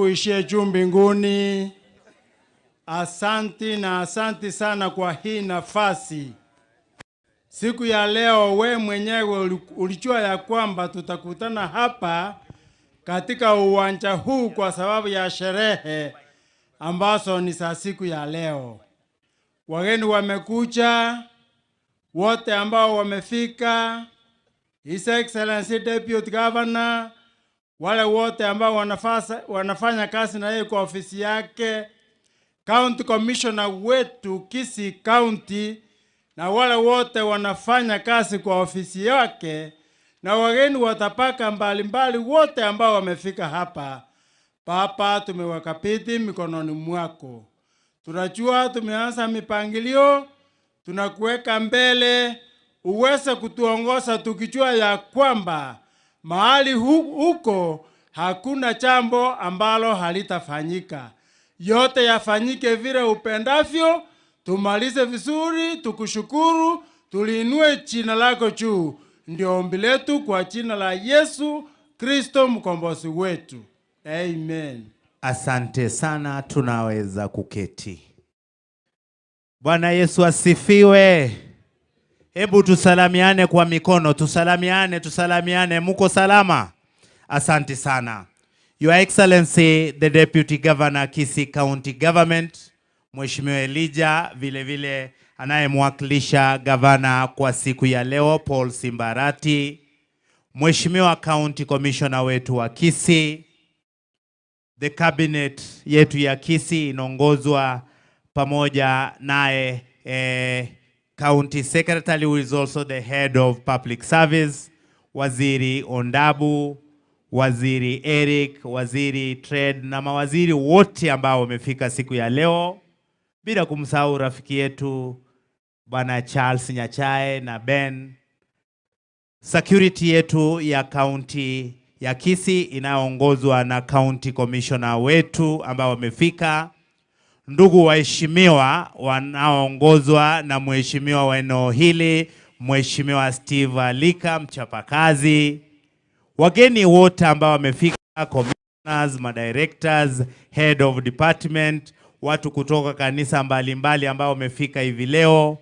Uishie juu mbinguni, asanti na asanti sana kwa hii nafasi. Siku ya leo we mwenyewe ulijua ya kwamba tutakutana hapa katika uwanja huu kwa sababu ya sherehe ambazo ni za siku ya leo. Wageni wamekuja wote ambao wamefika, His Excellency Deputy Governor, wale wote ambao wanafasa, wanafanya kazi na yeye kwa ofisi yake, County Commissioner wetu Kisii County na wale wote wanafanya kazi kwa ofisi yake na wageni wa tabaka mbalimbali wote ambao wamefika hapa. Baba, tumewakabidhi mikononi mwako. Tunajua tumeanza mipangilio, tunakuweka mbele uweze kutuongoza tukijua ya kwamba mahali huko hakuna jambo ambalo halitafanyika. Yote yafanyike vile upendavyo, tumalize vizuri, tukushukuru, tuliinue jina lako juu. Ndio ombi letu kwa jina la Yesu Kristo mkombozi wetu, amen. Asante sana, tunaweza kuketi. Bwana Yesu asifiwe. Hebu tusalamiane kwa mikono, tusalamiane, tusalamiane. Muko salama? Asante sana. Your Excellency the Deputy Governor Kisii County Government, Mheshimiwa Elijah, vile vile anayemwakilisha gavana kwa siku ya leo Paul Simbarati, Mheshimiwa County Commissioner wetu wa Kisii, the cabinet yetu ya Kisii inaongozwa pamoja naye eh, County Secretary who is also the head of public service, Waziri Ondabu, Waziri Eric, Waziri Trade na mawaziri wote ambao wamefika siku ya leo, bila kumsahau rafiki yetu Bwana Charles Nyachae na Ben. Security yetu ya kaunti ya Kisii inayoongozwa na County Commissioner wetu ambao wamefika, ndugu waheshimiwa wanaoongozwa na mheshimiwa wa eneo hili, Mheshimiwa Steve Alika mchapakazi, wageni wote ambao wamefika, commissioners, madirectors, head of department, watu kutoka kanisa mbalimbali ambao wamefika hivi leo,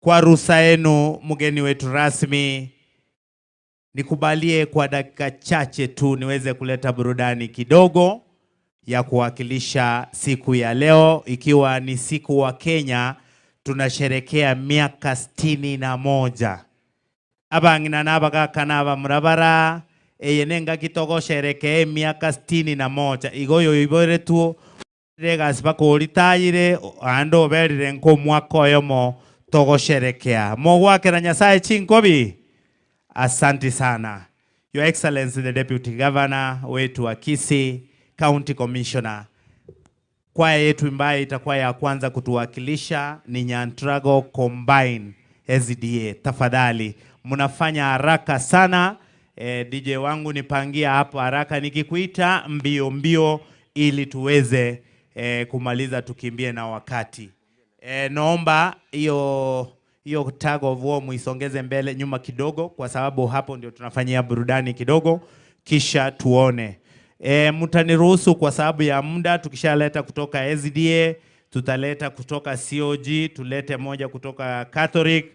kwa ruhusa yenu, mgeni wetu rasmi, nikubalie kwa dakika chache tu niweze kuleta burudani kidogo ya kuwakilisha siku ya leo, ikiwa ni siku wa Kenya tunasherekea miaka 61 abang'ina n'abagaka n'abamurabara eye nengaki togosherekea emiaka 61 igo oyo oiboretwo egasi mpaka oritayire ande oberire nka omwaka oyomo togosherekea mogwakera Nyasaye chinkobi. Asante sana. Your Excellency the Deputy Governor wetu wa Kisii, County Commissioner. Kwaya yetu ambayo itakuwa ya kwanza kutuwakilisha ni Nyantrago Combine SDA. Tafadhali mnafanya haraka sana. DJ wangu nipangia hapo haraka, nikikuita mbio mbio ili tuweze kumaliza tukimbie na wakati. Naomba hiyo hiyo tug of war muisongeze mbele nyuma kidogo, kwa sababu hapo ndio tunafanyia burudani kidogo, kisha tuone. Mtaniruhusu kwa sababu ya muda, tukishaleta kutoka SDA tutaleta kutoka COG, tulete moja kutoka Catholic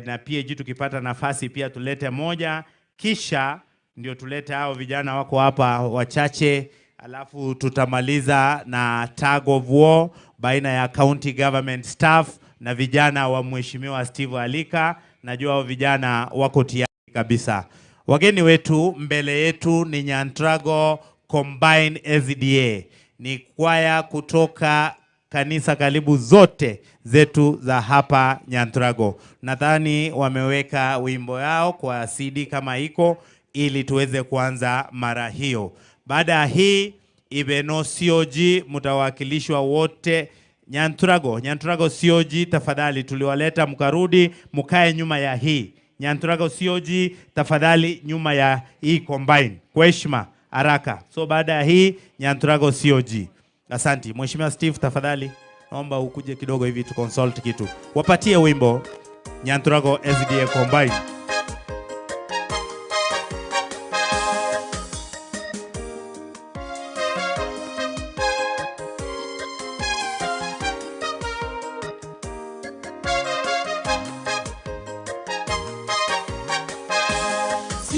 na PAG tukipata nafasi pia tulete moja, kisha ndio tulete hao vijana wako hapa wachache, alafu tutamaliza na tug of war baina ya county government staff na vijana wa Mheshimiwa Steve Alika. Najua hao vijana wako tayari kabisa. Wageni wetu mbele yetu ni Nyantrago Combined SDA, ni kwaya kutoka kanisa karibu zote zetu za hapa Nyantrago. Nadhani wameweka wimbo yao kwa CD kama iko, ili tuweze kuanza mara hiyo. Baada ya hii Ibeno COG mtawakilishwa wote Nyantrago, Nyantrago COG tafadhali, tuliwaleta mkarudi, mkae nyuma ya hii Nyantrago COG tafadhali, nyuma ya hii combine kwa heshima, haraka. So baada ya hii Nyantrago COG. Asante Mheshimiwa Steve, tafadhali naomba ukuje kidogo hivi tu consult kitu, wapatie wimbo Nyantrago SDA combine.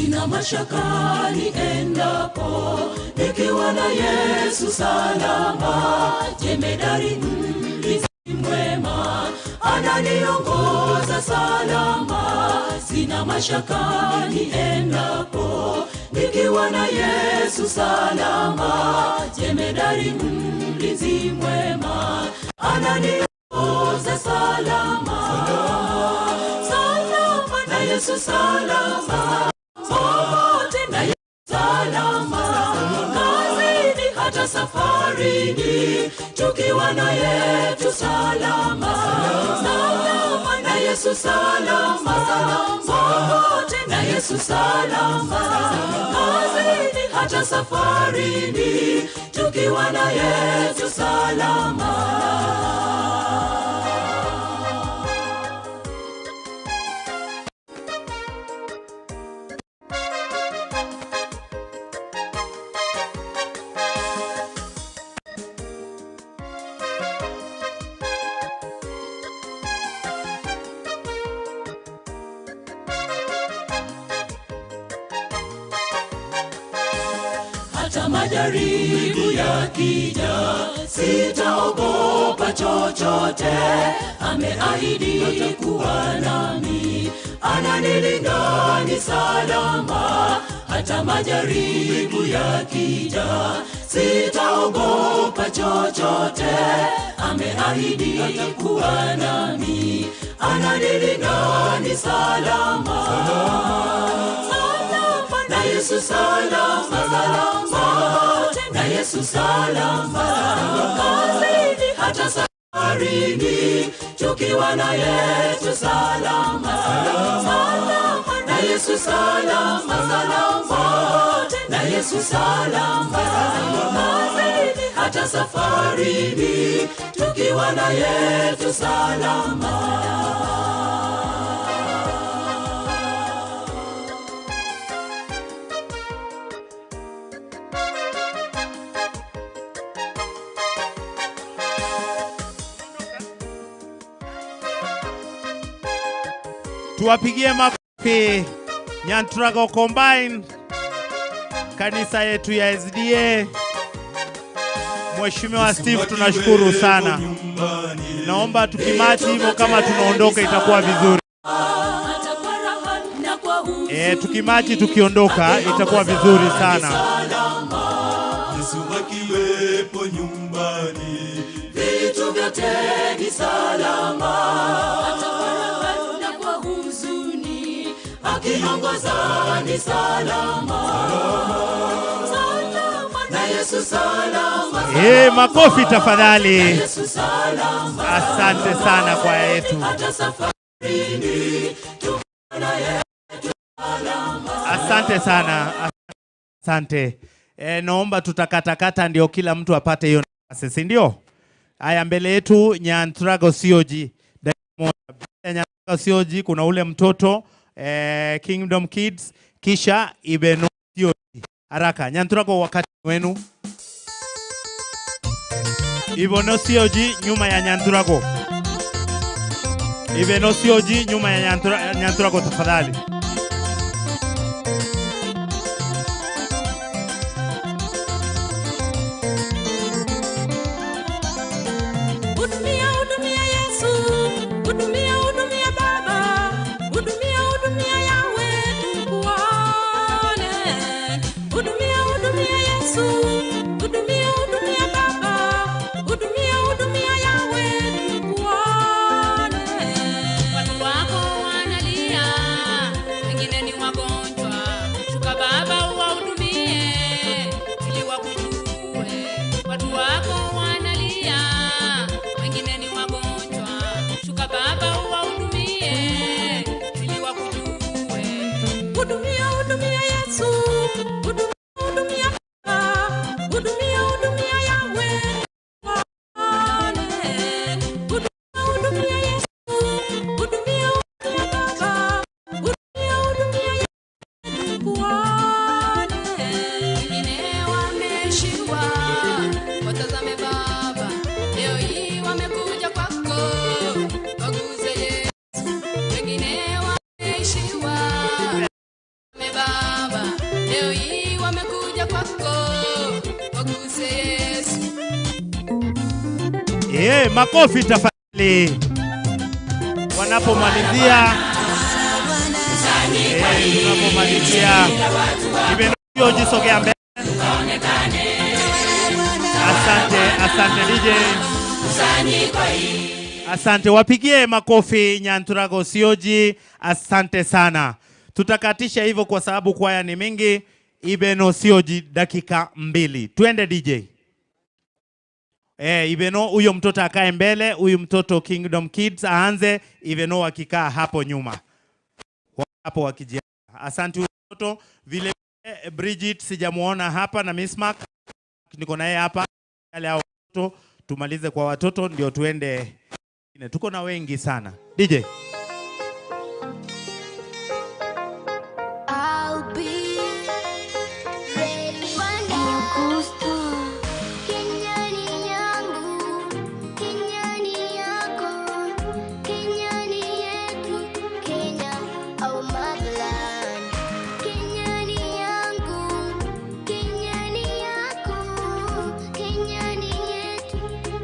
Sina mashaka niendapo, nikiwa na Yesu salama. Jemedari mlinzi mwema, ananiongoza salama. Sina mashaka niendapo, nikiwa na Yesu salama. Jemedari mlinzi mwema, ananiongoza salama. Salama na Yesu salama, popote na Yesu salama, kazini hata safarini, tukiwa na Yesu salama. Salama na Yesu salama, popote na Yesu salama, kazini hata safarini, tukiwa na Yesu salama. Hata majaribu yakija, sitaogopa chochote. Ameahidi kuwa nami, ananilinda ni salama. Hata majaribu yakija, sitaogopa chochote. Ameahidi kuwa nami, ananilinda ni salama. Salama na Yesu salama, salama na Yesu salama, kazini hata safarini, tukiwa na Yesu salama. Salama na Yesu salama, salama na Yesu salama, kazini hata safarini, tukiwa na Yesu salama. Tuwapigie makofi Nyanturago Combine, kanisa yetu ya SDA. Mheshimiwa Steve, tunashukuru sana. Naomba tukimachi hivyo kama tunaondoka itakuwa vizuri. Hata kwa raha na kwa huzuni, Tukimachi tukiondoka itakuwa vizuri sana. Yesu akiwepo nyumbani, vitu vyote ni salama. Hata kwa raha na kwa huzuni, akiongoza ni salama. Salama na Yesu salama, Makofi tafadhali. Yesu salama, Asante sana kwa yetu. hata safarini tukiwa na Yesu salama. Asante sana. Asante. Naomba tutakatakata ndio kila mtu apate hiyo nafasi, si ndio? Haya, mbele yetu Nyanturago COG. Dakika moja. Baada ya Nyanturago COG kuna ule mtoto Kingdom Kids, kisha Ibeno COG. Haraka. Nyanturago, wakati wenu. Ibeno COG nyuma ya Nyanturago. Ibeno COG nyuma ya Nyanturago tafadhali. Hudumia, hudumia Yesu, hudumia, hudumia Baba, hudumia, hudumia Yawe tukuone. Hudumia, hudumia Yesu, hudumia, hudumia Baba, hudumia, hudumia Yawe tukuone. Watu wako wanalia, wengine ni wagonjwa. Shuka Baba uwahudumie, ili wakujue. Watu wako wanalia, wengine ni wagonjwa. Shuka Baba uwahudumie, ili wakujue. Hudumia, hudumia Yesu, hudumia, hudumia Baba, hudumia, hudumia Yawe tukuone. Hudumia, hudumia Yesu, hudumia, hudumia Baba, hudumia, hudumia Yawe tukuone. Wengine wameishiwa, watazame Baba, leo hii wamekuja kwako, waguze Yesu. Wengine wameishiwa, watazame Baba, Leo hii wamekuja kwako, waguse Yesu. Makofi tafadhali. Wanapomalizia tunapomalizia Ibeno jisogea mbele. Asante, asante DJ. Asante, wapigie makofi Nyanturago Sioji. Asante sana. Tutakatisha hivyo kwa sababu kwaya ni mingi. Ibeno Sioji dakika 2. Twende DJ. Ibeno huyo mtoto akae mbele, huyu mtoto Kingdom Kids aanze, Ibeno akikaa hapo nyuma. Hapo wakijia. Asante huyo mtoto. Vile Bridget sijamuona hapa na Miss Mark. Niko naye hapa. Wale hao watoto tumalize kwa watoto ndio tuende. Tuko na wengi sana. DJ. I'll be ready one day. Kenya ni yangu, Kenya ni yako, Kenya ni yetu, Kenya our motherland. Kenya ni yangu, Kenya ni yako, Kenya ni yetu,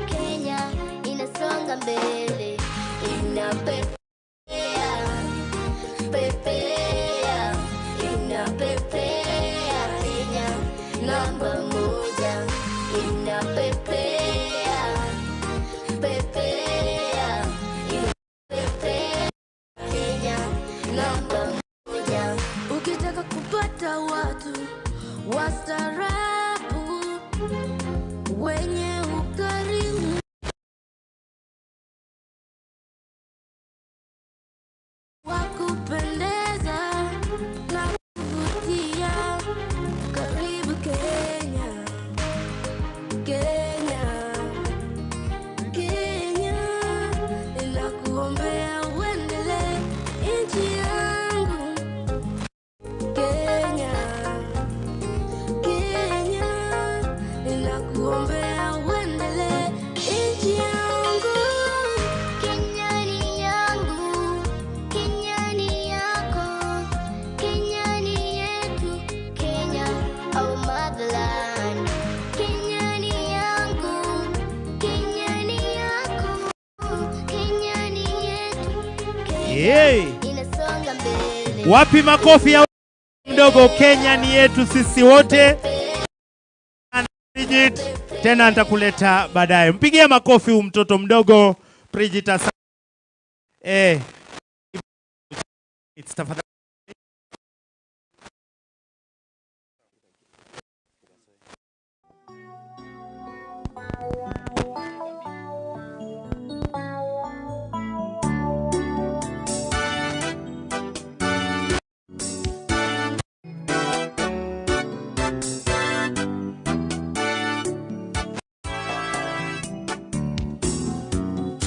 Kenya inasonga mbele, inapepea, pepea, inapepea, Kenya namba moja, inapepea, pepea, inapepea, Kenya namba moja. Ukitaka kupata watu wastaarabu wenye ukarimu wa kupendeza na kuvutia, karibu Kenya, Kenya, Kenya, ninakuombea uendelee nchi yangu Kenya, Kenya, ninakuombea uendelee nchi yangu. Kenya ni yangu, Kenya ni yako, Kenya ni yetu, Kenya our motherland. Kenya ni yangu, Kenya ni yako, Kenya ni yetu, Kenya Hey. inasonga mbele. Wapi makofi ya mdogo? Kenya ni yetu sisi wote. Bridget, tena nitakuleta baadaye. Mpigie makofi huyu mtoto mdogo Bridget. Asante. It's tafadhali.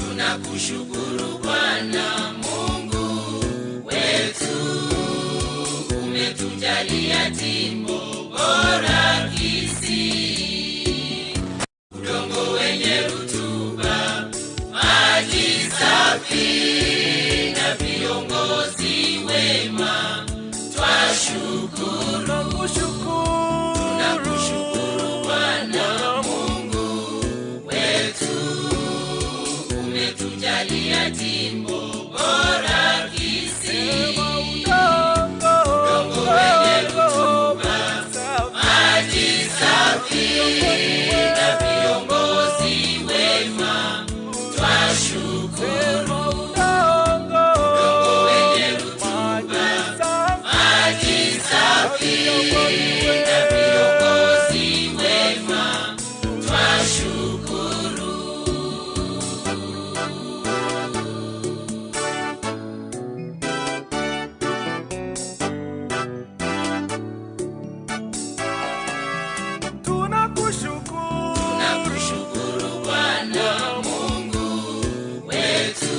Tunakushukuru Bwana Mungu wetu, umetujalia jimbo bora Kisii, udongo wenye rutuba, maji safi na viongozi wema. Twashukuru, tunakushukuru Bwana Mungu wetu, umetujalia jimbo bora Kisii, udongo wenye rutuba, maji safi na viongozi wema. Twashukuru, udongo wenye rutuba, maji safi na viongozi wema. Twashukuru. Tunakushukuru Bwana Mungu wetu,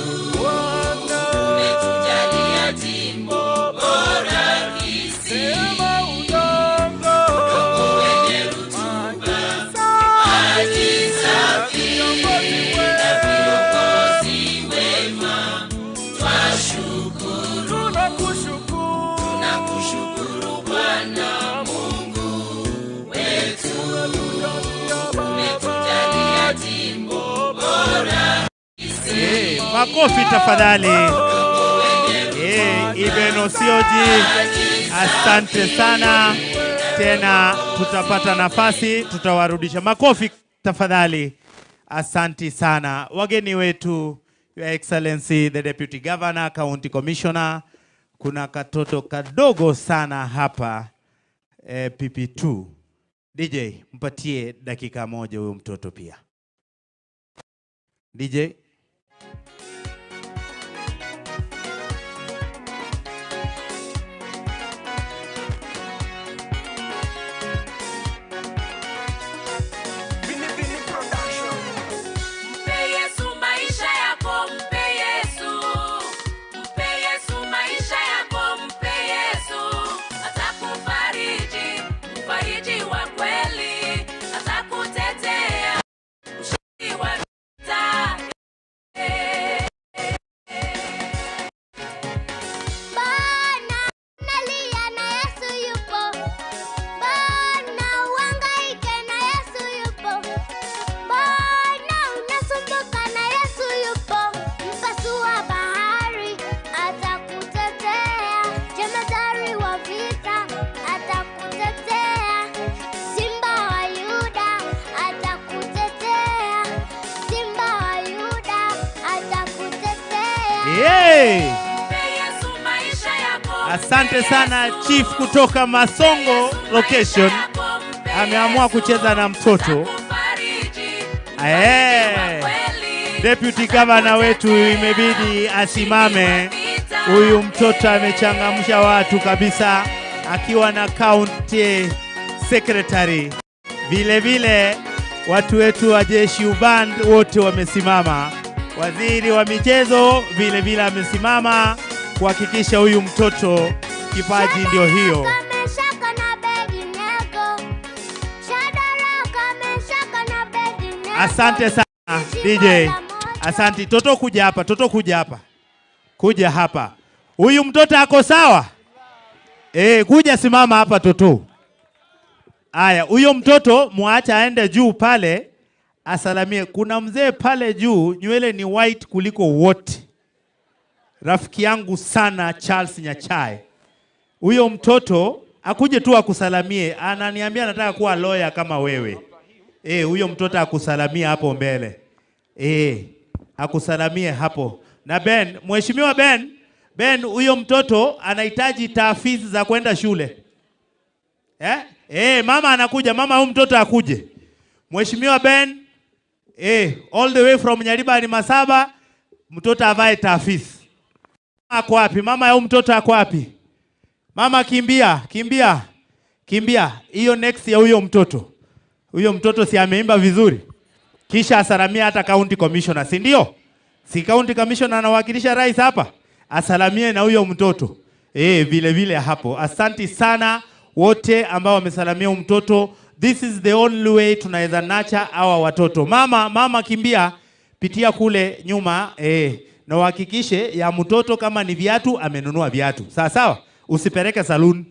umetujalia jimbo bora Kisii, udongo Makofi tafadhali. Eh, Iben Osioji, asante sana. Tena tutapata nafasi, tutawarudisha. Makofi tafadhali. Asanti sana wageni wetu, Your Excellency the Deputy Governor, County Commissioner. Kuna katoto kadogo sana hapa eh, PP2. DJ, mpatie dakika moja huyo mtoto pia. DJ. Mpe Yesu maisha yako, mpe Yesu. Mpe Yesu maisha yako, mpe Yesu. Atakufariji, mfariji wa kweli. Atakutetea, mshindi wa vita. Bwana nalia na Yesu yupo. Bwana uhangaike na Yesu yupo. Bwana unasumbuka na Yesu yupo. Mpasua bahari atakutetea. Jemadari wa vita atakutetea. Simba wa Yuda atakutetea. Simba wa Yuda atakutetea. Yay! Mpe Yesu maisha yako. Asante sana Chief kutoka Masongo location ameamua kucheza na mtoto. Eh, Deputy Governor wetu imebidi asimame. Huyu mtoto amechangamsha watu kabisa, akiwa na county secretary. Vile vile watu wetu wa jeshi uband wote wamesimama. Waziri wa michezo vile vile amesimama kuhakikisha huyu mtoto kipaji ndio hiyo. Meshaka na Abednego. Shadraka, Meshaka na Abednego. Asante sana DJ. Asante. Toto kuja hapa, Toto kuja hapa. Kuja hapa. Huyu mtoto ako sawa? Eh, kuja simama hapa Toto. Aya, huyo mtoto muacha aende juu pale asalamie. Kuna mzee pale juu nywele ni white kuliko wote. Rafiki yangu sana Charles Nyachae. Huyo mtoto akuje tu akusalamie, ananiambia anataka kuwa lawyer kama wewe. Eh, huyo mtoto akusalamie hapo mbele. Eh, akusalamie hapo. Na Ben, Mheshimiwa Ben, Ben huyo mtoto anahitaji taafisi za kwenda shule. Eh? Eh, mama anakuja, mama huyu mtoto akuje. Mheshimiwa Ben, eh, all the way from Nyaribari Masaba, mtoto avae taafisi. Ako wapi? Mama ya huyu mtoto ako wapi? Mama kimbia, kimbia. Kimbia. Hiyo next ya huyo mtoto. Huyo mtoto si ameimba vizuri? Kisha asalamie hata county commissioner, si ndio? Si county commissioner anawakilisha rais hapa? Asalamie na huyo mtoto. Eh, vile vile hapo. Asanti sana wote ambao wamesalamia huyu mtoto. This is the only way tunaweza nacha hawa watoto. Mama, mama kimbia, pitia kule nyuma eh, na uhakikishe ya mtoto kama ni viatu amenunua viatu. Sawa sawa? Usipeleke saloon.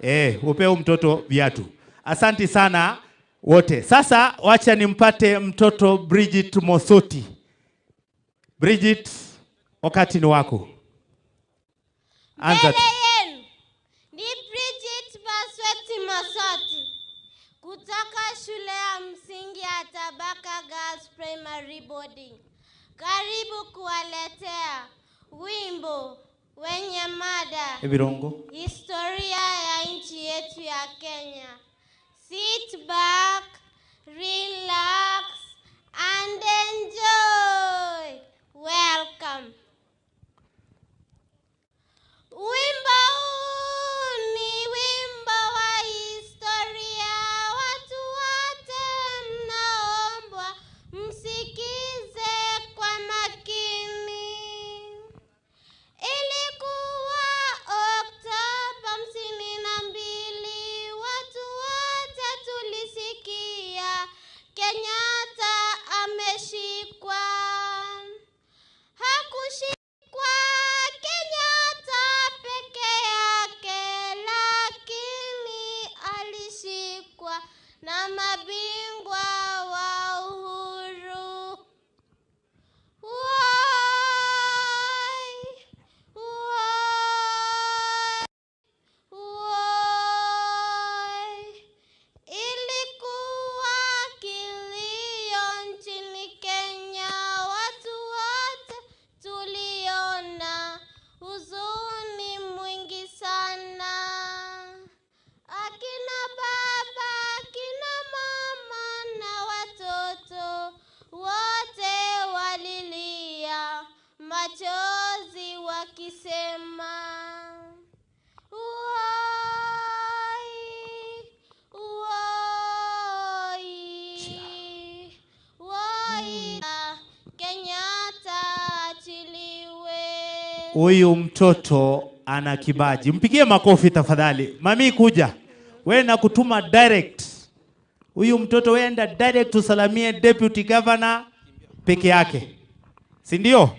Eh, upe huyu mtoto viatu. Asanti sana wote. Sasa wacha nimpate mtoto Bridget Mosoti. Bridget, wakati ni wako. Anza. Mbele yenu ni Bridget Basweti Mosoti kutoka shule ya msingi ya Tabaka Girls Primary Boarding. Karibu kuwaletea wimbo wenye mada Ebirongo. historia ya nchi yetu ya Kenya. Sit back, relax and enjoy. Welcome. Wimbo huu ni wimbo wa historia, watu wote mnaombwa msikize kwa makini. Ilikuwa Oktoba 52, watu wote tulisikia Kenyatta ameshikwa. Hakushikwa Kenyatta peke yake. Huyu mtoto ana kibaji, mpigie makofi tafadhali. Mami kuja, we nakutuma direct. Huyu mtoto weenda direct usalamie deputy governor peke yake, si ndio?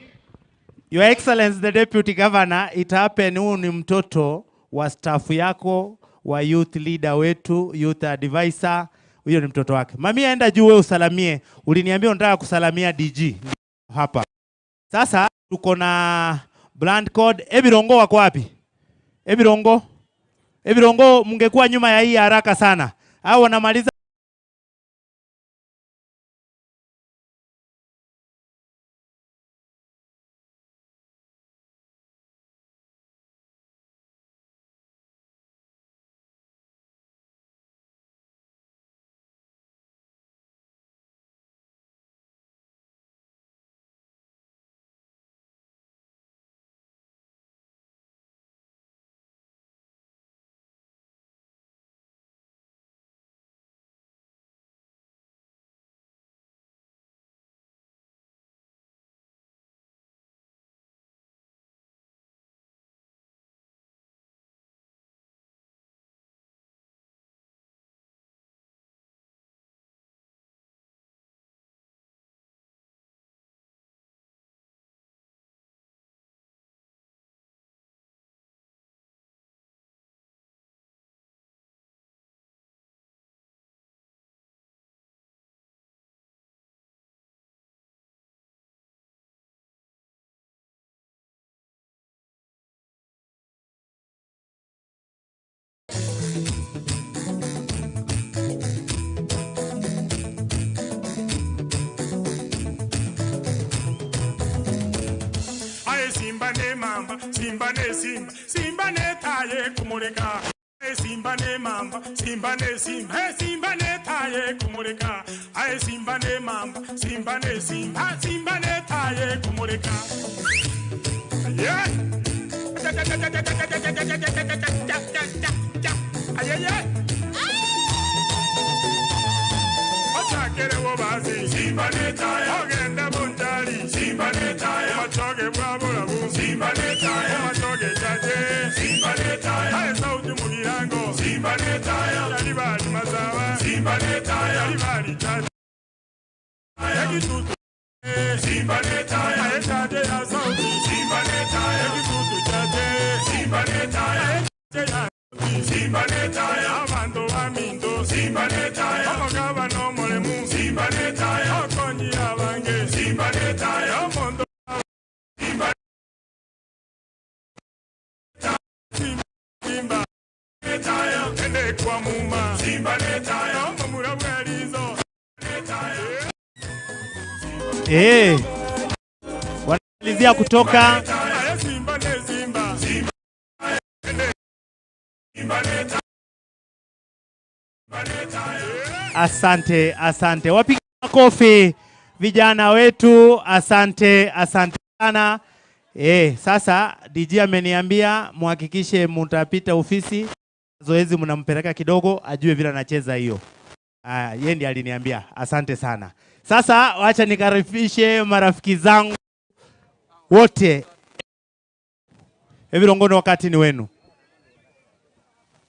Your Excellency the Deputy Governor, it happen huyu ni mtoto wa staff yako wa youth leader wetu, youth advisor, huyo ni mtoto wake. Mami enda juu wewe usalamie. Uliniambia unataka kusalamia DG hapa. Sasa tuko na brand code. Ebirongo wako wapi? Ebirongo. Ebirongo mngekuwa nyuma ya hii haraka sana. Hao wanamaliza Aye simba ne mamba, simba ne simba, simba ne taye kumureka. Aye simba ne mamba, simba ne simba, hey, simba ne taye kumureka. Aye simba ne mamba, simba ne simba, simba ne taye kumureka. Yeah. Aye yeah. Ochakere wobazi, simba ne taye. Ogenda bunjali, simba ne taye. Omachoge bwabulabu, simba ne taye. Omachoge chache, simba ne taye. Aye sauti mugirango, simba ne taye. Yali bali mazawa, simba ne taye. Yali bali chache, ekitutu simba ne taye. Aye chache ya sauti, simba ne taye. Ekitutu chache, simba ne taye. Aye chache ya sauti, simba ne taye. Abantu baminto, simba ne taye. Omugaba n'omulemu, simba ne taye. Okonyi abange, simba ne taye. Omuntu simba simba ne taye. Ende kwa muma, simba ne taye. Omumura bw'erizo, ne taye. Eh. Wanamalizia kutoka Aye simba ne simba, simba ende simba ne taye. Asante, asante. Wapiga makofi vijana wetu, asante, asante sana. Sasa DJ ameniambia muhakikishe mutapita ofisi, zoezi mnampeleka kidogo ajue vile anacheza hiyo. Ah, yeye ndiye aliniambia. Asante sana. Sasa wacha nikaribishe marafiki zangu wote. Ebirongo, wakati ni wenu.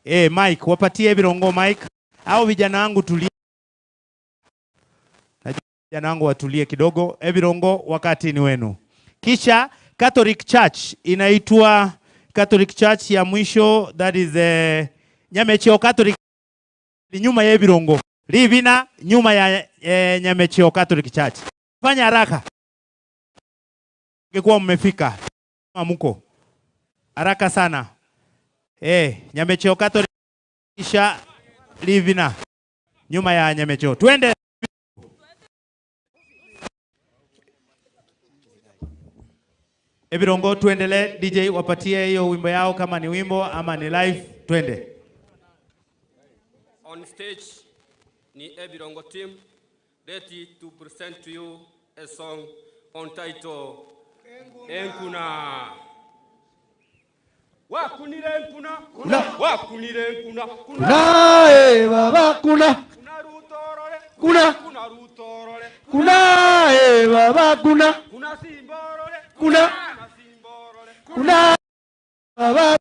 Mike, wapatie Ebirongo Mike. Au vijana wangu tulie. Najua vijana wangu watulie kidogo. Ebirongo, wakati ni wenu. Kisha Catholic Church inaitwa Catholic Church ya mwisho, that is Nyamecheo Catholic, nyuma ya Ebirongo. Livina nyuma ya Nyamecheo Catholic Church. Fanya haraka. Ingekuwa mmefika. Kama mko. Haraka sana. Nyamecheo Catholic kisha Livina nyuma ya Nyamecheo. Twende. Ebirongo, tuendelee. DJ wapatie hiyo wimbo yao, kama ni wimbo ama ni live, twende. On stage ni Ebirongo team ready to present to you a song on title Enkuna. Wakunire enkuna, Kuna. Wakunire enkuna, kuna. Kuna, baba, kuna. Kuna rutorore, Kuna. Kuna rutorore, Kuna, baba, kuna. Kuna simborore, Kuna. Kuna simborore, Kuna baba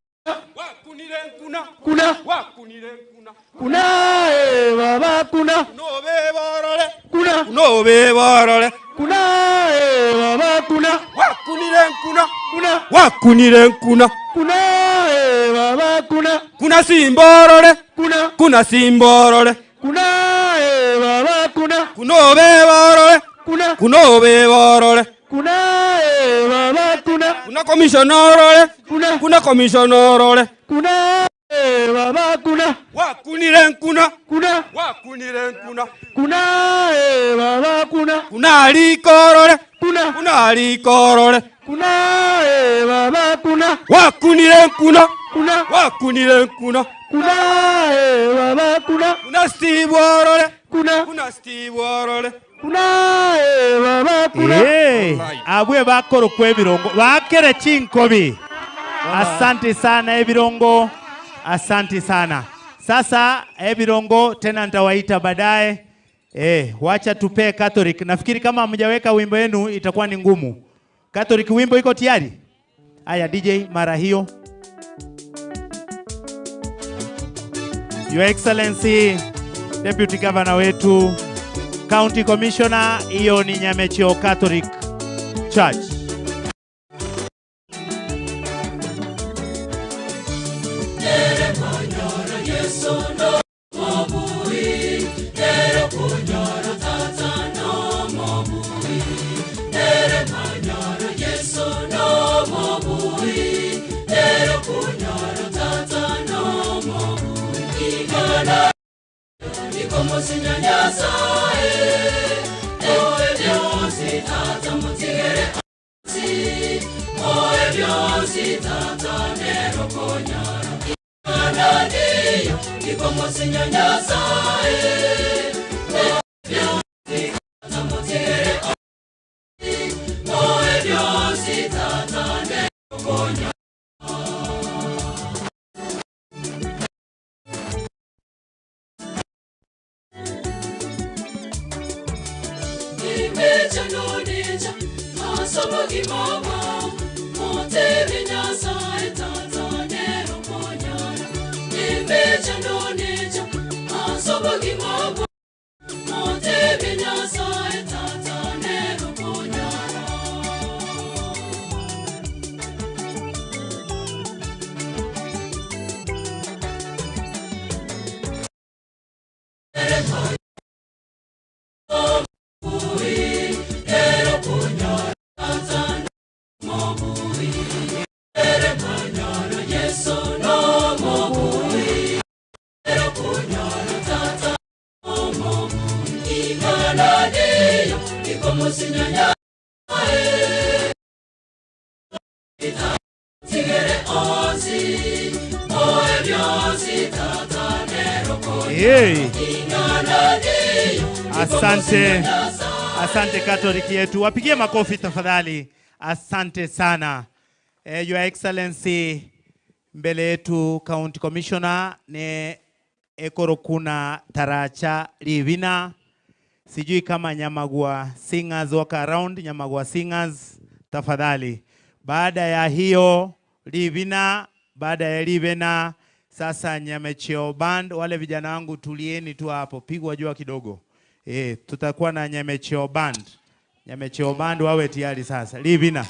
Wakunire nkuna. Kuna. Wakunire nkuna. Kuna e baba kuna. Kunobe borore. Kuna. Kunobe borore. Kuna e baba kuna. Wakunire nkuna. Kuna. Wakunire nkuna. Kuna e baba kuna. Kuna simborore. Kuna. Kuna simborore. Kuna e baba kuna. Kunobe borore. Kuna. Kunobe borore. Kuna e baba kuna. Kuna commissioner Kuna. Kuna commissioner Kuna e baba kuna. Wakunire nkuna. Kuna. Wakunire nkuna. Kuna e baba kuna. Kuna alikorore. Kuna. Kuna alikorore. Kuna e baba kuna. Wakunire nkuna. Kuna. Wakunire nkuna. Kuna e baba kuna. Kuna Steve Orore. Kuna. Kuna Steve Orore. Kuna e baba kuna. Hey, abwe bakorokwa ebirongo bakere chinkobi. Asante sana ebirongo, asante sana. Sasa ebirongo tena nitawaita baadaye. Wacha tupee Catholic. Nafikiri kama hamjaweka wimbo wenu itakuwa ni ngumu. Catholic wimbo iko tayari? Aya DJ mara hiyo. Your Excellency Deputy Governor wetu, County Commissioner, hiyo ni Nyamecheo Catholic Church. Hey. Asante, asante Katoliki yetu, wapigie makofi tafadhali. Asante sana Your Excellency, mbele yetu County Commissioner ne Ekorokuna Taracha Livina, sijui kama Nyamagwa Singers walk around, Nyamagwa Singers tafadhali. Baada ya hiyo Livina, baada ya Livina sasa Nyamecheo Band, wale vijana wangu tulieni tu hapo, pigwa jua kidogo. Tutakuwa na Nyamecheo Band. Nyamecheo Band wawe tayari sasa. Livina.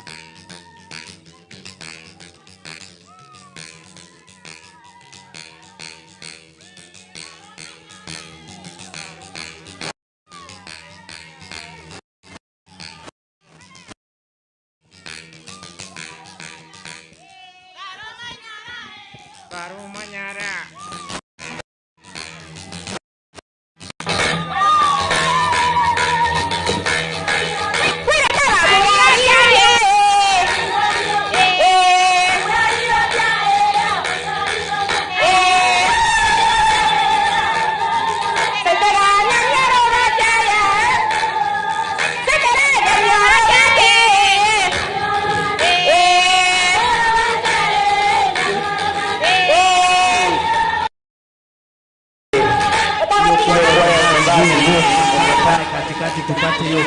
Katikati tupate hiyo,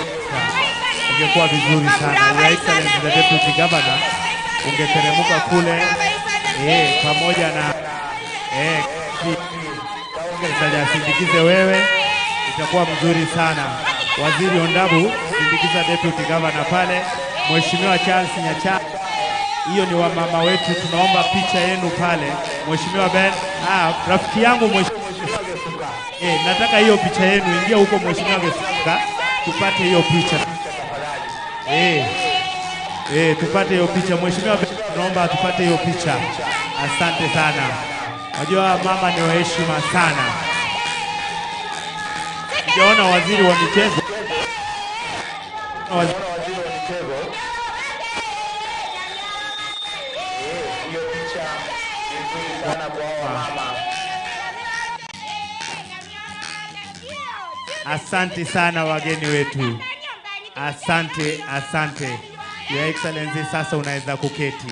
ingekuwa vizuri sana. Your Excellency the Deputy Governor, ungeteremka kule pamoja na asindikize wewe, itakuwa mzuri sana. Waziri Ondabu, sindikiza deputy governor pale. Mheshimiwa Charles Nyacha, hiyo ni wamama wetu, tunaomba picha yenu pale. Mheshimiwa Ben, rafiki yangu mheshimiwa nataka hiyo picha yenu, ingia huko Mheshimiwa Gesuka, tupate hiyo picha. Tupate hiyo picha Mheshimiwa Ben, tunaomba tupate hiyo picha. Asante sana. Unajua mama ni wa heshima sana. Sijaona waziri wa michezo. Asante sana wageni wetu. Asante, asante. Your Excellency, sasa unaweza kuketi.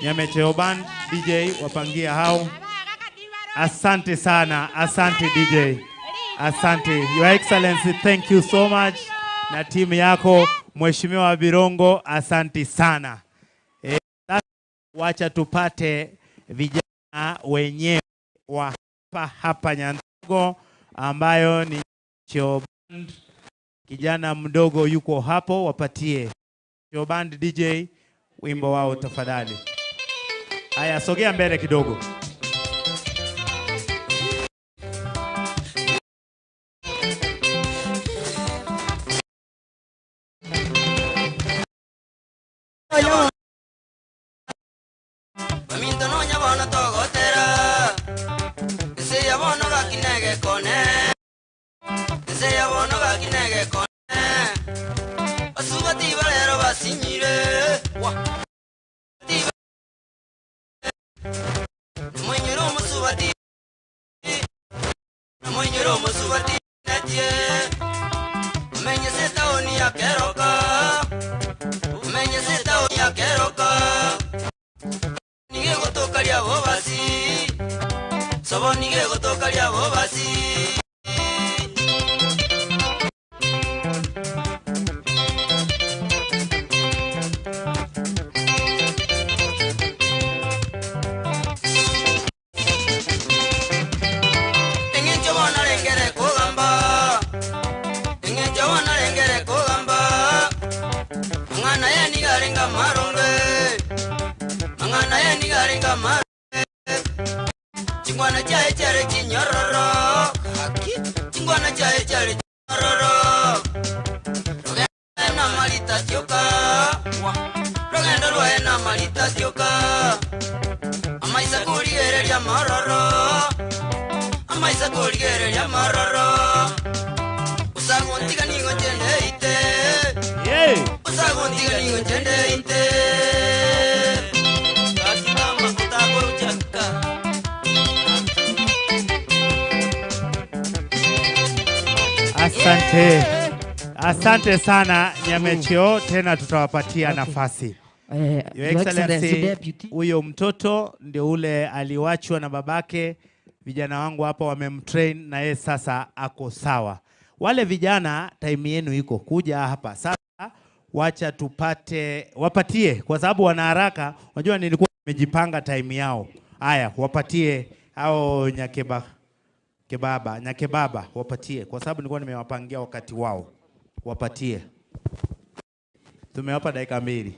Nyamecheo Band, DJ wapangia hao. Asante sana, asante DJ. Asante. Your Excellency, thank you so much. Na timu yako Mheshimiwa Birongo, asante sana. Sasa wacha tupate vijana wenyewe wa hapa hapa Nyandogo ambayo ni Nyamecheo Band. Kijana mdogo yuko hapo, wapatie Nyamecheo Band DJ wimbo wao tafadhali. Haya, sogea mbele kidogo. Baminto no nyabono togotera. Ese yabono gakinege kone. Ese yabono gakinege kone. Basubati balero basinyire. Wa. Mwenyero musubati. Mwenyero musubati netie. Menye se taoni ya keroka. Menye se taoni ya keroka. Nige gotoka lya bobasi. Sobo nige gotoka lya bobasi. Engencho bona lengere kugamba. Engencho bona lengere kugamba. Mang'ana ye nigarenga maronge. Mang'ana ye nigarenga maronge. Chingwana chae chare chinyororo. Haki. Chingwana chae chare chinyororo. Rogendo na marita tioka. Rogendo rwae na marita tioka. Amaisa kurigereria maroro. Amaisa kurigereria maroro. Usaguntiga nigo njendeite. Usaguntiga nigo njendeite. Kakimama kutagoruchaka. Asante. Asante sana Nyamecheo, tena tutawapatia nafasi. Your Your Excellency Excellency, Deputy. huyo mtoto ndio ule aliwachwa na babake. Vijana wangu hapa wamemtrain na yeye sasa ako sawa. Wale vijana time yenu iko kuja hapa sasa, wacha tupate, wapatie kwa sababu wana haraka. Unajua nilikuwa nimejipanga time yao. Haya, wapatie hao nyakeba kebaba, nyakebaba wapatie kwa sababu nilikuwa nimewapangia wakati wao. Wapatie. Tumewapa dakika 2.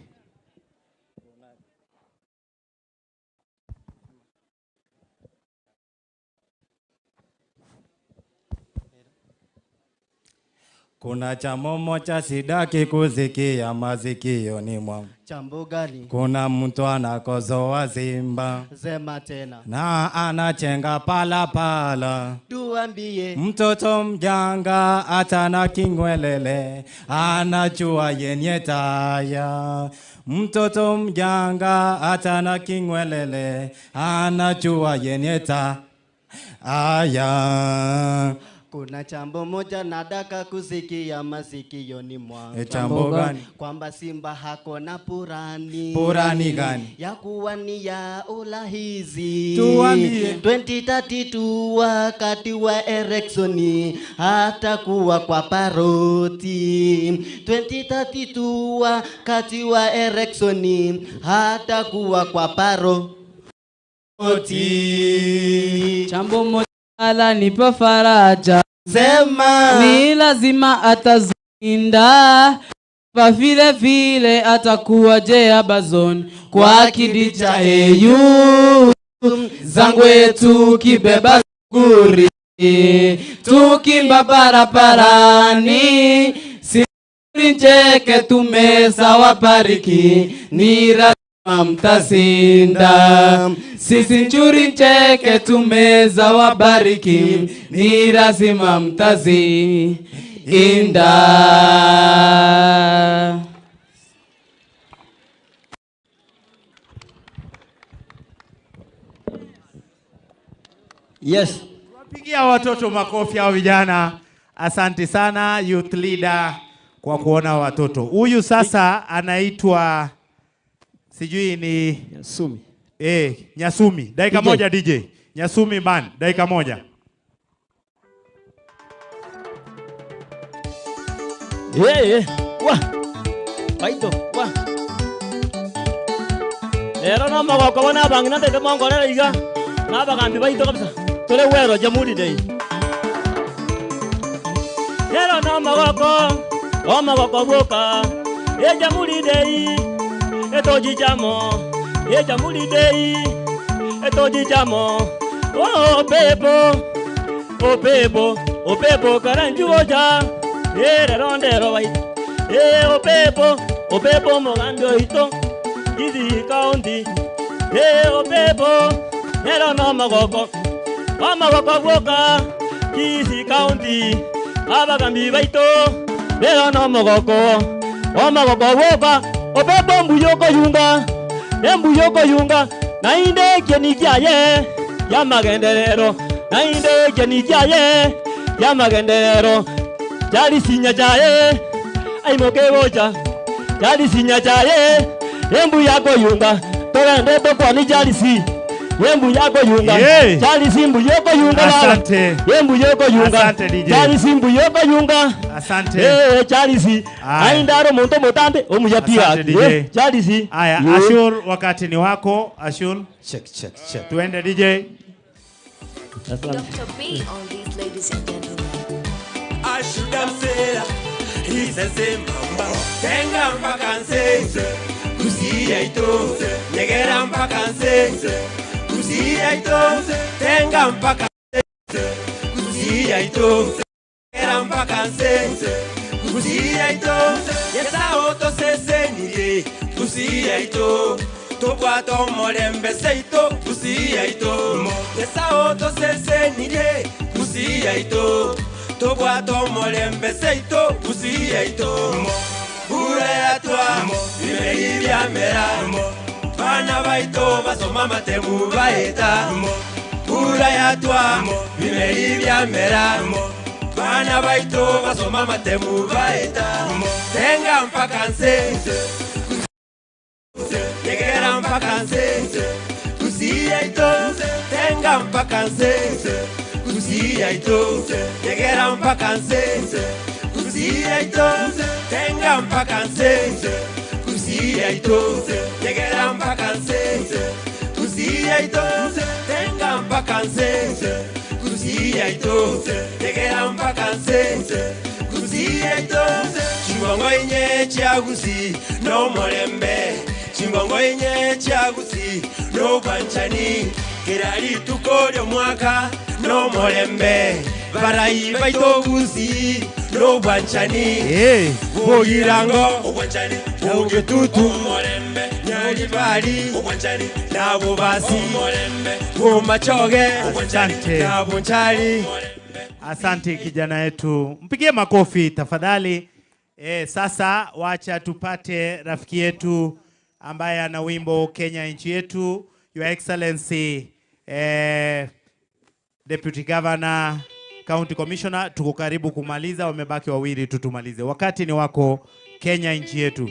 Kuna chamo moja sidaki kusikia masikioni mwangu. Chambo gani? Kuna mtu anakosoa Simba Sema tena. na anachenga pala pala. Tuambie. Mtoto mjanga atana kingwelele anajua yenye taya. Mtoto mjanga atana kingwelele anajua yenye ta aya. Kuna chambo moja nataka kusikia masikioni mwangu. E, chambo gani? Kwamba Simba hakona purani. Purani gani? Ya kuwania ulahizi. Tuambie. 2032 wakati wa Eriksoni hatakuwa kwa paroti. 2032 wakati wa Eriksoni hatakuwa kwa paro. Chambo moja lanipa faraja, sema ni lazima atazinda pa vile vile atakuwa jeabazon kwa kidi cha EU zangwe tukibeba guri tukimba barabarani siri njeke tumeza wabariki ni lazima mtasinda sisi njuri njeke tumeza wabariki ni lazima mtazinda. Yes. Pigia watoto makofi hao vijana. Asante sana youth leader kwa kuona watoto. Huyu sasa anaitwa sijui ni Nyasumi. Nyasumi. Dakika DJ. moja DJ. Nyasumi man, dakika moja. Yeah, wa baito wa lero no magoko bona abangi natete mongorera iga na abagambi baito kabisa tore wero jamhuri day lero no magoko o magoko boka e jamhuri day etojichamo e jamhuri day etojichamo o pepo o pepo o pepo karanjuoja erero ndero baito e o pepo o pepo mogambi oito Kisii County e o pepo ero no magoko o magoko gwoka Kisii County abagambi baito ero no magoko o magoko gwoka o pepo mbuyo koyunga embuyo koyunga nainde kieni kiaye ya magenderero nainde kieni kiaye ya magenderero charisinya chaye aimoke bocha charisinya chaye embu yako yunga togende tokwani charisi embu yako yunga Yeah. charisi mbu yoko yunga baba. Asante. embu yoko yunga Asante, DJ. charisi mbu yoko yunga Asante. eh charisi Aya. aindaro muntu mutambe omuyapia Asante, DJ. charisi Aya, Yo. Ashur, wakati ni wako. Ashur. Check, check, check. Tuende DJ. Dr. B on these, ladies and gentlemen. Ashudamsela isesemamba tenga mpaka nse kusiya ito nyegera mpaka nse kusiya ito tenga mpaka nse kusiya ito nyegera mpaka nse kusiya ito yesao tosesenire kusiya ito tobwata omulembe seito kusiya ito yesao tosesenire kusiya ito tobwata omulembe seito kusiya ito bura yatwa bimeri byamera bana baito basoma matemu baeta bura yatwa bimeri byamera bana baito basoma matemu baeta tenga mpaka nse tegera mpaka nse kusiya ito tenga mpaka nse kusiya ito tegera mpaka nse kusiya ito tenga mpaka nse kusiya ito tegera mpaka nse kusiya ito tenga mpaka nse kusiya ito tegera mpaka nse kusiya ito chingongo inye chagusi no mulembe chingongo inye chagusi no bwanchani kirali tuko mwaka no mulembe barayi baito gusi no bwanchani bugirango bugetutu nyaribari nabubasi bumachoge Asante. nabunchari Asante kijana yetu, mpigie makofi tafadhali. Sasa wacha tupate rafiki yetu ambaye ana wimbo Kenya nchi yetu, Your Excellency Deputy Governor County Commissioner, tuko karibu kumaliza, wamebaki wawili tu tumalize. Wakati ni wako Kenya, nchi yetu.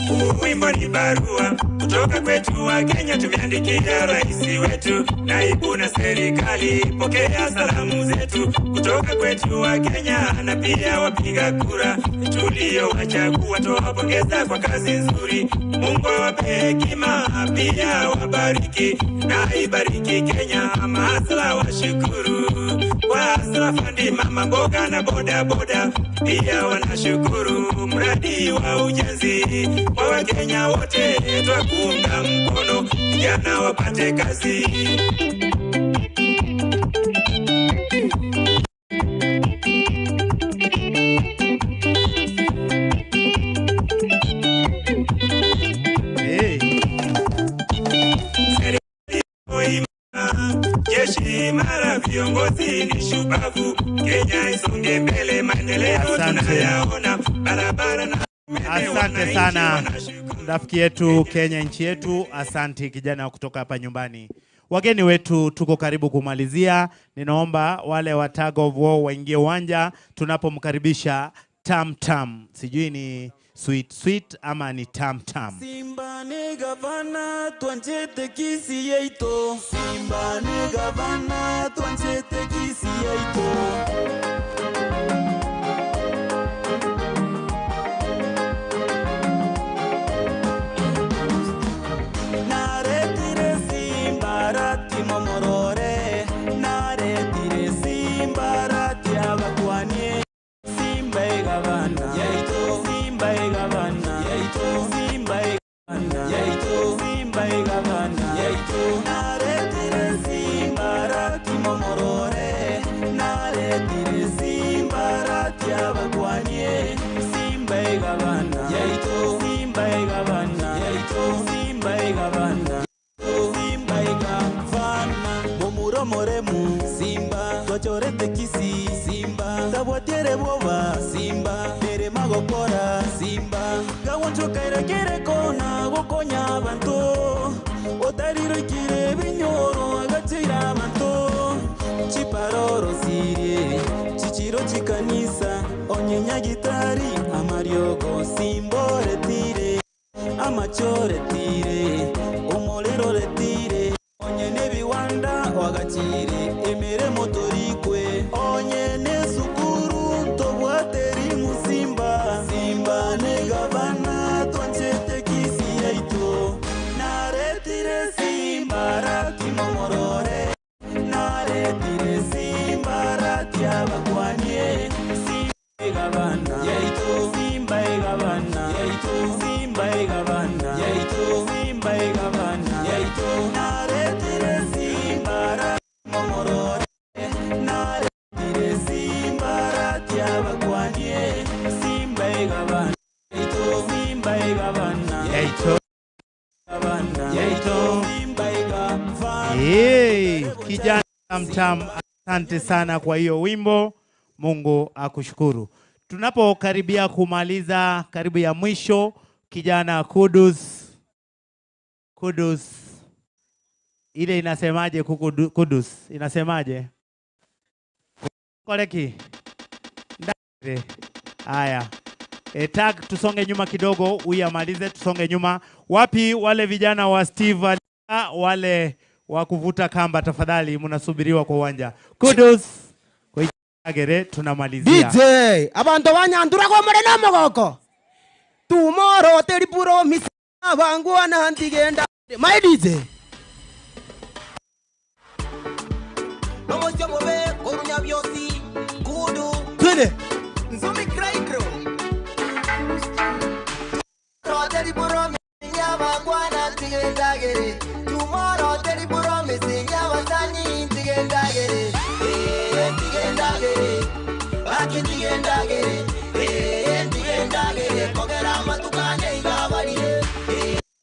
Huu wimbo ni barua kutoka kwetu wa Kenya, tumeandikia rais wetu, naibu na serikali. Pokea salamu zetu kutoka kwetu wa Kenya na pia wapiga kura tuliowachagua, twawapongeza kwa kazi nzuri. Mungu awape hekima, pia wabariki na ibariki Kenya. Mahasla washukuru Wasla fundi, mama mboga na boda boda pia wanashukuru mradi wa ujenzi wa Wakenya wote, twakuunga mkono vijana wapate kazi. Serikali imara, jeshi imara, viongozi ni shupavu, Kenya isonge mbele, maendeleo Asante. tunayaona, barabara na umeme, Asante wananchi sana rafiki yetu Kenya, nchi yetu. Asante kijana wa kutoka hapa nyumbani. Wageni wetu, tuko karibu kumalizia. Ninaomba wale wa Tug of War waingie uwanja tunapomkaribisha Tam Tam. Sijui ni sweet sweet ama ni Tam Tam. Simba ni gavana twanjete kisi yeito. Simba ni gavana twanjete kisi yeito. Naretire simba rati momorore. Naretire simba rati abakwanie. Simba e gavana yeito. Simba e gavana yeito. Simba e gavana yeito. Simba e gavana yeito. Naretire simba rati momorore. Naretire simba rati abakwanie. Simba e gavana yeito. Simba e gavana yeito. Simba e gavana Simba e gavana Momuro moremu Simba twachorete kisi Simba tabwatiere bwoba Simba tere magokora Simba gawonchokaire kona gokonya abantu otariroikire binyoro agachira abantu chiparoro sirie chichiro chikanisa onyenyagitari amariogo simboretire amachoretire omorero retire onye nebiwanda wagachire emiremo torikwe onye nesukuru ntobwateri musimba simba ne gavana twanchete kisi yaito naretire simba ratimomorore naretire simba ratiabakwanie simba egabana yaito simba egabana yaito simba egabana yaito simba egabana yaito naretire simba ratimomorore naretire simba ratiabakwanie simba egabana yaito simba egabana Yaito. egabana yaito simba egabana Hey, kijana Tam Tam, asante sana kwa hiyo wimbo. Mungu akushukuru. Tunapokaribia kumaliza karibu ya mwisho, kijana Kudus, Kudus ile inasemaje? Kukudu, Kudus inasemaje? Koleki Ndare. Haya, E, tag tusonge nyuma kidogo, huyu amalize, tusonge nyuma. Wapi wale vijana wa Steve Alika, wale wa kuvuta kamba, tafadhali mnasubiriwa kwa uwanja. Kudos kwa agere, tunamalizia. DJ abantu banyandura komore nomogoko tumoro teri promise abangu anantigenda my DJ Nomosio mobe korunya byosi kudu twende nzumi kraikro Teri promise nyabangwana tigendagere Tomorrow teri promise nyabasani tigendagere Eh tigendagere Baki tigendagere Eh tigendagere Kogera matukane igabarire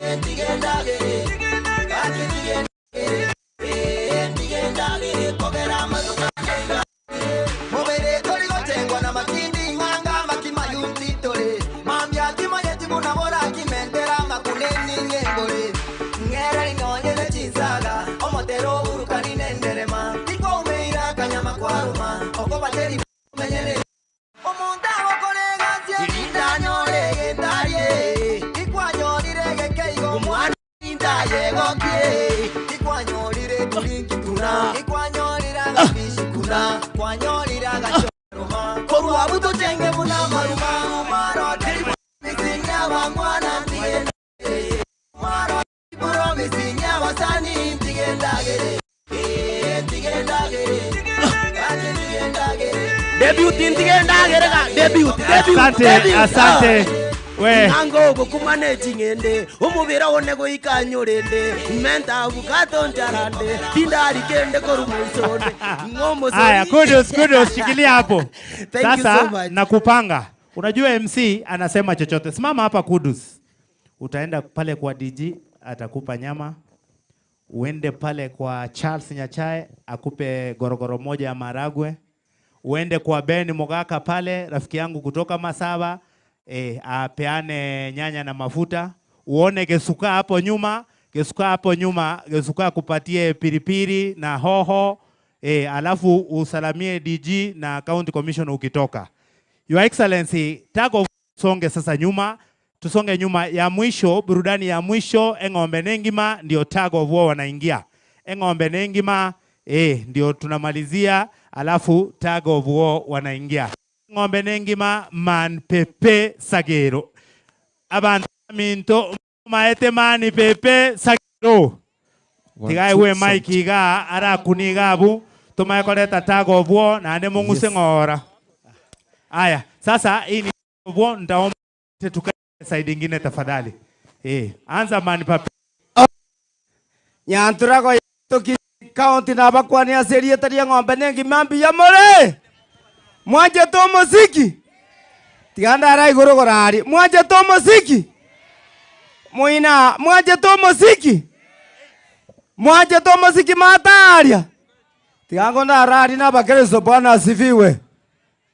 Eh tigendagere Baki tigendagere Eh tigendagere Kogera matukane igabarire Mubere tori gotengwa na makindi ng'anga makimayu Omwana indayegokie Kikwanyorire turingi tuna Kikwanyorire agafishi kuna Kwanyorire agachoroma Korwa buto chenge buna maruma Maro teri misinya bangwana ntigenda Maro buro misinya basani ntigendagere Ntigendagere Ntigendagere Debut ntigendagere ga debut debut Asante, debut. asante. We. Nango obokumane ching'ende omobere one goika nyorende menta abukato ncharande tindari kende korumusonde ng'omosori Haya, kudos, kudos, shikilia hapo. Thank you Sasa so much. nakupanga. Unajua MC anasema chochote. Simama hapa Kudus. Utaenda pale kwa DG atakupa nyama. Uende pale kwa Charles Nyachae akupe gorogoro moja ya maragwe. Uende kwa Ben Mogaka pale rafiki yangu kutoka Masaba apeane nyanya na mafuta. Uone Gesuka hapo nyuma, Gesuka hapo nyuma, Gesuka akupatie piripiri na hoho alafu usalamie DG na county commission ukitoka. Your Excellency, tago songe sasa nyuma, tusonge nyuma ya mwisho, burudani ya mwisho eng'ombe nengima ndio tag of war wanaingia. Eng'ombe nengima ndio tunamalizia, alafu tag of war wanaingia. Ng'ombe nengima man pepe sagero. Abantu minto maete mani pepe sagero. One, Tigae two, we sound mic iga arakuni igabu tumae koleta tag of war na ande munguse Yes. ng'ora. Aya, sasa hii ni tag of war, nitaomba tukae side ingine tafadhali. Anza mani pape. Nyanturago tuki county na bakwani aserie taria ng'ombe nengi mambi ya more mwanje to muziki tiganda ara iguru gorari mwanje to muziki muina mwanje to muziki mwanje to muziki mataria tigango na arari na bakristo bwana asifiwe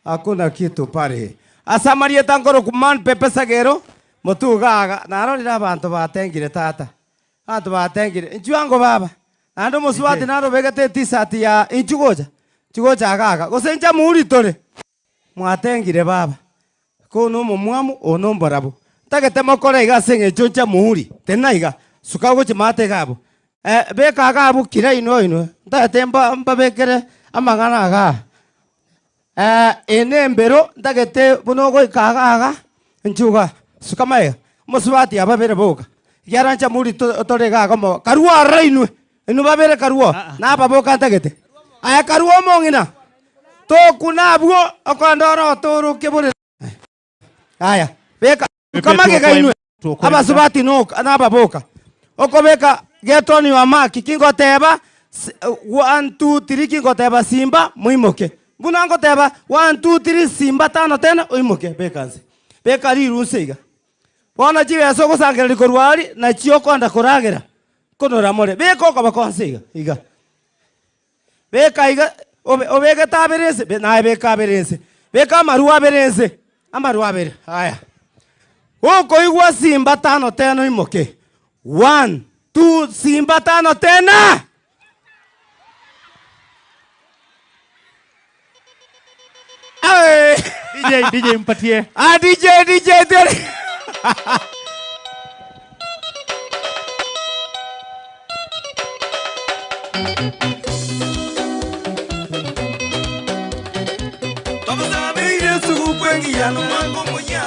hakuna kitu pale asamarie tangoro kuman pepe sagero mutugaga narorire abantu batengire tata bantu batengire inchuango baba naende omosuati narobegete etisati ya inchugocha nchugocha agaga gose ncha muritore mwatengire baba kono omomwamu ono omborabu ntagete mokore iga ase eng'encho ncha muhuri tena iga suka gochimate iga abwo beka iga abwo kira inwe inwe ntagete mba mbabekere amang'ana igaa ene embero ntagete buna ogoika iga iga nchuga suka maiga omosubati ababere boka ekiara ncha muri tore iga iga omo karua aroro inwe inwe babere karua nababoka ntagete aya karua omong'ina tokuna abwo okonda oro otoroke bore aya beka kamagega inwe abasubati noka nababoka okobeka get on your mark kingoteba 1 2 3 kingoteba simba muimoke buna ngoteba 1 2 3 simba tano tena oimoke beka nse beka riruse iga bono chibesa ogosangereria korwa aria nachio okonda koragera konora more beka okoba konse iga iga beka iga obegete abere ense naye beka abere ense beka amarwa abere ense amarwa abere aya okoigwa simba tano tena oimoke 1 2 simba tano tena Aye. DJ, DJ mpatie. Ah, DJ, DJ, DJ. Tobasabire sugukwengi no mwango muya.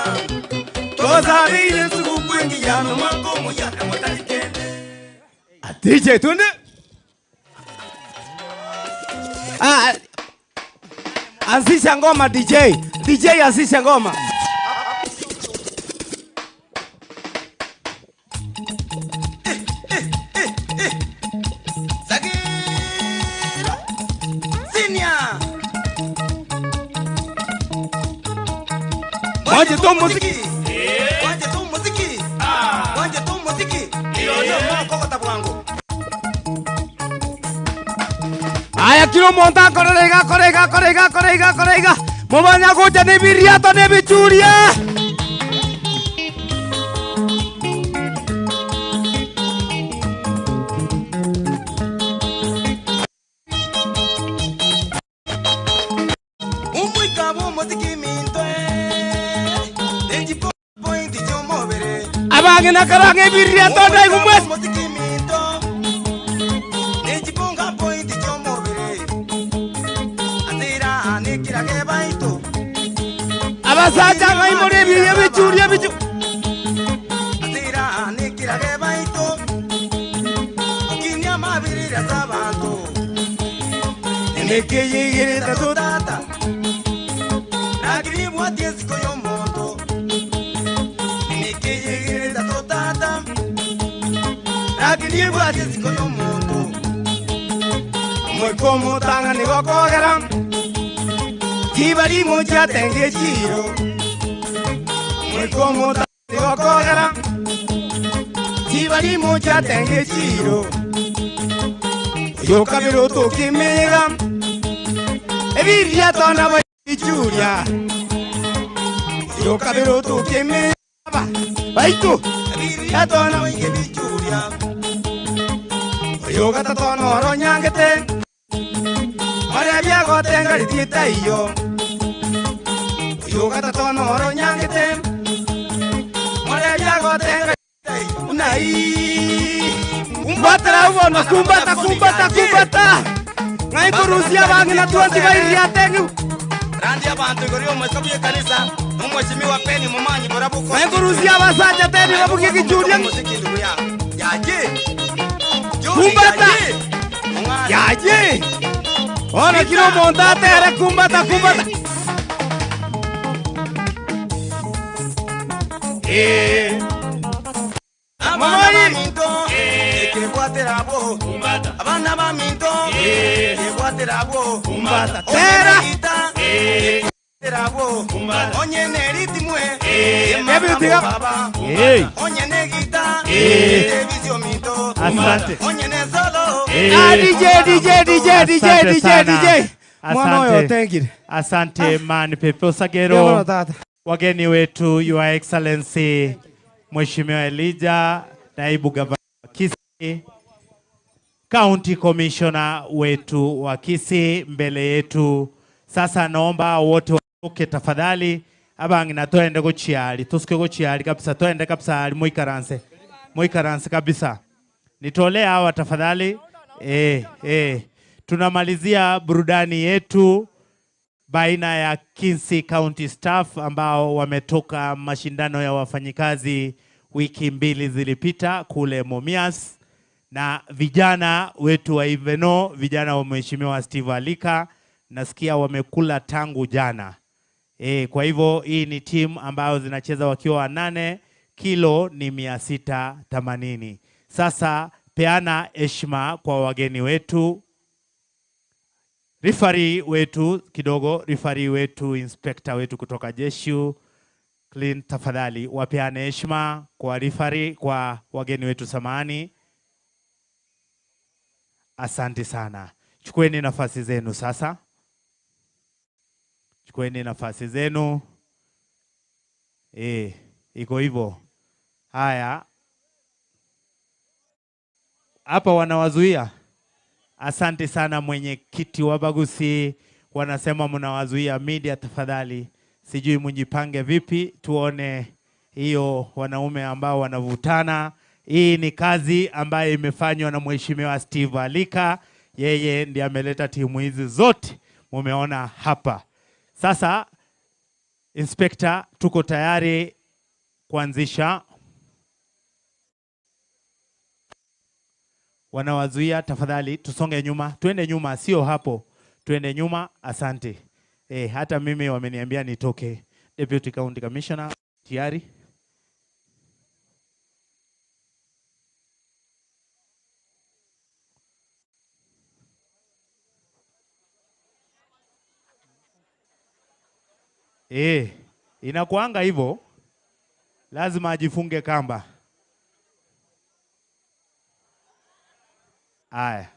Tobasabire sugukwengi no mwango muya. DJ tunde. Ah, anzisha ngoma DJ. DJ anzisha ngoma. Sagiro Senior Waje tu muziki. Waje tu muziki. Waje tu muziki. Ndio moko tabwango. Aya kilo monta korega korega korega korega korega. Mubanya gocha ne biriato ne bichuria. Umwika bo muziki minto. Deji point jomobere. Omong'ina karang'e ebiriria tonda igo mwesi. Abasacha ng'ai more ebiria ebichuria ebichu. Emeke eye igere etato tata. Omoika omotang'ani gokogera chibarimo chiatenge echiro. Omoika omotang'ani gokogera chibarimo chiatenge echiro. Oyo kabere otoka emeyega ebiria tona boichuria. Oyo kabere otoka emeyega baito ebiria tona boichuria. Oyo gatato noro nyangete oria biagotenga ritieta iyo. Oyo gatato noro nyangete oria biagotenga unai. Kumbatera ubono kumbata kumbata kumbata. Ngai kurusia bangina tuanti bairia tengu. Randi abantu igoro y'omoika bw'ekanisa n'omweshimiwa Peni Momanyi borabuko. Ngai kurusia abasacha teni babugie kichuria. Yaje. Kumbata. Yaje. Ona kilo monta tere kumbata kumbata. Eh. Abana baminto ekebwatera bo. Abana baminto ekebwatera bo. Tera. Ekebwatera bo. Onye neritimwe. Hebu tiga. Hey. Onye negita. Eh. Televizio minto. Asante. Onye nesolo. Eh. Ah, DJ DJ DJ DJ Asante DJ sana. DJ. Mwana oyo Asante. tengire. Asante man Pepe Ndio Osagero. tata. Wageni wetu Your Excellency Mheshimiwa Elijah, naibu gavana wa Kisii, County Commissioner wetu wa Kisii mbele yetu. Sasa naomba wote watoke tafadhali, abang'ina twende gochiali tusike gochiali kabisa, twende kabisa ali muikaranse muikaranse kabisa. Nitolee hawa tafadhali. Eh, eh. Tunamalizia burudani yetu baina ya Kisii County Staff ambao wametoka mashindano ya wafanyikazi wiki mbili zilipita kule Mumias na vijana wetu wa Iveno, vijana wa Mheshimiwa Steve Alika, nasikia wamekula tangu jana. E, kwa hivyo hii ni timu ambayo zinacheza wakiwa wanane, kilo ni 680. Sasa peana heshima kwa wageni wetu rifari wetu kidogo, rifari wetu, inspector wetu kutoka jeshu clean, tafadhali wapeane heshima kwa rifari, kwa wageni wetu, samahani. Asante sana, chukueni nafasi zenu sasa, chukueni nafasi zenu. E, iko hivyo. Haya, hapa wanawazuia. Asante sana mwenyekiti wa Bagusi, wanasema mnawazuia media, tafadhali. Sijui mjipange vipi, tuone hiyo wanaume ambao wanavutana. Hii ni kazi ambayo imefanywa na Mheshimiwa Steve Alika, yeye ndiye ameleta timu hizi zote mumeona hapa. Sasa Inspector, tuko tayari kuanzisha. Wanawazuia, tafadhali tusonge nyuma, tuende nyuma, sio hapo, tuende nyuma. Asante. Eh, hata mimi wameniambia nitoke. Deputy County Commissioner, tayari? Eh, inakuanga hivyo, lazima ajifunge kamba. Aya.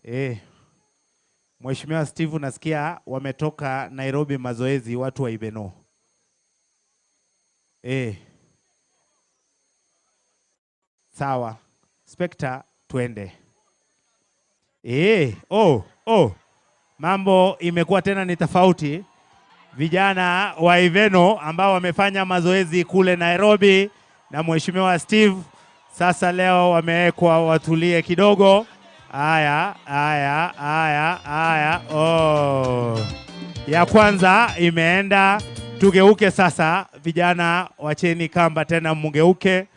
Eh. Mheshimiwa Steve, nasikia wametoka Nairobi mazoezi watu wa Ibeno. Eh. Sawa. Inspector, twende. Eh, oh, oh. Mambo imekuwa tena ni tofauti. Vijana wa Iveno ambao wamefanya mazoezi kule Nairobi na Mheshimiwa Steve sasa leo wamewekwa watulie kidogo. Aya, aya, aya, aya. Oh. Ya kwanza imeenda. Tugeuke sasa, vijana wacheni kamba tena mugeuke.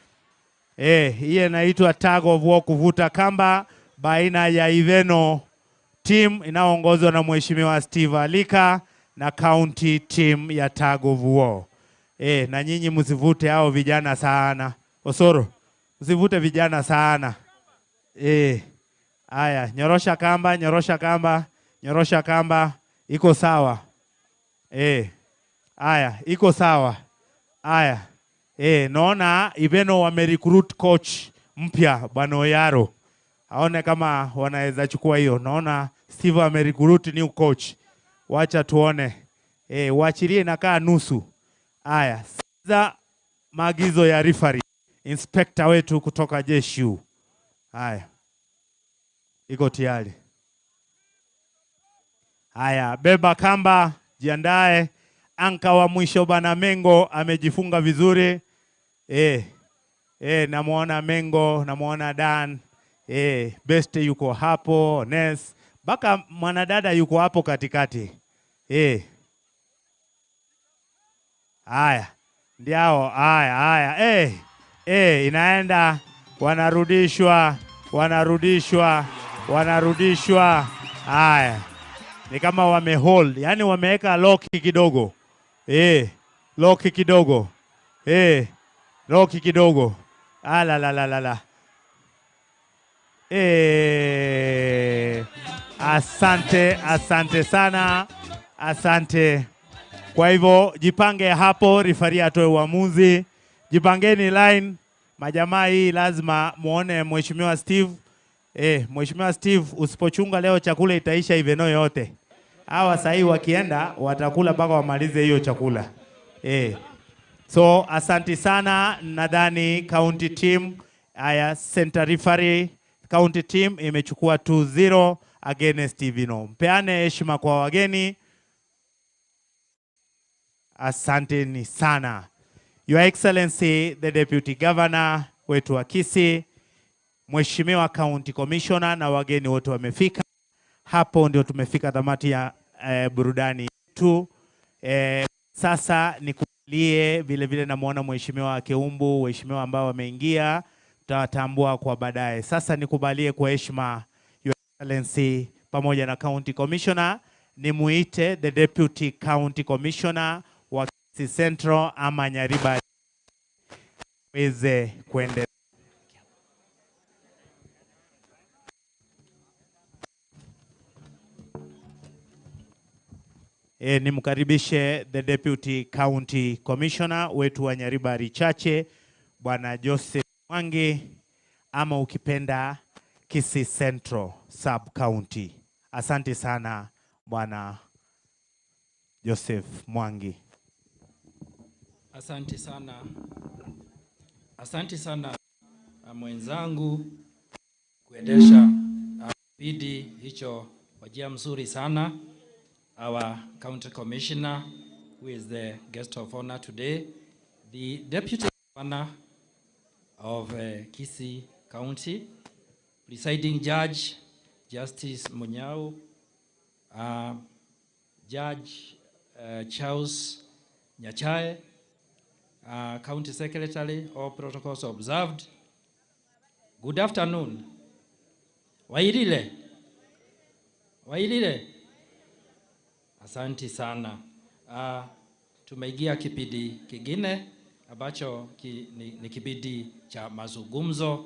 Eh, hii inaitwa tug of war, kuvuta kamba baina ya Iveno team inayoongozwa na Mheshimiwa Steve Alika na county team ya tug of war. Eh, na nyinyi msivute hao vijana sana. Osoro, msivute vijana sana. Eh, haya, nyorosha kamba, nyorosha kamba, nyorosha kamba, iko sawa. Eh, haya, iko sawa. Haya. Eh, naona Iveno wamerecruit coach mpya Bwana Oyaro. Aone kama wanaweza chukua hiyo. Naona Steve amerecruit new coach. Wacha tuone. Eh, waachilie inakaa nusu. Haya, sasa maagizo ya referee, inspector wetu kutoka jeshi. Haya. Iko tayari. Haya, beba kamba, jiandae. Anka wa mwisho bana Mengo amejifunga vizuri. Eh, eh, namuona Mengo, namuona Dan. Eh, Best yuko hapo, Nes. Baka mwanadada yuko hapo katikati. Eh. Haya, ndiao, haya, haya. Eh, eh, inaenda, wanarudishwa, wanarudishwa, wanarudishwa. Haya. Ni kama wamehold, yani wameweka lock kidogo. Eh, lock kidogo. Eh, lock kidogo. Ah, la la la la la. Eh, asante, asante sana. Asante. Kwa hivyo jipange hapo, rifari atoe uamuzi. Jipangeni line. Majamaa, hii lazima muone Mheshimiwa Steve. Eh, Mheshimiwa Steve, usipochunga leo chakula itaisha Iveno yote. Hawa sahii wakienda watakula mpaka wamalize hiyo chakula. Eh. So asanti sana, nadhani county team haya, center referee county team imechukua 2-0 against Iveno. Mpeane heshima kwa wageni. Asanteni sana. Your Excellency the Deputy Governor wetu wa Kisii, Mheshimiwa County Commissioner na wageni wote wamefika. Hapo ndio tumefika tamati ya burudani yetu. Sasa nikubalie vile vile namuona Mheshimiwa Keumbu, waheshimiwa ambao wameingia tutawatambua kwa baadaye. Sasa nikubalie kwa heshima Your Excellency pamoja na County Commissioner nimuite the Deputy County Commissioner wa Kisii Central ama Nyariba weze kuendelea. Nimkaribishe the Deputy County Commissioner wetu wa Nyaribari Chache Bwana Joseph Mwangi ama ukipenda Kisii Central Sub County. Asante sana Bwana Joseph Mwangi. Asante sana. Asante sana mwenzangu kuendesha kipindi hicho kwa njia mzuri sana. Our County Commissioner, who is the guest of honor today, the Deputy Governor of Kisii County, Presiding Judge Justice Munyao, Judge Charles Nyachae, County Secretary, all protocols observed. Good afternoon. Wairile. Wairile. Asanti sana. Tumeingia kipindi kingine ambacho ni kipindi cha mazungumzo,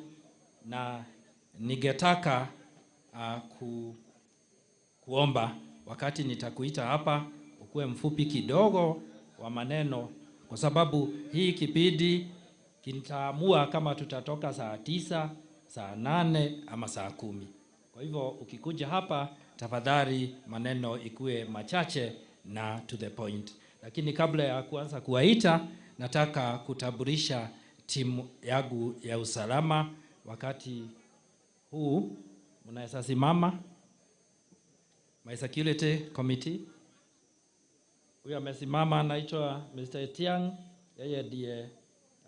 na ningetaka kuomba wakati nitakuita hapa ukuwe mfupi kidogo wa maneno, kwa sababu hii kipindi kitaamua kama tutatoka saa 9, saa 8 ama saa 10. Kwa hivyo ukikuja hapa tafadhali maneno ikuwe machache na to the point. Lakini kabla ya kuanza kuwaita, nataka kutambulisha timu yangu ya usalama. wakati huu. Mnaweza simama. My security committee. Huyu amesimama anaitwa Mr. Etiang, yeye ndiye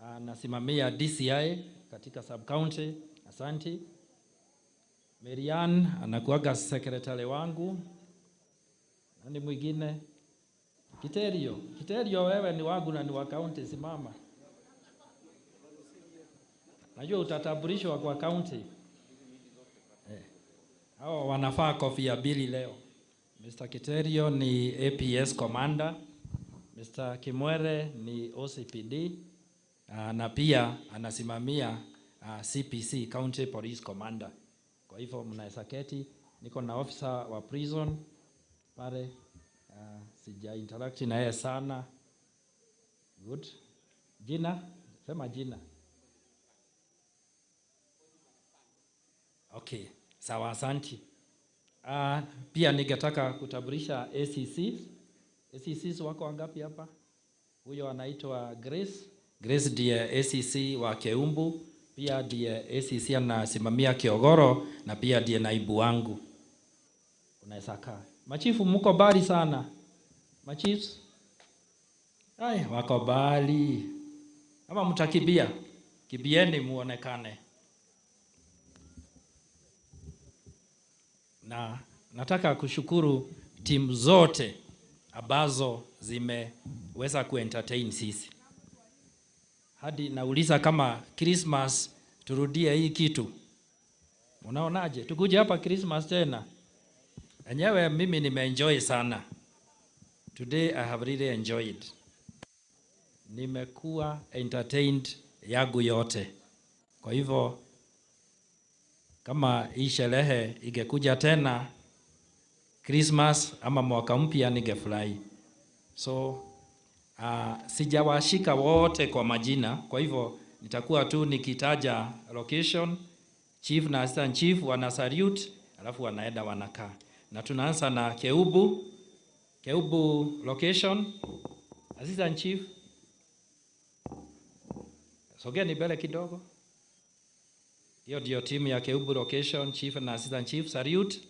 anasimamia DCI katika sub county. Asante. Marian anakuaga secretary wangu. Nani mwingine? Kiterio. Kiterio, wewe ni wangu na ni wa county, simama. Najua utatambulishwa kwa county. Eh. Hao wanafaa kofia mbili leo. Mr. Kiterio ni APS commander. Mr. Kimwere ni OCPD na pia anasimamia CPC County Police Commander. Kwa hivyo mnaweza keti. Niko na officer wa prison pale. Sija interact na yeye sana. Good. Jina? Sema jina. Okay, sawa, asanti. Pia ningetaka kutambulisha ACC. ACCs wako wangapi hapa? Huyo anaitwa Grace. Grace ndiye ACC wa Keumbu, pia ndiye ACC anasimamia Kiogoro na pia ndiye naibu wangu. Unaweza kaa. Machifu mko mbali sana. Machiefs? Ai, wako mbali. Ama mtakimbia? Kimbieni muonekane. Na nataka kushukuru timu zote ambazo zimeweza kuentertain sisi. Hadi nauliza kama Christmas turudie hii kitu. Unaonaje? Tukuje hapa Christmas tena? Enyewe mimi nimeenjoy sana. Today I have really enjoyed. Nimekuwa entertained yangu yote. Kwa hivyo kama hii sherehe ingekuja tena Christmas ama mwaka mpya ningefurahi. So sijawashika wote kwa majina, kwa hivyo nitakuwa tu nikitaja location, chief na assistant chief wana salute, alafu wanaenda wanakaa. Na tunaanza na Keubu, Keubu location, assistant chief. Sogeni mbele kidogo. Hiyo ndio timu ya Keubu location, chief na assistant chief, salute.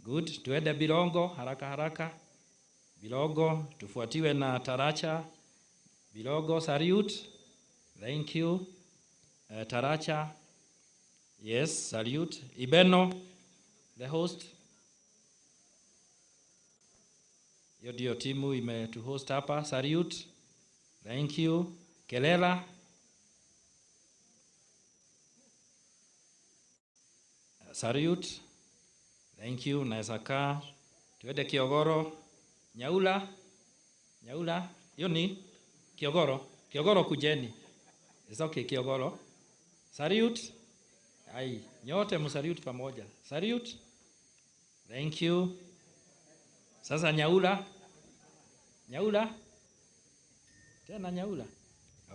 Good. Tuende Birongo haraka haraka. Birongo tufuatiwe na Taracha. Birongo salute. Thank you. Taracha. Yes, salute. Ibeno, the host. Hiyo ndio timu imetuhost hapa. Salute. Thank you. Kelela. Salute. Thank you. Naweza kaa. Tuende Kiogoro. Nyaula. Nyaula. Hiyo ni Kiogoro. Kiogoro kujeni. It's okay Kiogoro. Salute. Ai, nyote msalute pamoja. Salute. Thank you. Sasa Nyaula. Nyaula. Tena Nyaula.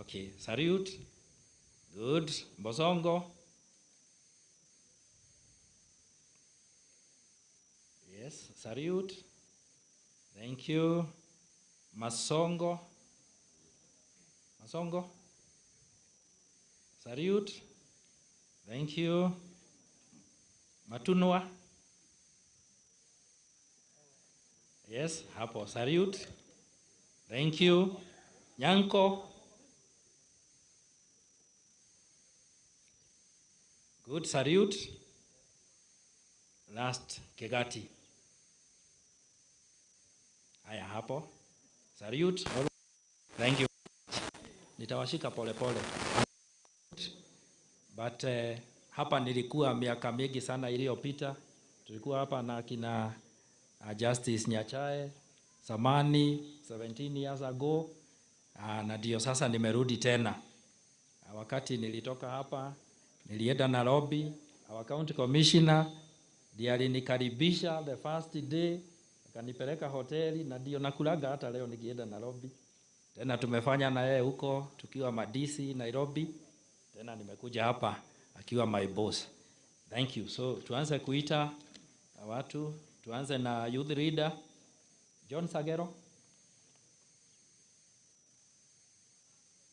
Okay, salute. Good. Mbosongo. Yes, salute. Thank you. Masongo. Masongo. Salute. Thank you. Matunwa. Yes, hapo. Salute. Thank you. Nyanko. Good, salute. Last, Kegati. Haya hapo. Salute. Thank you. Nitawashika pole pole. But hapa nilikuwa miaka mingi sana iliyopita. Tulikuwa hapa na kina Justice Nyachae samani 17 years ago. Na ndio sasa nimerudi tena. Wakati nilitoka hapa nilienda Nairobi, our county commissioner ndiye alinikaribisha the first day, akanipeleka hoteli na ndio nakulaga hata leo nikienda Nairobi. Tena tumefanya na yeye huko tukiwa Madisi Nairobi. Tena nimekuja hapa akiwa my boss. Thank you. So tuanze kuita watu, tuanze na youth leader John Sagero.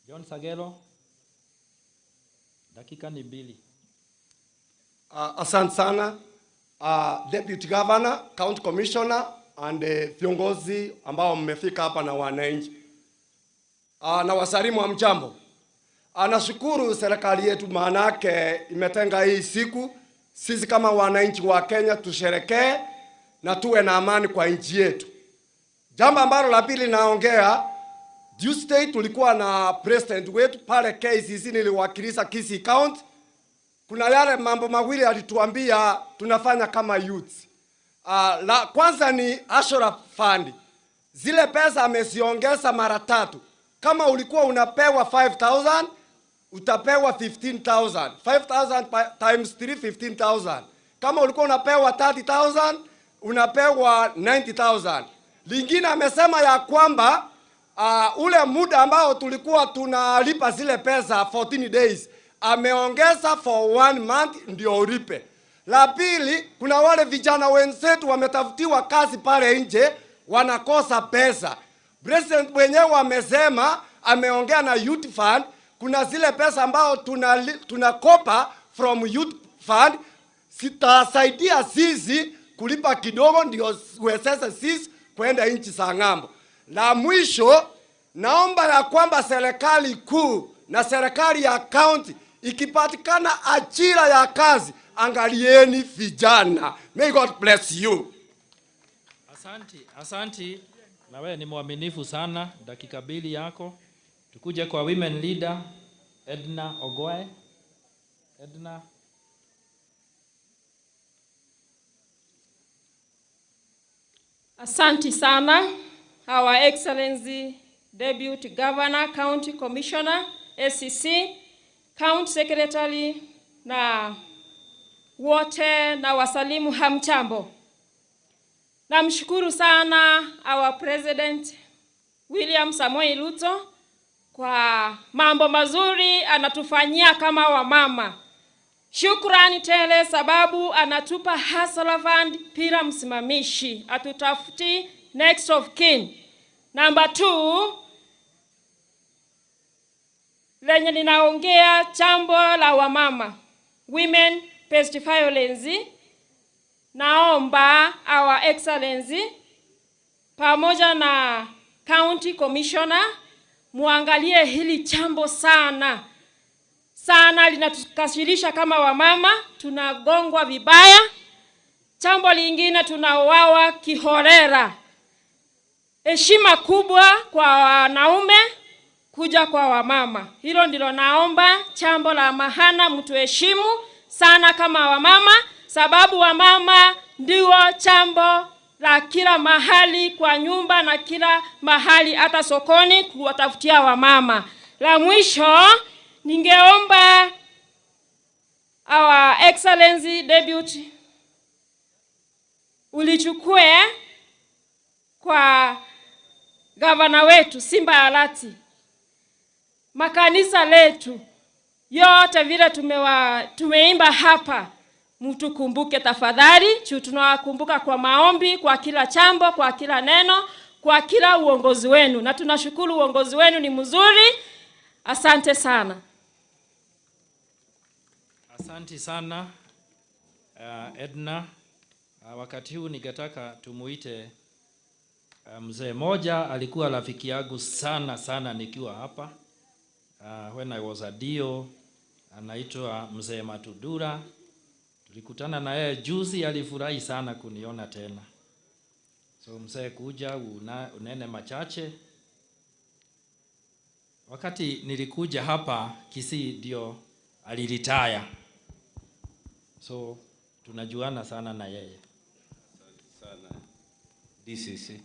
John Sagero. Dakika ni 2. Asante sana Deputy Governor, County Commissioner and viongozi ambao mmefika hapa na wananchi. Na wasalimu hamjambo. Nashukuru serikali yetu maanake imetenga hii siku sisi kama wananchi wa Kenya tusherekee na tuwe na amani kwa nchi yetu. Jambo ambalo la pili naongea, Tuesday tulikuwa na president wetu pale KCC, niliwakilisha Kisii County. Kuna yale mambo mawili alituambia tunafanya kama youth. La kwanza ni Ashura Fund. Zile pesa ameziongeza mara tatu. Kama ulikuwa unapewa 5000 utapewa 15000. 5000 times 3 15000. Kama ulikuwa unapewa 30000 unapewa 90000. Lingine amesema ya kwamba ule muda ambao tulikuwa tunalipa zile pesa 14 days ameongeza for one month ndio ulipe. La pili, kuna wale vijana wenzetu wametafutiwa kazi pale nje wanakosa pesa. President mwenyewe amesema, ameongea na Youth Fund, kuna zile pesa ambao tunakopa from Youth Fund zitasaidia sisi kulipa kidogo ndio uwezeshe sisi kwenda nchi za ng'ambo. La mwisho, naomba ya kwamba serikali kuu na serikali ya county ikipatikana ajira ya kazi, angalieni vijana. May God bless you. Asanti, asanti. Na wewe ni mwaminifu sana, dakika mbili yako. Tukuje kwa women leader Edna Ogoe. Edna. Asanti sana, Our Excellency Deputy Governor, County Commissioner, SEC, County Secretary na wote na wasalimu hamchambo. Namshukuru sana our President William Samoei Ruto kwa mambo mazuri anatufanyia kama wamama. Shukrani tele sababu anatupa Hustler Fund bila msimamishi, atutafuti next of kin. Number 2, lenye ninaongea jambo la wamama, women based violence. Naomba Our Excellency pamoja na County Commissioner muangalie hili jambo sana sana, linatukasirisha kama wamama, tunagongwa vibaya. Jambo lingine tunauawa kiholela. Heshima kubwa kwa wanaume kuja kwa wamama. Hilo ndilo naomba, jambo la maana, mtuheshimu sana kama wamama, sababu wamama ndio jambo la kila mahali, kwa nyumba na kila mahali, hata sokoni kuwatafutia wamama. La mwisho ningeomba Our Excellency Deputy ulichukue kwa gavana wetu Simba Arati, makanisa letu yote vile tumeimba hapa, mtukumbuke tafadhali, juu tunawakumbuka kwa maombi, kwa kila chambo, kwa kila neno, kwa kila uongozi wenu, na tunashukuru uongozi wenu ni mzuri. Asante sana. Asante sana Edna. Wakati huu ningetaka tumuite mzee moja alikuwa rafiki yangu sana sana nikiwa hapa. When I was a DO, anaitwa Mzee Matudura. Tulikutana na yeye juzi, alifurahi sana kuniona tena. So mzee, kuja unene machache. Wakati nilikuja hapa Kisii ndio aliretire. So tunajuana sana na yeye. Asante sana DCC.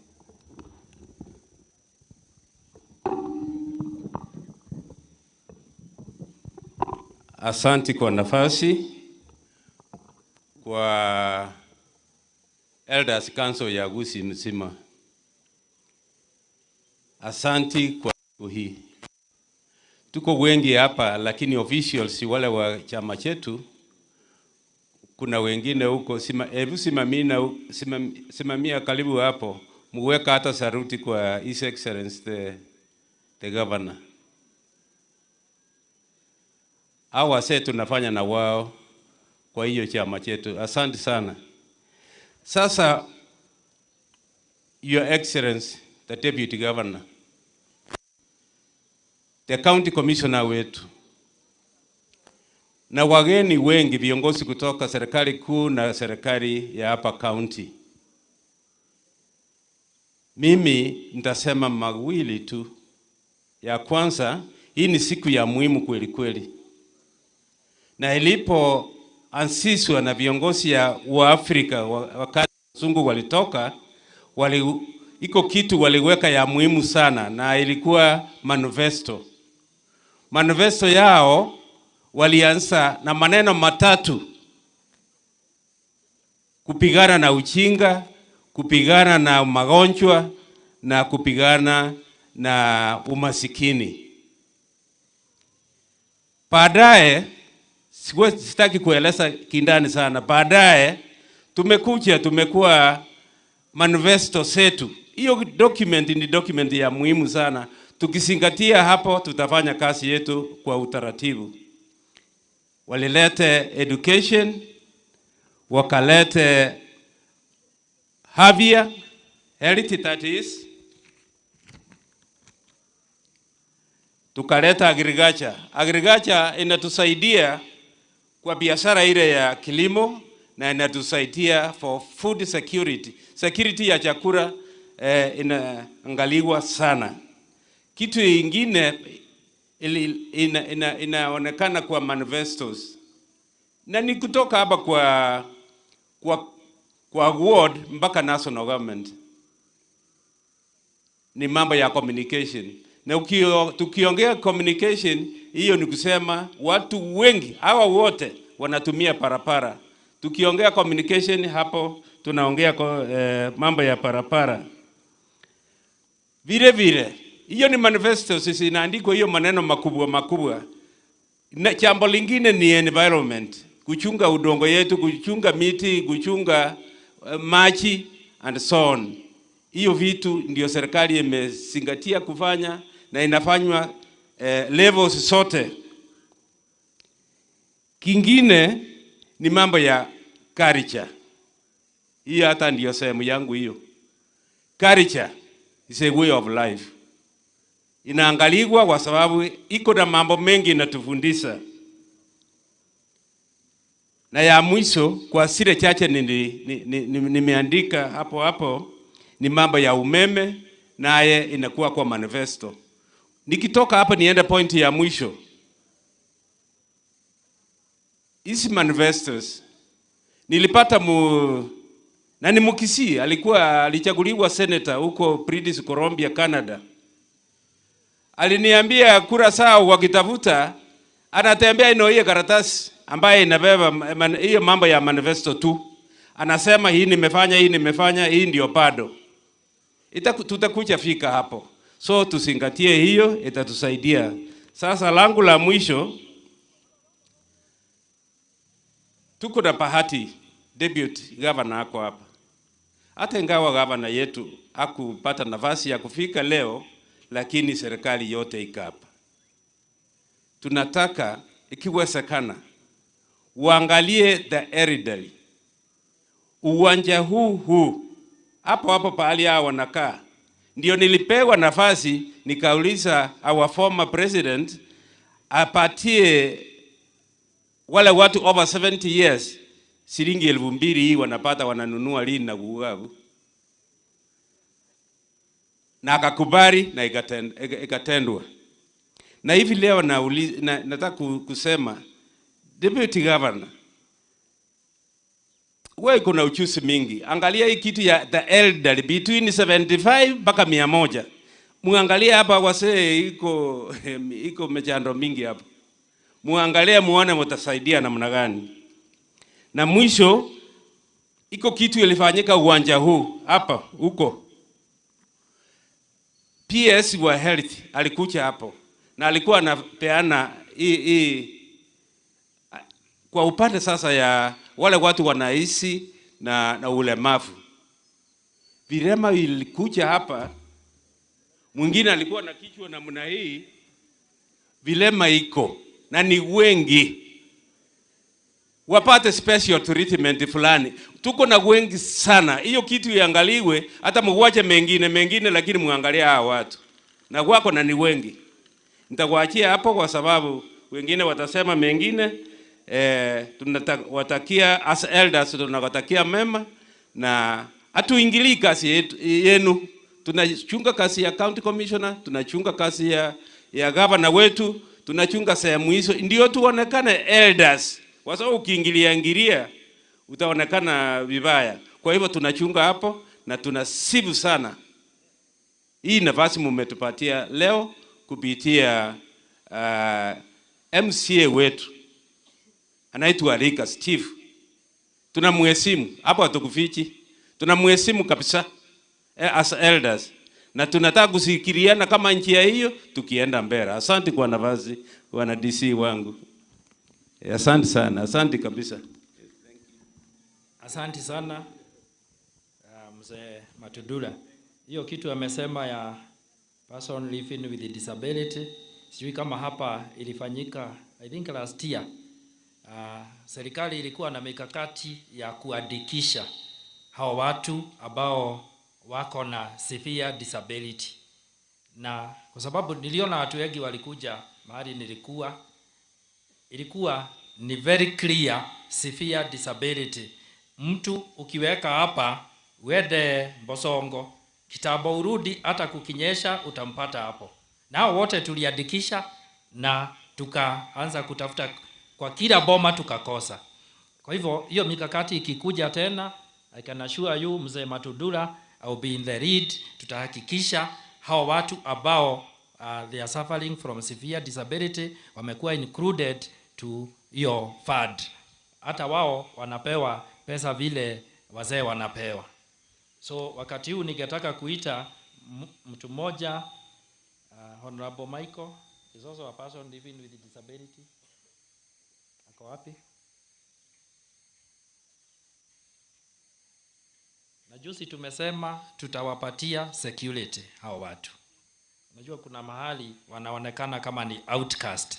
Asante kwa nafasi kwa Elders Council ya Gusii mzima. Asante kwa siku hii. Tuko wengi hapa lakini officials si wale wa chama chetu. Kuna wengine huko, hebu simamia karibu hapo, muweka hata saruti kwa His Excellency the Governor. Hawa wasee tunafanya na wao kwa hiyo chama chetu. Asante sana. Sasa Your Excellency, the Deputy Governor, the County Commissioner wetu na wageni wengi, viongozi kutoka serikali kuu na serikali ya hapa county. Mimi nitasema mawili tu. Ya kwanza, hii ni siku ya muhimu kweli kweli, na ilipoanzishwa na viongozi ya wa Afrika wakati wazungu walitoka wali, iko kitu waliweka ya muhimu sana, na ilikuwa manifesto. Manifesto yao walianza na maneno matatu: kupigana na ujinga, kupigana na magonjwa na kupigana na umasikini. Baadaye sitaki kueleza kindani sana. Baadaye tumekuja tumekuwa manifesto zetu. Hiyo document ni document ya muhimu sana. Tukizingatia hapo, tutafanya kazi yetu kwa utaratibu. Walilete education, wakalete afya, health that is, tukaleta agriculture. Agriculture inatusaidia kwa biashara ile ya kilimo na inatusaidia for food security. Security ya chakula inaangaliwa sana. Kitu ingine inaonekana kwa manifestos na ni kutoka hapa kwa ward mpaka national government ni mambo ya communication. Na tukiongea communication hiyo ni kusema watu wengi hawa wote wanatumia parapara. Tukiongea communication hapo tunaongea mambo ya parapara. Vile vile hiyo ni manifesto, sisi inaandikwa hiyo maneno makubwa makubwa. Na jambo lingine ni environment, kuchunga udongo yetu, kuchunga miti, kuchunga maji and so on. Hiyo vitu ndio serikali imezingatia kufanya na inafanywa levels zote. Kingine ni mambo ya culture. Hiyo hata ndio sehemu yangu hiyo. Culture is a way of life. Inaangaliwa kwa sababu iko na mambo mengi inatufundisha. Na ya mwisho kwa zile chache nimeandika hapo hapo ni mambo ya umeme, naye inakuwa kwa manifesto. Nikitoka hapa niende point ya mwisho. Hizi manifestos nilipata na ni Mkisii, alichaguliwa senator huko British Columbia, Canada. Aliniambia kura sawa wakitafuta, anatembea ino hiyo karatasi ambaye inabeba hiyo mambo ya manifesto tu. Anasema hii nimefanya, hii nimefanya, hii ndio bado. Tutakuja fika hapo. So tuzingatie hiyo, itatusaidia. Sasa langu la mwisho, tuko na bahati deputy governor ako hapa. Hata ingawa governor yetu hakupata nafasi ya kufika leo, lakini serikali yote iko hapa. Tunataka ikiwezekana uangalie the elderly. Uwanja huu huu hapo hapo pahali hao wanakaa. Ndio nilipewa nafasi nikauliza our former president apatie wale watu over 70 years shilingi 2000 hii wanapata wananunua lini na kuugavu. Na akakubali na ikatendwa. Na hivi leo nataka kusema Deputy Governor, wewe kuna uchuzi mingi. Angalia hii kitu ya the elderly between 75 mpaka 100. Muangalie hapa wasee, iko mechando mingi hapa. Muangalie muone mtasaidia namna gani. Na mwisho iko kitu ilifanyika uwanja huu hapa huko. PS wa health alikuja hapo na alikuwa anapeana hii kwa upande sasa ya wale watu wanaishi na ulemavu. Vilema ilikuja hapa, mwingine alikuwa na kichwa namna hii. Vilema iko na ni wengi. Wapate special treatment fulani. Tuko na wengi sana, hiyo kitu iangaliwe, hata muwache mengine mengine, lakini muangalie hawa watu na wako na ni wengi. Nitakuachia hapo kwa sababu wengine watasema mengine. Eh, tunawatakia as elders, tunawatakia mema na hatuingilii kazi yetu, yenu. Tunachunga kazi ya county commissioner, tunachunga kazi ya, ya governor wetu, tunachunga sehemu hizo ndio tuonekane elders, kwa sababu ukiingilia ingilia utaonekana vibaya. Kwa hivyo tunachunga hapo na tunasifu sana hii nafasi mumetupatia leo kupitia MCA wetu anaitwa Rika Steve. Tunamheshimu hapo, hatukufichi, tunamheshimu kabisa as elders, na tunataka kusikiliana kama njia hiyo tukienda mbele. Asante kwa nafasi, wana DC wangu. Asante sana, asante kabisa. Asante sana mzee Matudula. Hiyo kitu amesema ya person living with disability, sijui kama hapa ilifanyika, I think last year. Serikali ilikuwa na mikakati ya kuandikisha hao watu ambao wako na severe disability, na kwa sababu niliona watu wengi walikuja mahali nilikuwa, ilikuwa ni very clear severe disability. Mtu ukiweka hapa uende Mbosongo kitambo urudi, hata kukinyesha utampata hapo. Nao wote tuliandikisha na tukaanza kutafuta kwa kila boma tukakosa. Kwa hivyo hiyo mikakati ikikuja tena, I can assure you mzee Matudula, I will be in the lead. Tutahakikisha hao watu ambao they are suffering from severe disability wamekuwa included to hiyo fund. Hata wao wanapewa pesa vile wazee wanapewa. So wakati huu ningetaka kuita mtu mmoja, Honorable Michael is also a person living with disability. Ako wapi? Na juzi tumesema tutawapatia security hao watu. Unajua kuna mahali wanaonekana kama ni outcast,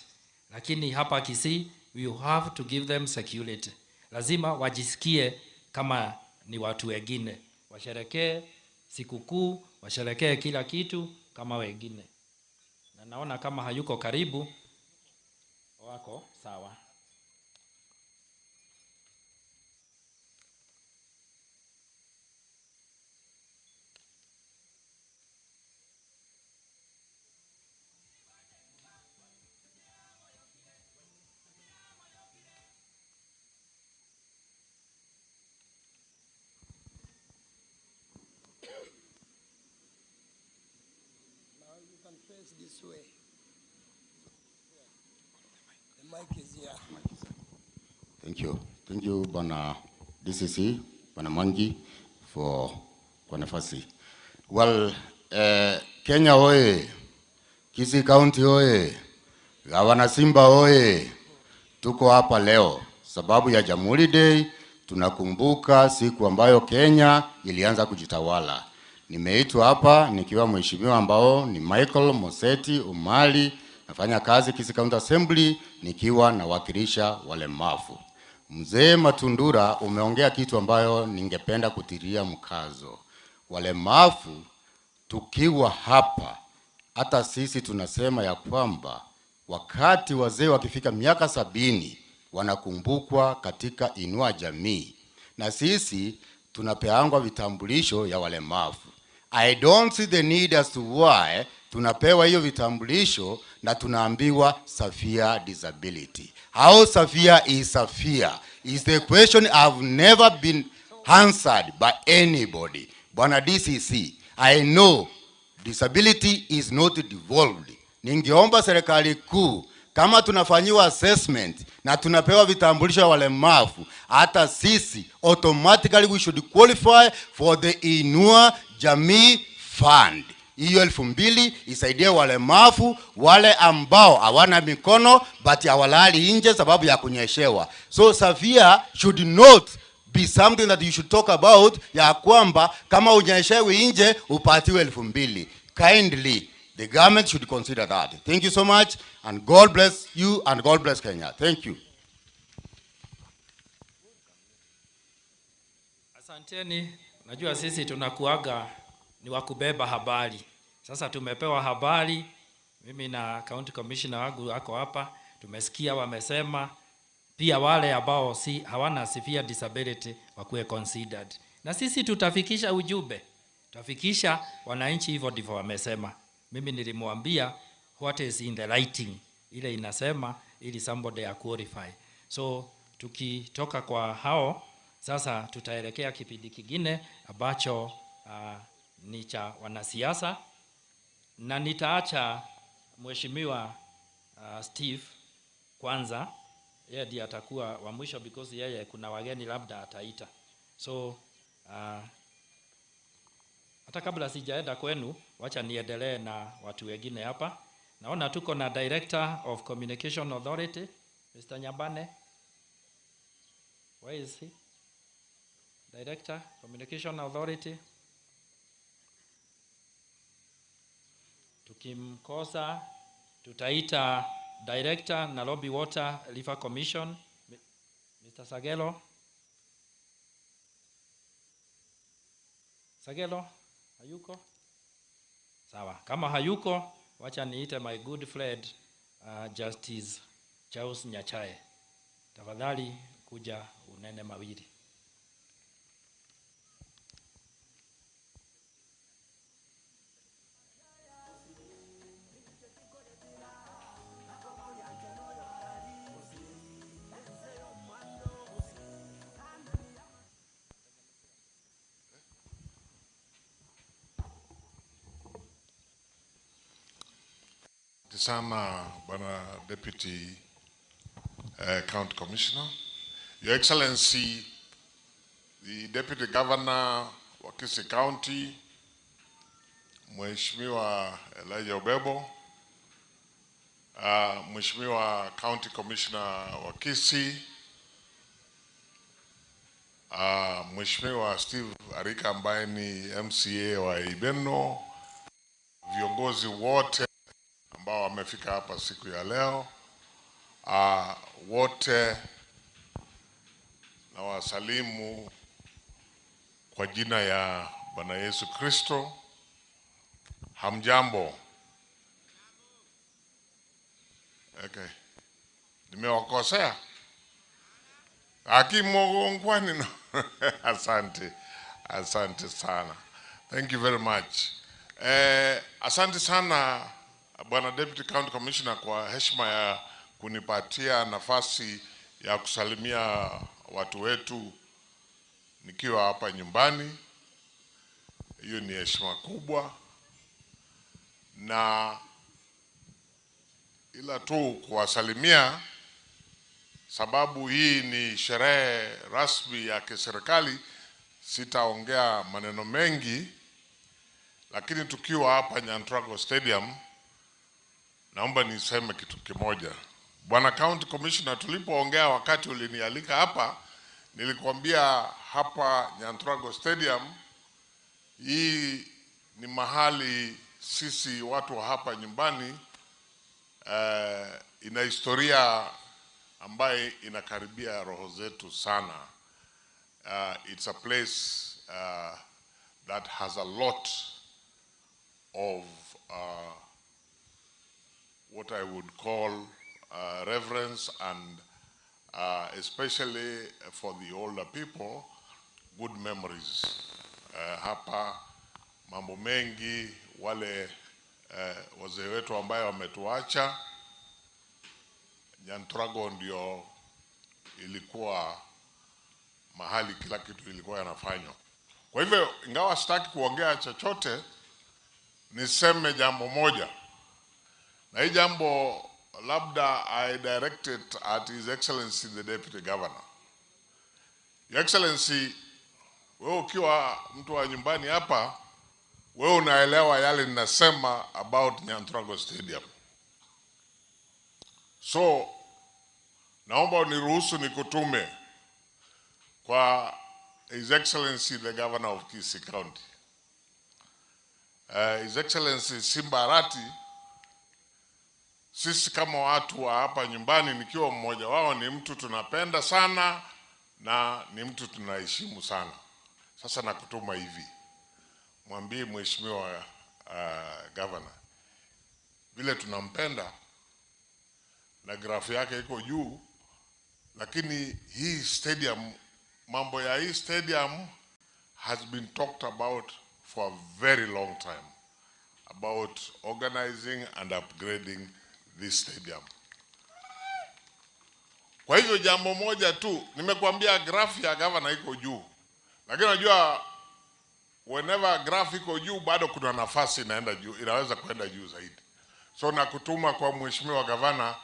lakini hapa Kisii we have to give them security. Lazima wajisikie kama ni watu wengine, washerekee sikukuu, washerekee kila kitu kama wengine. Na naona kama hayuko karibu wako sawa. Now you can face this way. The mic is here. Thank you. Thank you, Bwana DCC, Bwana Mwangi, for kwa nafasi. Well, Kenya oye, Kisii County oye, Gavana Simba oye. Tuko hapa leo sababu ya Jamhuri Day, tunakumbuka siku ambayo Kenya ilianza kujitawala. Nimeitwa hapa nikiwa mheshimiwa ambao ni Michael Moseti Umali, nafanya kazi Kisii County Assembly nikiwa nawakilisha walemavu. Mzee Matundura, umeongea kitu ambayo ningependa kutilia mkazo. Walemavu tukiwa hapa, hata sisi tunasema ya kwamba wakati wazee wakifika miaka 70 wanakumbukwa katika Inua Jamii, na sisi tunapeangwa vitambulisho ya walemavu. I don't see the need as to why tunapewa hiyo vitambulisho na tunaambiwa severe disability. How severe is severe is the question I've never been answered by anybody. Bwana DCC, I know disability is not devolved. Ningeomba serikali kuu kama tunafanyiwa assessment na tunapewa vitambulisho ya walemavu, hata sisi automatically we should qualify for the Inua Jamii Fund. Hiyo 2000 isaidie walemavu wale ambao hawana mikono but hawalali nje sababu ya kunyeshewa. So severe should not be something that you should talk about, ya kwamba kama unyeshewi nje upatiwe 2000. Kindly, the government should consider that. Thank you so much, and God bless you, and God bless Kenya. Thank you. Asanteni. Najua sisi tunakuaga ni wa kubeba habari. Sasa tumepewa habari, mimi na county commissioner wangu ako hapa, tumesikia wamesema pia wale ambao si hawana severe disability wakuwe considered, na sisi tutafikisha ujumbe, tutafikisha wananchi, hivyo ndivyo wamesema. Mimi nilimwambia what is in the writing, ile inasema ili somebody a qualify. So tukitoka kwa hao sasa tutaelekea kipindi kingine ambacho ni cha wanasiasa, na nitaacha mheshimiwa Steve kwanza, yeye ndiye atakuwa wa mwisho because yeye kuna wageni labda ataita. So hata kabla sijaenda kwenu, wacha niendelee na watu wengine hapa. Naona tuko na Director of Communication Authority Mr. Nyambane. Where is he? Director, Communication Authority. Tukimkosa tutaita Director Nairobi Water River Commission, Mr. Sagelo. Sagelo, hayuko? Sawa, kama hayuko, wacha niite my good friend Justice Charles Nyachae. Tafadhali kuja unene mawili. Asante sana Bwana Deputy County Commissioner. Your Excellency, the Deputy Governor wa Kisii County, Mheshimiwa Elijah Obebo, Mheshimiwa County Commissioner wa Kisii, Mheshimiwa Steve Arika ambaye ni MCA wa Ibeno, viongozi wote ambao wamefika hapa siku ya leo, wote na wasalimu kwa jina ya Bwana Yesu Kristo. Hamjambo? Okay. Nimewakosea? Akimogongwani no. Asante. Asante sana. Thank you very much. Asante sana Bwana Deputy County Commissioner kwa heshima ya kunipatia nafasi ya kusalimia watu wetu nikiwa hapa nyumbani. Hiyo ni heshima kubwa, na ila tu kuwasalimia, sababu hii ni sherehe rasmi ya kiserikali, sitaongea maneno mengi, lakini tukiwa hapa Nyantrago Stadium, naomba niseme kitu kimoja. Bwana County Commissioner, tulipoongea wakati ulinialika hapa, nilikuambia hapa Nyantrago Stadium hii ni mahali sisi watu wa hapa nyumbani ina historia ambaye inakaribia roho zetu sana. It's a place that has a lot of what I would call reverence and especially for the older people, good memories. Hapa mambo mengi wale wazee wetu ambayo wametuacha, Nyantrago ndio ilikuwa mahali kila kitu ilikuwa yanafanywa. Kwa hivyo ingawa sitaki kuongea chochote, niseme jambo moja, na hii jambo labda I direct it at His Excellency the Deputy Governor. Your Excellency, wewe ukiwa mtu wa nyumbani hapa, wewe unaelewa yale ninasema about Nyantrago Stadium. So naomba uniruhusu nikutume kwa His Excellency the Governor of Kisii County. His Excellency Simba Arati, sisi kama watu wa hapa nyumbani, nikiwa mmoja wao, ni mtu tunapenda sana na ni mtu tunaheshimu sana. Sasa nakutuma hivi, mwambie mheshimiwa governor vile tunampenda na grafu yake iko juu, lakini hii stadium, mambo ya hii stadium has been talked about for a very long time about organizing and upgrading this stadium. Kwa hivyo jambo moja tu nimekuambia, grafu ya gavana iko juu, lakini unajua whenever graph iko juu bado kuna nafasi inaenda juu, inaweza kwenda juu zaidi. So nakutuma kwa mheshimiwa gavana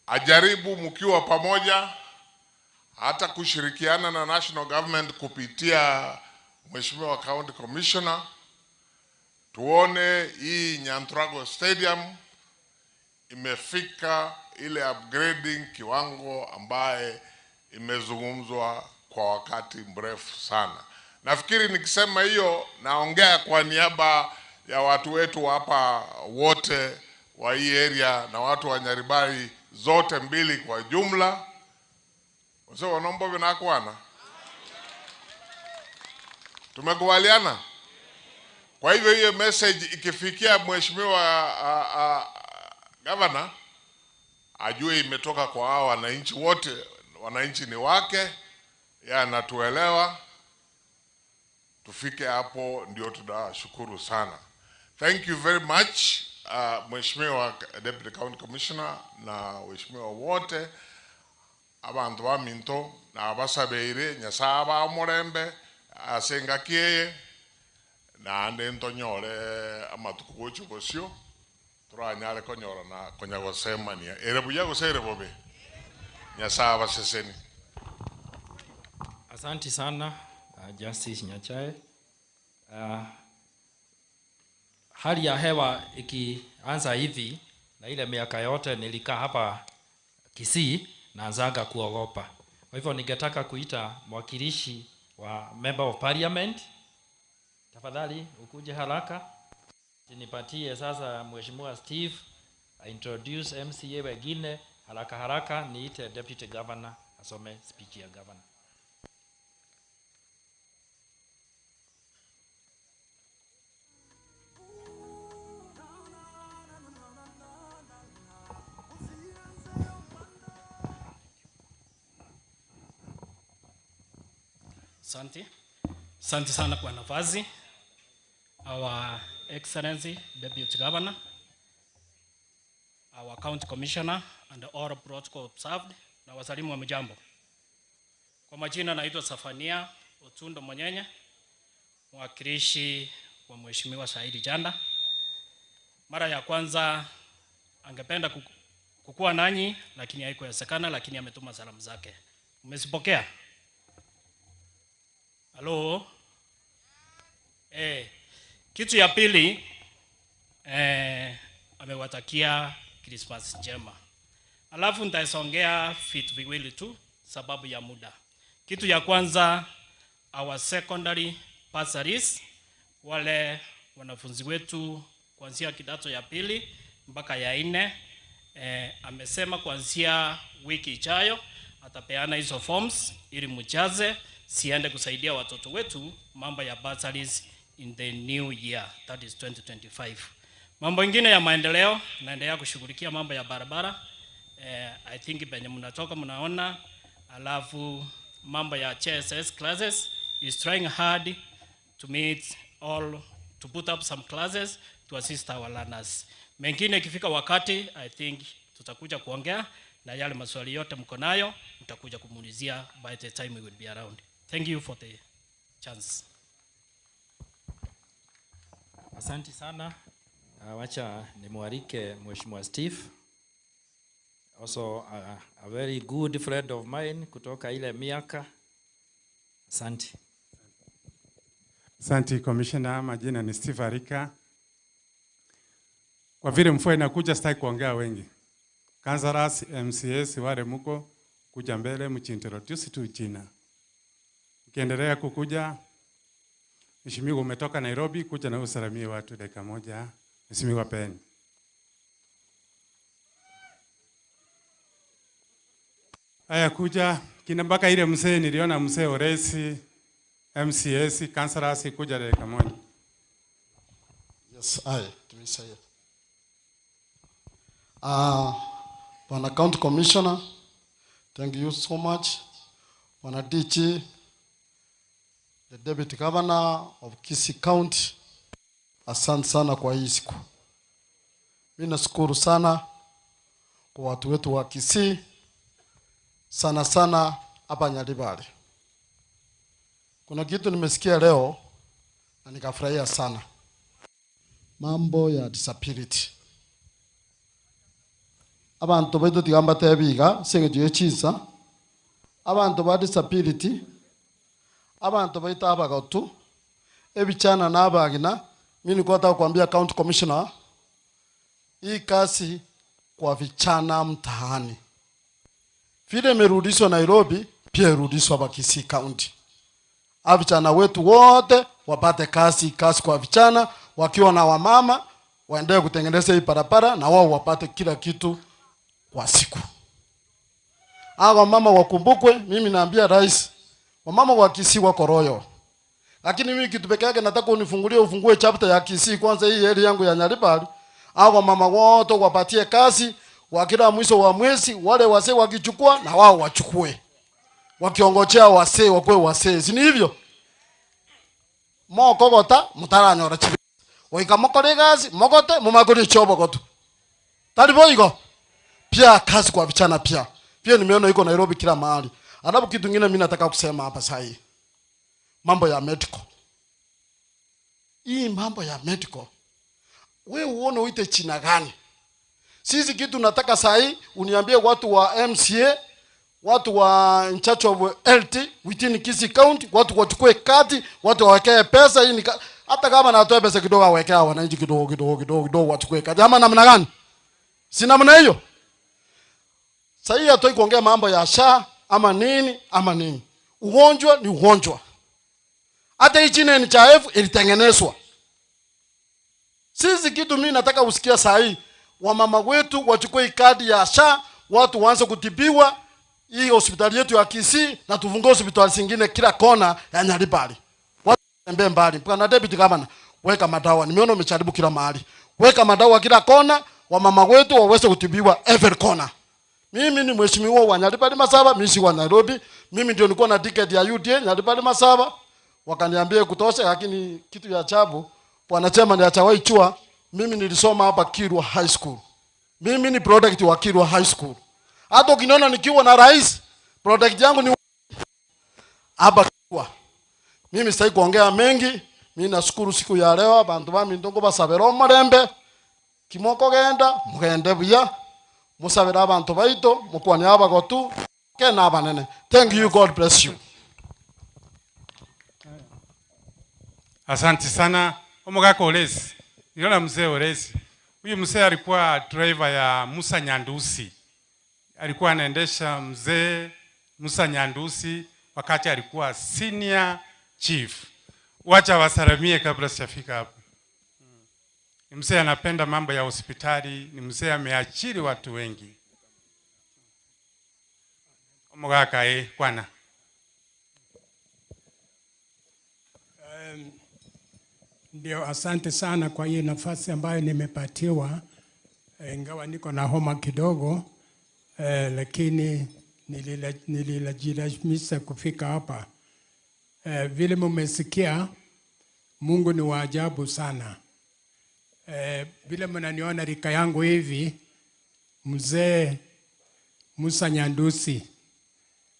ajaribu mkiwa pamoja, hata kushirikiana na national government kupitia mheshimiwa county commissioner, tuone hii Nyanturago Stadium imefika ile upgrading kiwango ambaye imezungumzwa kwa wakati mrefu sana. Nafikiri nikisema hiyo naongea kwa niaba ya watu wetu hapa wote wa hii area na watu wa Nyaribari zote mbili kwa jumla. Wase wanombo vinakwana, tumekubaliana. Kwa hivyo hiyo message ikifikia mheshimiwa governor ajue imetoka kwa hao wananchi wote, wananchi ni wake, yeye anatuelewa. Tufike hapo ndio tunashukuru sana. Thank you very much Mheshimiwa Deputy County Commissioner na waheshimiwa wote abantu baminto na abasabeire Nyasaye abae omorembe ase engaki eye naende ntonyore amatuko gochia bosio toranyare konyora na konya gosemania ere buya gose ere bobe. Nyasaye abaseseni. Asante sana Justice Nyachae. Hali ya hewa ikianza hivi na ile miaka yote nilikaa hapa Kisii naanzaga kuogopa. Kwa hivyo ningetaka kuita mwakilishi wa Member of Parliament, tafadhali ukuje haraka nipatie sasa Mheshimiwa Steve introduce MCA wengine haraka haraka, niite Deputy Governor asome speech ya governor. Asante. Asante sana kwa nafasi. Our Excellency Deputy Governor, our County Commissioner and all protocol observed, na wasalimu wa mjambo. Kwa majina naitwa Safania Otundo Monyenye, mwakilishi wa Mheshimiwa Saidi Janda. Mara ya kwanza angependa kukuwa nanyi lakini haikuwezekana, lakini ametuma salamu zake. Mmezipokea? Halo? Kitu ya pili, amewatakia Christmas njema. Alafu nitaisongea vitu viwili tu sababu ya muda. Kitu ya kwanza, our secondary bursaries, wale wanafunzi wetu kuanzia kidato ya pili mpaka ya nne, amesema kuanzia wiki ijayo atapeana hizo forms ili mjaze, siende kusaidia watoto wetu mambo ya bursaries in the new year, that is 2025. Mambo ingine ya maendeleo, naendelea kushughulikia mambo ya barabara. I think penye mnatoka mnaona. Alafu mambo ya JSS classes is trying hard to meet all, to put up some classes to assist our learners. Mengine ikifika wakati I think tutakuja kuongea na yale maswali yote mko nayo mtakuja kumuulizia by the time we will be around. Thank you for the chance. Asante sana. Wacha nimwalike Mheshimiwa Steve, also a very good friend of mine kutoka ile miaka. Asante. Asante Commissioner, majina ni Steve Arika. Kwa vile mvua inakuja sitaki kuongea wengi. Councillors, MCAs wale muko kuja mbele mjiintroduce tu jina. Ukiendelea kukuja, Mheshimiwa umetoka Nairobi, kuja na usalimie watu dakika moja. Mheshimiwa Ben. Haya kuja kina mpaka ile mzee niliona mzee Oresi. MCAs, councillors kuja dakika moja. Yes, aye, tumesaia. Bwana County Commissioner, thank you so much. Bwana DG, the Deputy Governor of Kisii County, asante sana kwa hii siku. Mimi nashukuru sana kwa watu wetu wa Kisii, sana sana hapa Nyaribari. Kuna kitu nimesikia leo na nikafurahia sana, mambo ya disability. Abantu baitu tigamba tebiga seng'encho ya chinsa, abantu ba disability, abantu baito abagotu, ebichana na abagina. Mimi nilikuwa nataka kuambia county commissioner, hii kazi kwa vijana mtaani vile imerudishwa Nairobi, pia irudishwa hapa Kisii County. Hawa vijana wetu wote wapate kazi, kazi kwa vijana wakiwa na wamama waendelee kutengeneza hii barabara na wao wapate kila kitu kwa siku. Hawa wamama wakumbukwe. Mimi naambia rais, wamama wa Kisii wako royal. Lakini mimi kitu peke yake nataka unifungulie, ufungue chapter ya Kisii kwanza, hii area yangu ya Nyaribari. Hawa wamama wote wapatie kazi, wa kila mwisho wa mwezi wale wazee wakichukua na wao wachukue, wakiongojea wazee wakuwe wazee, si ni hivyo? Mokogota mutaranyora chibi goika mokore egasi mogote mumakorie chiobogotu tari boigo. Pia kazi kwa vijana pia pia nimeona iko Nairobi kila mahali. Alafu kitu kingine mimi nataka kusema hapa sasa, hii mambo ya medical, hii mambo ya medical, wewe uone uite china gani? Sisi kitu nataka saa hii uniambie watu wa MCA, watu wa in charge of health within Kisii County, watu wachukue kadi, watu wawekee pesa hii ni hata kama natoa pesa kidogo awekee wananchi kidogo kidogo kidogo kidogo wachukue kadi. Ama namna gani? Si namna hiyo? Sasa hii hatoi kuongea mambo ya SHA ama nini ama nini. Ugonjwa ni ugonjwa. Hata hii chini NHIF ilitengenezwa. Sisi kitu mimi nataka usikia saa hii, wamama wetu wachukue kadi ya SHA, watu waanze kutibiwa hii hospitali yetu ya Kisii, na tufungue hospitali zingine kila kona ya Nyaribari. Watu tembee mbali. Bwana Deputy Governor, weka madawa. Nimeona umejaribu kila mahali. Weka madawa kila kona, wamama wetu waweze kutibiwa every corner. Mimi ni mheshimiwa wa Nyaribari Masaba, mimi si wa Nairobi. Mimi ndio nilikuwa na ticket ya UDA Nyaribari Masaba. Wakaniambia kutosha, lakini kitu ya ajabu, bwana chairman ya Chawai Chua, mimi nilisoma hapa Kirwa High School. Mimi ni product wa Kirwa High School. Hata ukiniona nikiwa na rais, product yangu ni hapa Kirwa. Mimi sitaki kuongea mengi. Mimi nashukuru siku ya leo bantu ba mindongo basabera omurembe. Kimoko genda, mugende buya. Musabera abantu baito, mukwane abagotu, kena abanene. Thank you, God bless you. Asante sana. Omogaka Olesi. Niliona mzee Olesi. Huyu mzee alikuwa driver ya Musa Nyandusi. Alikuwa anaendesha mzee Musa Nyandusi wakati alikuwa senior chief. Wacha wasalimie kabla sijafika hapo. Ni mzee anapenda mambo ya hospitali, ni mzee ameajiri watu wengi. Omogaka kwana. Ndio, asante sana kwa hii nafasi ambayo nimepatiwa. Ingawa niko na homa kidogo, lakini nililazimisha kufika hapa. Vile mmesikia, Mungu ni wa ajabu sana. Vile mnaniona rika yangu hivi, mzee Musa Nyandusi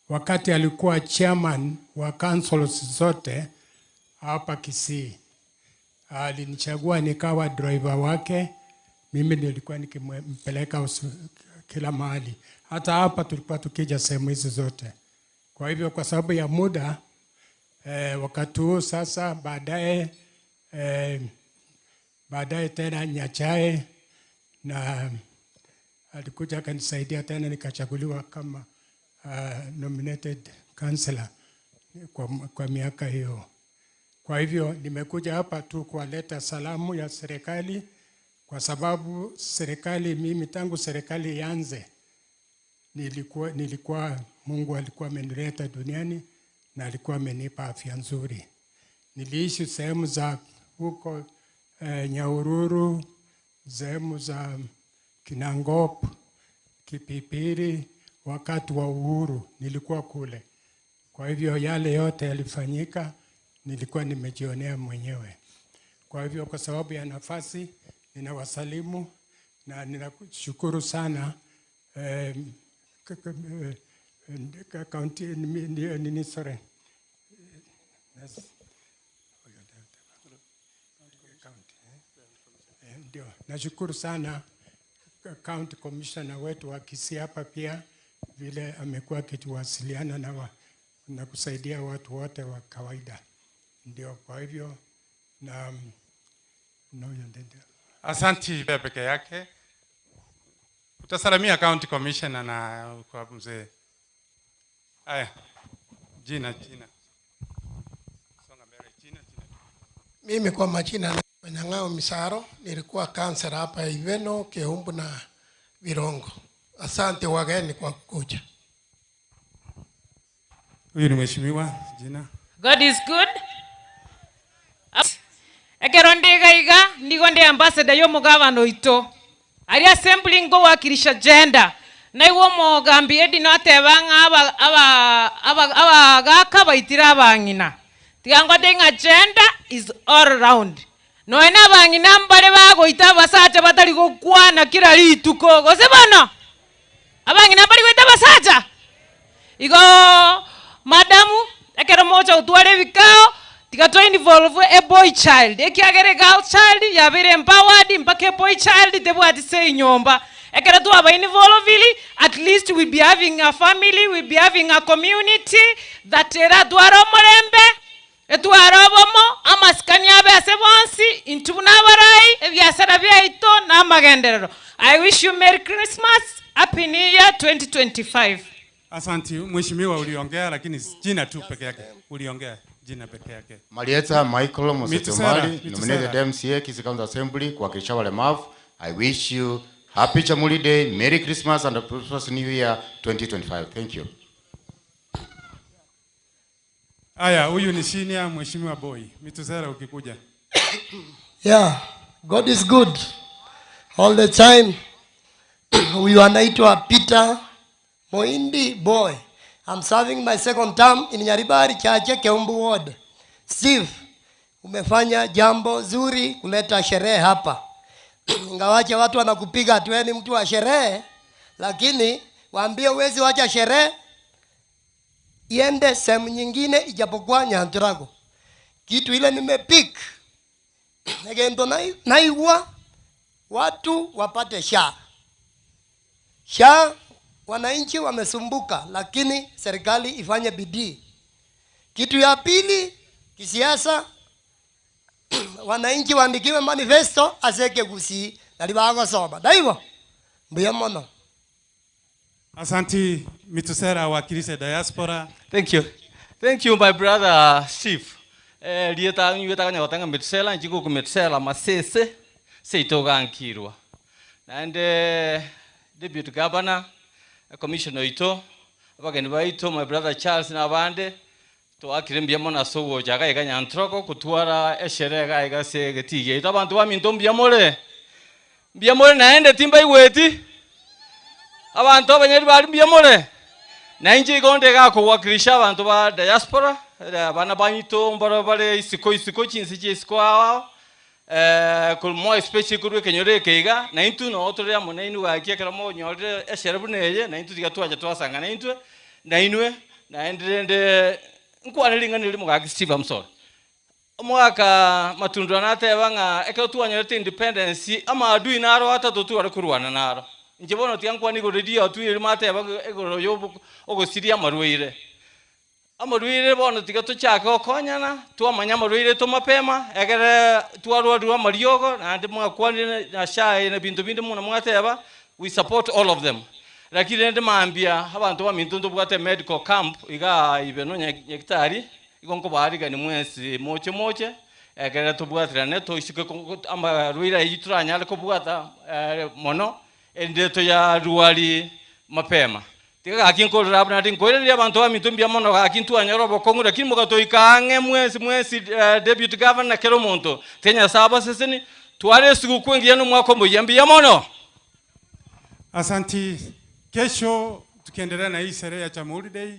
wakati alikuwa chairman wa councils zote hapa Kisii, alinichagua nikawa driver wake. Mimi nilikuwa nikimpeleka kila mahali, hata hapa tulikuwa tukija sehemu hizi zote. Kwa hivyo kwa sababu ya muda, wakati huu sasa, baadaye tena Nyachae na alikuja akanisaidia tena nikachaguliwa kama nominated councillor kwa miaka hiyo. Kwa hivyo nimekuja hapa tu kuwaleta salamu ya serikali, kwa sababu serikali, mimi tangu serikali ianze, Mungu alikuwa amenileta duniani na alikuwa amenipa afya nzuri. Niliishi sehemu za huko eh, Nyahururu, sehemu za Kinangop, Kipipiri, wakati wa uhuru nilikuwa kule. Kwa hivyo yale yote yalifanyika, nilikuwa nimejionea mwenyewe. Kwa hivyo kwa sababu ya nafasi, ninawasalimu na ninakushukuru sana eh, k- k- eh, county nini, nini, sorry. Yes. Eh, Ndio, nashukuru sana county commissioner wetu wa Kisii hapa pia vile amekuwa akituwasiliana na, wa, na kusaidia watu wote wa kawaida. Ndio, kwa hivyo na na huyo ndio. Asanti pia peke yake. Utasalamia county commissioner na kwa mzee. Haya, jina jina. Songa mbele jina jina. Mimi kwa majina naitwa Nyang'ao Misaro, nilikuwa kansela hapa Iveno, Keumbu na Virongo. Asante wageni kwa kukuja. Huyu ni mheshimiwa jina. God is good. Ekero ndigaiga nigo ndi ambassador yo omogabana oito aria assembly ngowakilisha gender naigwa omogambi Edwin ateba ng'a aba aba aba abagaka baitire abang'ina tiga ngote ng'a gender is all round nonya na abang'ina mbare bagoita abasacha batari gokwana kera rituko gose bono abang'ina mbari goita abasacha Igo madam ekero mogocha gotwara ebikao tiga to involve a boy child ekiagera e girl child yabeire empowered mpaka e boy child tebwati say nyomba. Ekero twaba involviri at least we be having a family, we be having a community that eratware omorembe, etware obomo, amasikani abe ase bonsi, intwe buna abarai, ebiasara biaito na amagenderero. I wish you Merry Christmas, Happy New Year 2025. Asanti mheshimiwa, uliongea lakini jina tu peke yake. Uliongea jina peke yake. Marieta Michael Mitusera, Musetomali, nominated Mitusera. MCA Kisii County Assembly kuwakilisha walemavu. I wish you happy Jamhuri Day, Merry Christmas and a prosperous New Year 2025. Thank you. Haya, huyu ni senior mheshimiwa Boy. Mitusera ukikuja. Yeah, God is good all the time. Huyu anaitwa Peter Moindi Boy. I'm serving my second term in Nyaribari Chache Keumbu Ward. Steve, umefanya jambo zuri kuleta sherehe hapa. Ingawache watu wanakupiga ati wewe ni mtu wa sherehe, lakini waambie huwezi wacha sherehe iende sehemu nyingine ijapokuwa Nyanturago. Kitu ile nimepick egento naigwa watu wapate sha sha. Wananchi wamesumbuka, lakini serikali ifanye bidii. Kitu ya pili kisiasa, wananchi waandikiwe manifesto aseke gusii nari bagosoma ndaigo mbuya mono. Asanti Mitusera awakilishe diaspora. Thank you. Thank you my brother Steve. Eh rieta nyweta nyagotanga Metusela nchiko ku Metusela masese seito gankirwa. Naende deputy governor, commissioner oito, abageni baito my brother Charles na abande twakire mbuya mono ase ogocha iga iga Nyantroko kotwara esherehe iga iga ase egetii giaito. Abanto baminto mbuya more? Mbuya more naende timbaigweti? Abanto abanyeri baria mbuya more? Na inche igo onde iga akowakilisha abanto ba diaspora, abana baito mbaro bare isiko isiko chinse chia isiko ao ao, korwa more especially korwa ekenyoro eke iga, na intwe noo tore amo nainwe gaki ekero monyorire eshere buna eye, na intwe tiga twacha twasangana intwe, nainwe, naende rende nkwane ring'ana erimo gaki Steve I'm sorry. Omogaka Matundura nateba ng'a ekero twanyorete independence, amaadui naro atato tware korwana naro. Inche bono tiga nkwane igoro riria adui erimo ateba igoro ya ogosiria amarwaire. Amarwaire bono tiga tochake gokonyana, twamanya amarwaire aito mapema, egere twarwarirwe amariogo, naende mwakwanire na SHA na ebinto binde buna mwateba, we support all of them. Lakini rende mambia abanto baminto ntobwate medical camp igaa ibe nonya nyagetari, Igo nkobaarigania mwensi moche moche, ekero tobwaterane toisike amarwaire ayio toranyare kobwata mono, erinde toyarwarie mapema. Tiga gaki nkorera abwo naende nkoiraneria abanto baminto mbuya mono gaki ntwanyora obokong'u lakini mogatoika ang'e mwensi mwensi deputy governor na kera omonto. Tiga Nyasae abasesenie, tware esiguku engiya na omwaka omoyia mbuya mono. Asanti. Kesho tukiendelea na hii sherehe ya Jamhuri Day,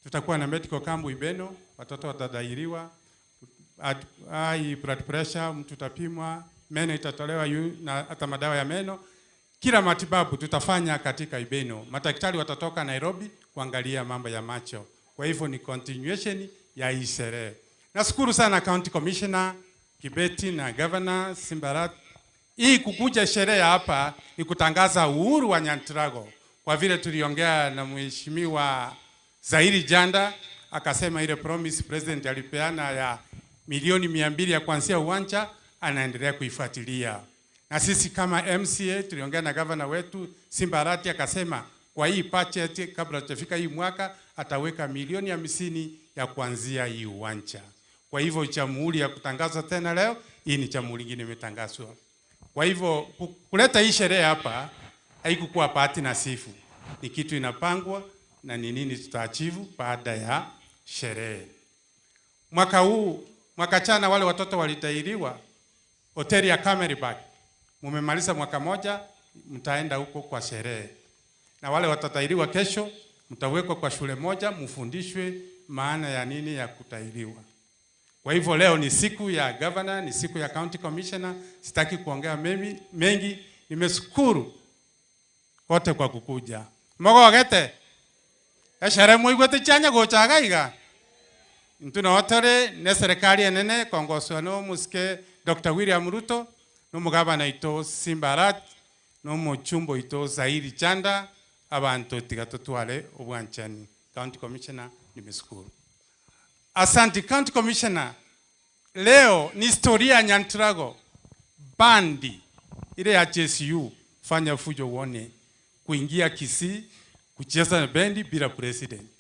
tutakuwa na medical camp Ibeno, watoto watadahiriwa, high blood pressure mtu utapimwa, meno itatolewa yu, na hata madawa ya meno. Kila matibabu tutafanya katika Ibeno. Madaktari watatoka Nairobi kuangalia mambo ya macho. Kwa hivyo ni continuation ya hii sherehe. Nashukuru sana County Commissioner Kibeti na Governor Simbarat. Hii kukuja sherehe hapa ni kutangaza uhuru wa Nyanturago. Kwa vile tuliongea na Mheshimiwa Zairi Janda akasema ile promise president alipeana ya milioni 200 ya kuanzia uwanja anaendelea kuifuatilia. Na sisi kama MCA tuliongea na governor wetu Simba Arati akasema kwa hii budget kabla tutafika hii mwaka ataweka milioni 50 ya kuanzia hii uwanja. Kwa hivyo jamhuri ya kutangaza tena leo, hii ni jamhuri nyingine imetangazwa. Kwa hivyo kuleta hii sherehe hapa haikukuwa bahati nasibu, ni kitu inapangwa na ni nini tutaachivu baada ya sherehe. Mwaka huu, mwaka jana wale watoto walitahiriwa hoteli ya Camelback. Mumemaliza mwaka moja, mtaenda huko kwa sherehe. Na wale watatahiriwa kesho, mtawekwa kwa shule moja, mfundishwe maana ya nini ya kutahiriwa. Kwa hivyo leo ni siku ya governor, ni siku ya county commissioner. Sitaki kuongea mengi. Nimeshukuru kote kwa kukuja. Mogogete eshere muigwete chanya gochaga iga ntu notore ne serikali enene kongoswa no musike Dr. William Ruto no mugabana ito Simba Arati no muchumbo ito Zairi Chanda abantu tiga tutware obwanchani. County Commissioner, nimeshukuru. Asante County Commissioner. Leo ni historia ya Nyanturago. Bandi ile ya JCU fanya fujo uone kuingia Kisii kucheza na bendi bila president.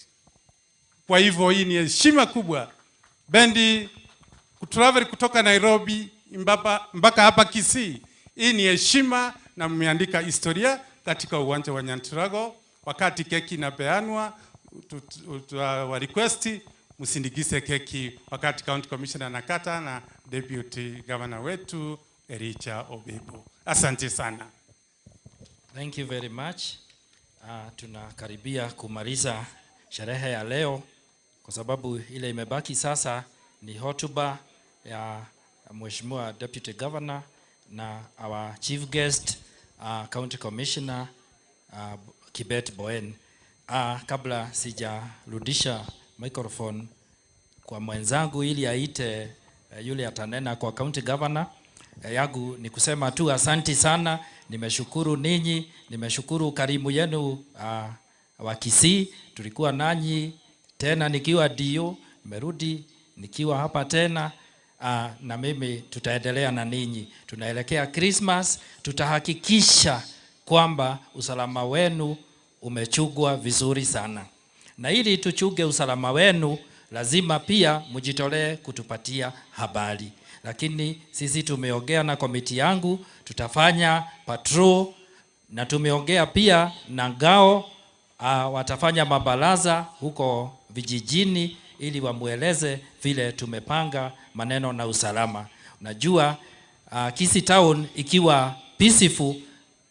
Kwa hivyo hii ni heshima kubwa. Bendi kutravel kutoka Nairobi mpaka hapa Kisii. Hii ni heshima na mmeandika historia katika uwanja wa Nyanturago. Wakati keki inapeanwa, wa request msindikize keki wakati County Commissioner anakata na Deputy Governor wetu Elijah Obebo. Asante sana. Thank you very much. Tunakaribia kumaliza sherehe ya leo kwa sababu ile imebaki sasa ni hotuba ya Mheshimiwa Deputy Governor na our chief guest, County Commissioner, Kibet Boen. Kabla sijarudisha microphone kwa mwenzangu ili aite yule atanena kwa County Governor, yangu ni kusema tu asanti sana. Nimeshukuru ninyi, nimeshukuru karimu yenu wa Kisii. Tulikuwa nanyi tena nikiwa DO, nimerudi nikiwa hapa tena. Na mimi tutaendelea na ninyi. Tunaelekea Christmas, tutahakikisha kwamba usalama wenu umechungwa vizuri sana. Na ili tuchunge usalama wenu, lazima pia mjitolee kutupatia habari. Lakini sisi tumeongea na komiti yangu, tutafanya patrol, na tumeongea pia na ngao, watafanya mabaraza huko vijijini ili wamueleze vile tumepanga maneno na usalama. Unajua, Kisii Town ikiwa peaceful,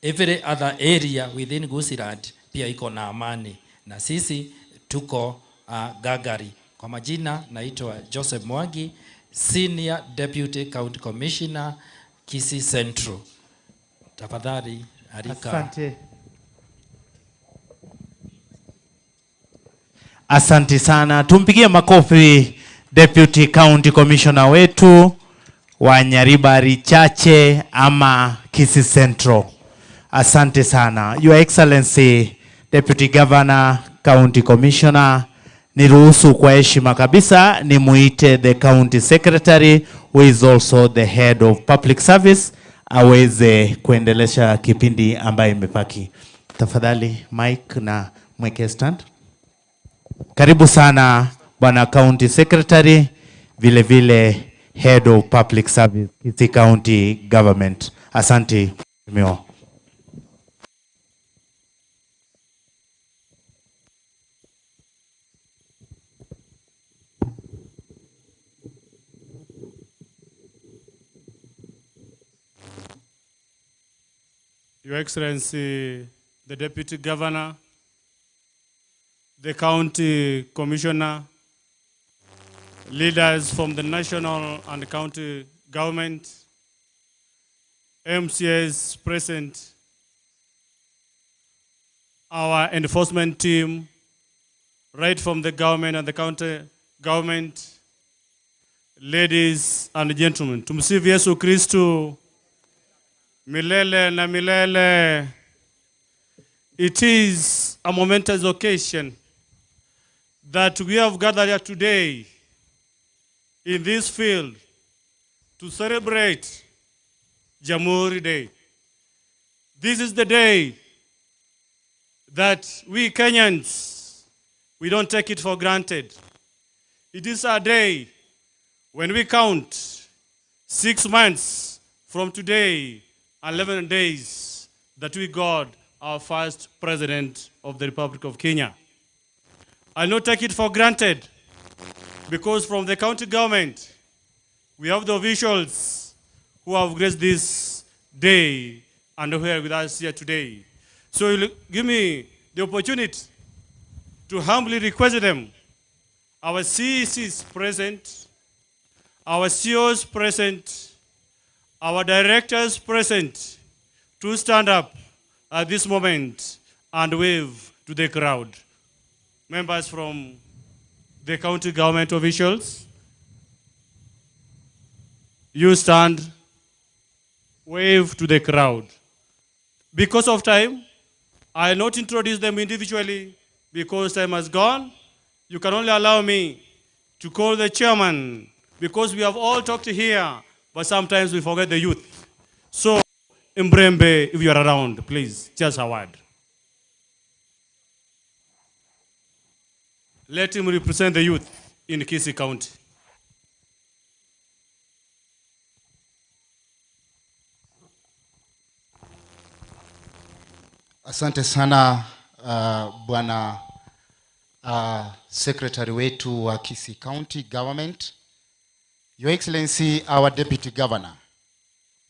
every other area within Gusiiland pia iko na amani, na sisi tuko gagari. Kwa majina naitwa Joseph Mwangi, Senior Deputy County Commissioner, Kisii Central. Tafadhali alika. Asante. Asante sana. Tumpigie makofi Deputy County Commissioner wetu wa Nyaribari Chache ama Kisii Central. Asante sana. Your Excellency Deputy Governor, County Commissioner, niruhusu kwa heshima kabisa nimuite the County Secretary who is also the head of public service aweze kuendelesha kipindi ambaye imebaki. Tafadhali Mike na mweke stand. Karibu sana Bwana County Secretary, vile vile Head of Public Service, Kisii County Government. Asante mheshimiwa. Your Excellency, the Deputy Governor, the County Commissioner, leaders from the national and county government, MCAs present, our enforcement team, right from the government and the county government, ladies and gentlemen, tumsifu Yesu Kristu milele na milele. It is a momentous occasion that we have gathered here today in this field to celebrate Jamhuri Day. This is the day that we Kenyans, we don't take it for granted. It is a day when we count 6 months from today, 11 days, that we got our first president of the Republic of Kenya. I not take it for granted because from the county government, we have the officials who have graced this day and who are with us here today. So you'll give me the opportunity to humbly request them, our CECs present, our COs present, our directors present, to stand up at this moment and wave to the crowd. Members from the county government officials, you stand, wave to the crowd. Because of time, I will not introduce them individually because time has gone. You can only allow me to call the chairman because we have all talked here, but sometimes we forget the youth. So, Mbrembe, if you are around, please, just a word. Let him represent the youth in Kisii County. Asante sana bwana secretary wetu wa Kisii County Government, Your Excellency our Deputy Governor,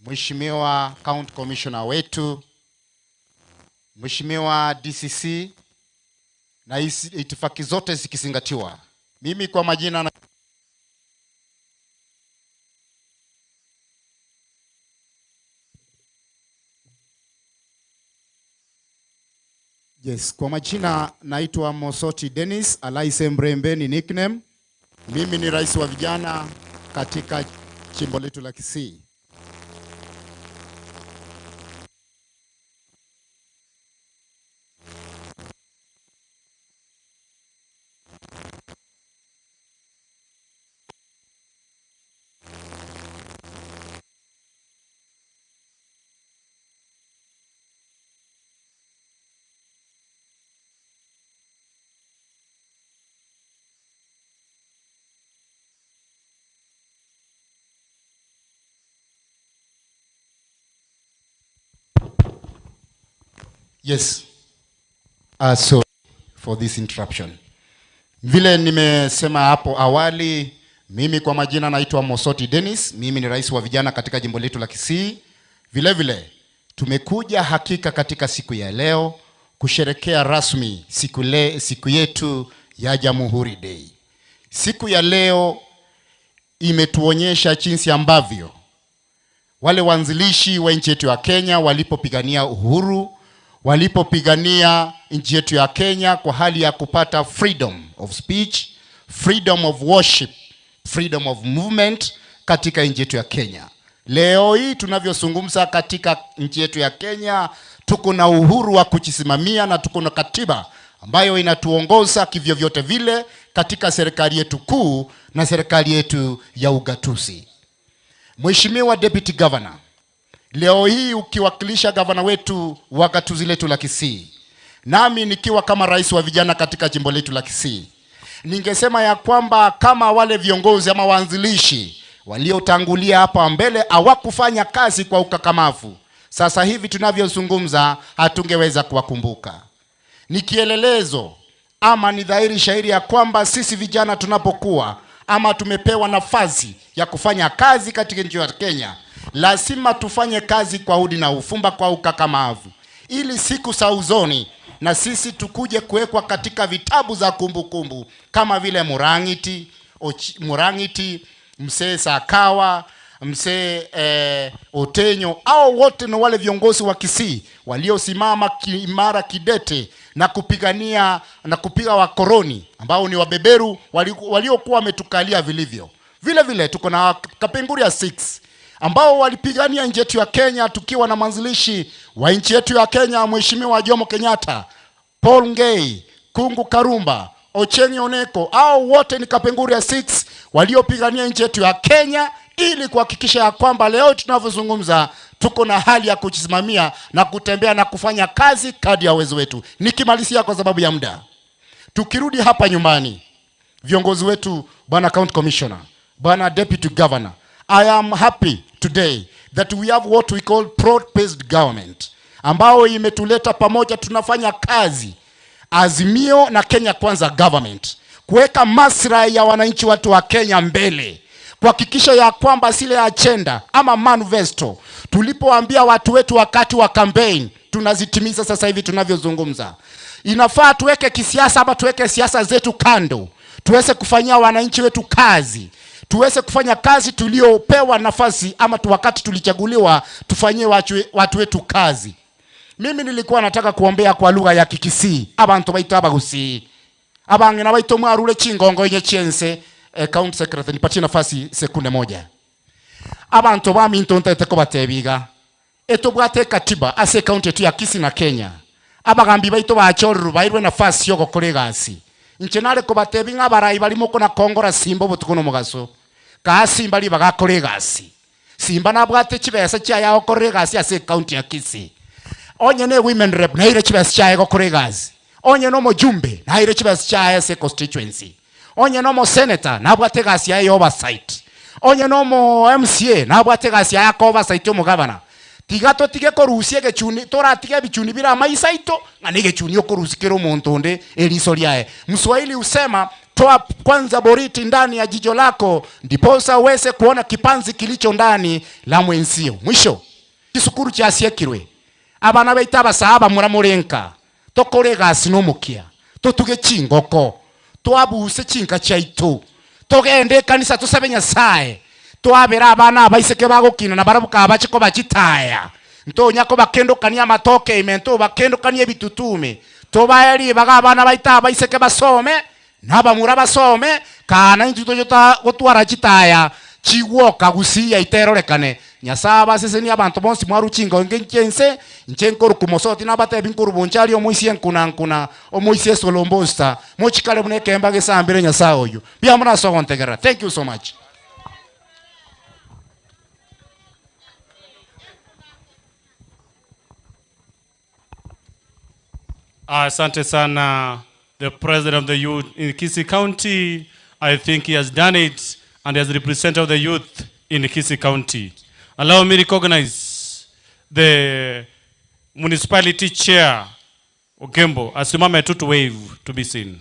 Mheshimiwa County Commissioner wetu, Mheshimiwa DCC, na itifaki zote zikizingatiwa. Mimi kwa majina na Yes, kwa majina naitwa Mosoti Dennis, Alaise Mbrembe ni nickname. Mimi ni rais wa vijana katika jimbo letu la Kisii. Yes. Sorry for this interruption. Vile nimesema hapo awali, mimi kwa majina naitwa Mosoti Dennis, mimi ni rais wa vijana katika jimbo letu la Kisii. Vile vile tumekuja hakika katika siku ya leo kusherekea rasmi siku yetu ya Jamhuri Day. Siku ya leo imetuonyesha jinsi ambavyo wale waanzilishi wa nchi yetu ya Kenya walipopigania uhuru, walipopigania nchi yetu ya Kenya kwa hali ya kupata freedom of speech, freedom of worship, freedom of movement katika nchi yetu ya Kenya. Leo hii tunavyozungumza katika nchi yetu ya Kenya, tuko na uhuru wa kujisimamia na tuko na katiba ambayo inatuongoza kivyovyote vile katika serikali yetu kuu na serikali yetu ya ugatuzi. Mheshimiwa Deputy Governor, leo hii ukiwakilisha gavana wetu wa gatuzi letu la Kisii, nami nikiwa kama rais wa vijana katika jimbo letu la Kisii, ningesema ya kwamba kama wale viongozi ama waanzilishi waliotangulia hapa mbele hawakufanya kazi kwa ukakamavu, sasa hivi tunavyozungumza hatungeweza kuwakumbuka. Ni kielelezo ama ni dhahiri shahiri ya kwamba sisi vijana tunapokuwa ama tumepewa nafasi ya kufanya kazi katika nchi ya Kenya, Lazima tufanye kazi kwa udi na ufumba kwa ukakamavu, ili siku za uzoni na sisi tukuje kuwekwa katika vitabu za kumbukumbu kumbu, kama vile Murang'iti, Murang'iti, mzee Sakawa, mzee Otenyo, au wote ni wale viongozi wa Kisii waliosimama imara kidete na kupigania na kupiga wakoloni ambao ni wabeberu waliokuwa wametukalia vilivyo. Vile vile tuko na Kapenguria 6 ambao walipigania nchi yetu ya Kenya tukiwa na mwanzilishi wa nchi yetu ya Kenya Mheshimiwa Jomo Kenyatta, Paul Ngei, Kungu Karumba, Ochieng Oneko, au wote ni Kapenguria 6 waliopigania nchi yetu ya Kenya ili kuhakikisha ya kwamba leo tunavyozungumza tuko na hali ya kujisimamia na kutembea na kufanya kazi kadri ya uwezo wetu. Nikimalizia kwa sababu ya muda, tukirudi hapa nyumbani, viongozi wetu, bwana county commissioner, bwana deputy governor, I am happy today that we have what we call broad-based government ambao imetuleta pamoja, tunafanya kazi Azimio na Kenya Kwanza government kuweka maslahi ya wananchi watu wa Kenya mbele, kuhakikisha ya kwamba zile agenda ama manifesto tulipoambia watu wetu wakati wa campaign tunazitimiza sasa hivi tunavyozungumza. Inafaa tuweke kisiasa ama tuweke siasa zetu kando, tuweze kufanyia wananchi wetu kazi, tuweze kufanya kazi tuliopewa nafasi ama wakati tulichaguliwa, tufanyie watu wetu kazi. Mimi nilikuwa nataka kuombea kwa lugha ya Kikisii abantu baito abagusii abang'ina baito mwarure chingongo inye chiense. County secretary, nipatie nafasi sekunde moja. Abantu baminto ntaete kobatebiga etobwate katiba ase county yetu ya Kisii na Kenya, abagambi baito bachoruru bairwe nafasi yo gokora egasi. Inche nare kobatebi ng'a abarai barimo kona kongora simba obotuko na omogaso kaa simba ribagakora egasi. Simba nabwate chibesa chiaye agokora egasi ase county ya Kisii. Onye ne women rep naire chibesa chiaye gokora egasi. Onye no mojumbe naire chibesa chiaye ase constituency. Onye no mo senator nabwate egasi yaye oversight. Onye no mo MCA nabwate egasi yaye ako oversight omogavana. Tiga totige korusia egechuni, toratige ebichuni bire amaiso aito, ng'a na egechuni okorusia kera omonto onde eriso riaye. Mswahili husema toa kwanza boriti ndani ya jicho lako ndiposa uweze kuona kipanzi kilicho ndani la mwenzio. Mwisho, chisukuru chiasiekirwe abana baito abasaa bamura morenka tokore egasi nomokia totuge chingoko twabuse chinka chiaito togende ekanisa tosabe Nyasaye twabera abana abaiseke bagokina na barabuka bache kobachitaya ntonya kobakendukania amatoke ime ntobakendukania ebitutume tobae ribaga abana baito abaiseke basome nabamura basome kana intwe toyota gotwara chitaya chigwoka gusia iterorekane. Nyasaye abaseseni abantu bonsi mwaru chingonge nche nse nche nkoruku mosoti nabatebi nkoru bonchari omoisie nkuna nkuna omoisie solombosta mochikare buna ekemba gesambire Nyasaye oyo bia murasogontegera. Thank you so much. Asante sana, the president of the youth in Kisii County. I think he has done it and has represented the youth in Kisii County. Allow me recognize the municipality chair, Ogembo, asimame tu to wave to be seen.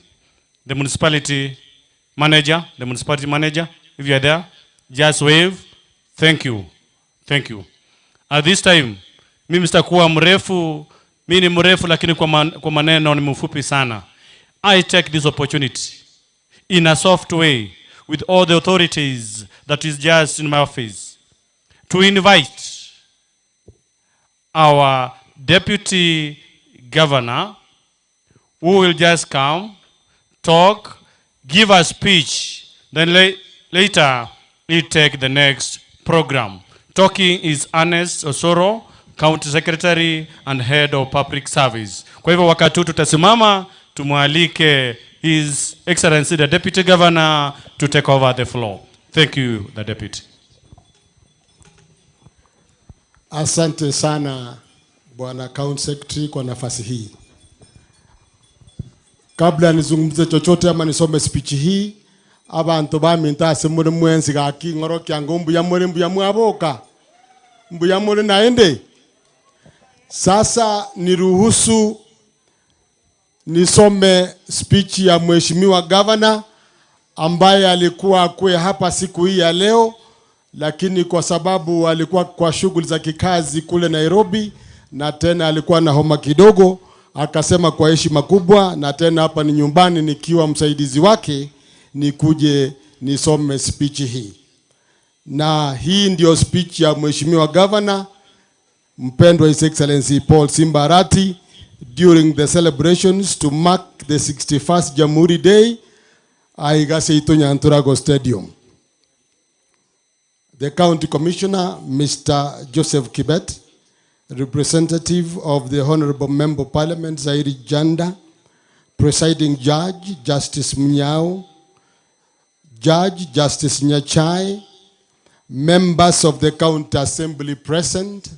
The municipality manager, the municipality manager, if you are there, just wave. Thank you. Thank you. At this time, mimi sitakuwa mrefu, mimi ni mrefu lakini kwa maneno ni mfupi sana. I take this opportunity in a soft way with all the authorities that is just in my office to invite our deputy governor who will just come, talk, give a speech, then later he'll take the next program. Talking is Ernest Osoro, County Secretary and Head of Public Service. Kwa hivyo wakati huu tutasimama tumwalike His Excellency the Deputy Governor to take over the floor. Thank you, the Deputy. Asante sana Bwana County Secretary kwa nafasi hii. Kabla nizungumze chochote ama nisome speech hii, abantu baminto ase muri mwensi gaki ng'oro kiango mbuya muri mbuya mwaboka mbuya muri naende. Sasa niruhusu nisome speech ya Mheshimiwa Governor ambaye alikuwa akue hapa siku hii ya leo, lakini kwa sababu alikuwa kwa shughuli za kikazi kule Nairobi na tena alikuwa na homa kidogo, akasema kwa heshima kubwa, na tena hapa ni nyumbani nikiwa msaidizi wake, nikuje nisome speech hii. Na hii ndio speech ya Mheshimiwa Governor mpendwa His Excellency Paul Simba Arati during the celebrations to mark the 61st Jamhuri Day aiga seito Nyanturago Stadium. The County Commissioner, Mr. Joseph Kibet, representative of the Honorable Member of Parliament, Zairi Janda, presiding judge, Justice Mnyao, Judge Justice Nyachai, members of the County Assembly present,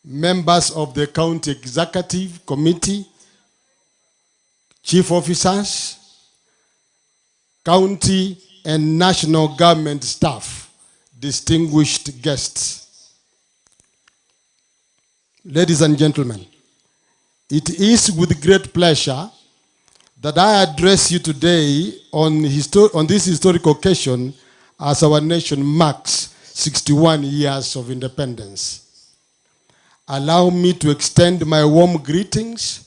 members of the County Executive Committee, chief officers, county and national government staff, distinguished guests. Ladies and gentlemen, it is with great pleasure that I address you today on this historic occasion as our nation marks 61 years of independence. Allow me to extend my warm greetings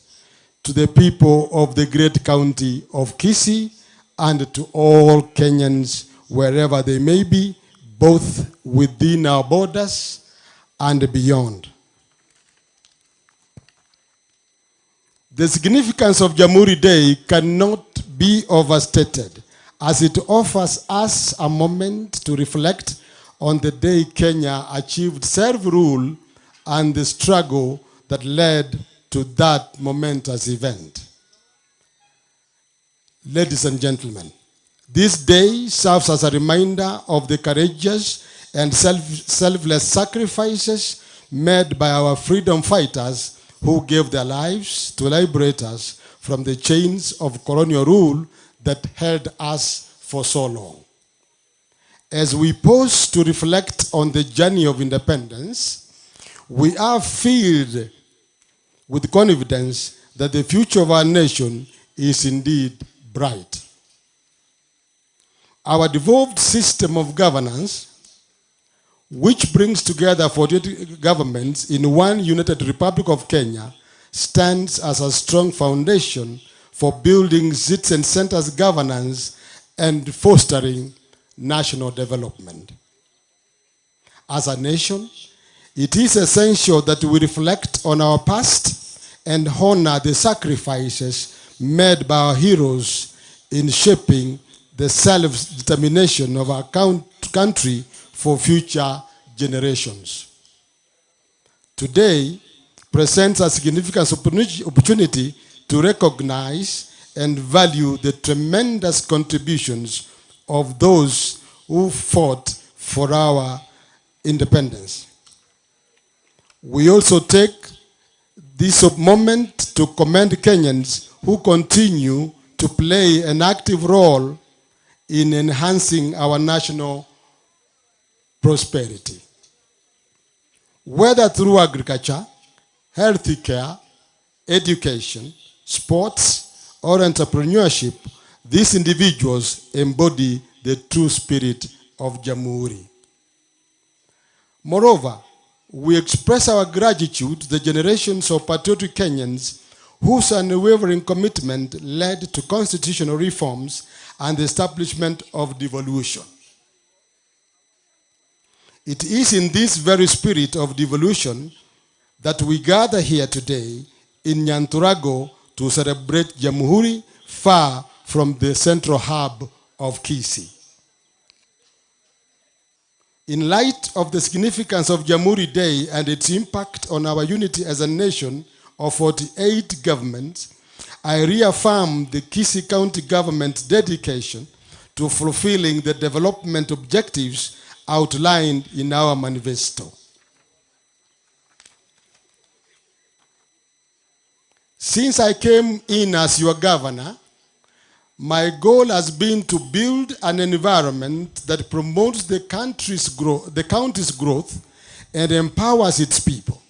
to the people of the great county of Kisii and to all Kenyans wherever they may be, both within our borders and beyond. The significance of Jamhuri Day cannot be overstated, as it offers us a moment to reflect on the day Kenya achieved self-rule and the struggle that led to that momentous event. Ladies and gentlemen, this day serves as a reminder of the courageous and selfless sacrifices made by our freedom fighters who gave their lives to liberate us from the chains of colonial rule that held us for so long. As we pause to reflect on the journey of independence, we are filled with confidence that the future of our nation is indeed bright. Our devolved system of governance, which brings together 48 governments in one united Republic of Kenya, stands as a strong foundation for building citizen-centered governance and fostering national development. As a nation, it is essential that we reflect on our past and honor the sacrifices made by our heroes in shaping the self-determination of our country for future generations. Today presents a significant opportunity to recognize and value the tremendous contributions of those who fought for our independence. We also take this moment to commend Kenyans who continue to play an active role in enhancing our national prosperity. Whether through agriculture, health care, education, sports, or entrepreneurship, these individuals embody the true spirit of Jamhuri. Moreover, we express our gratitude to the generations of patriotic Kenyans whose unwavering commitment led to constitutional reforms and the establishment of devolution. It is in this very spirit of devolution that we gather here today in Nyanturago to celebrate Jamhuri far from the central hub of Kisii. In light of the significance of Jamhuri Day and its impact on our unity as a nation of 48 governments, I reaffirm the Kisii County government's dedication to fulfilling the development objectives outlined in our manifesto. Since I came in as your governor, my goal has been to build an environment that promotes the county's growth and empowers its people.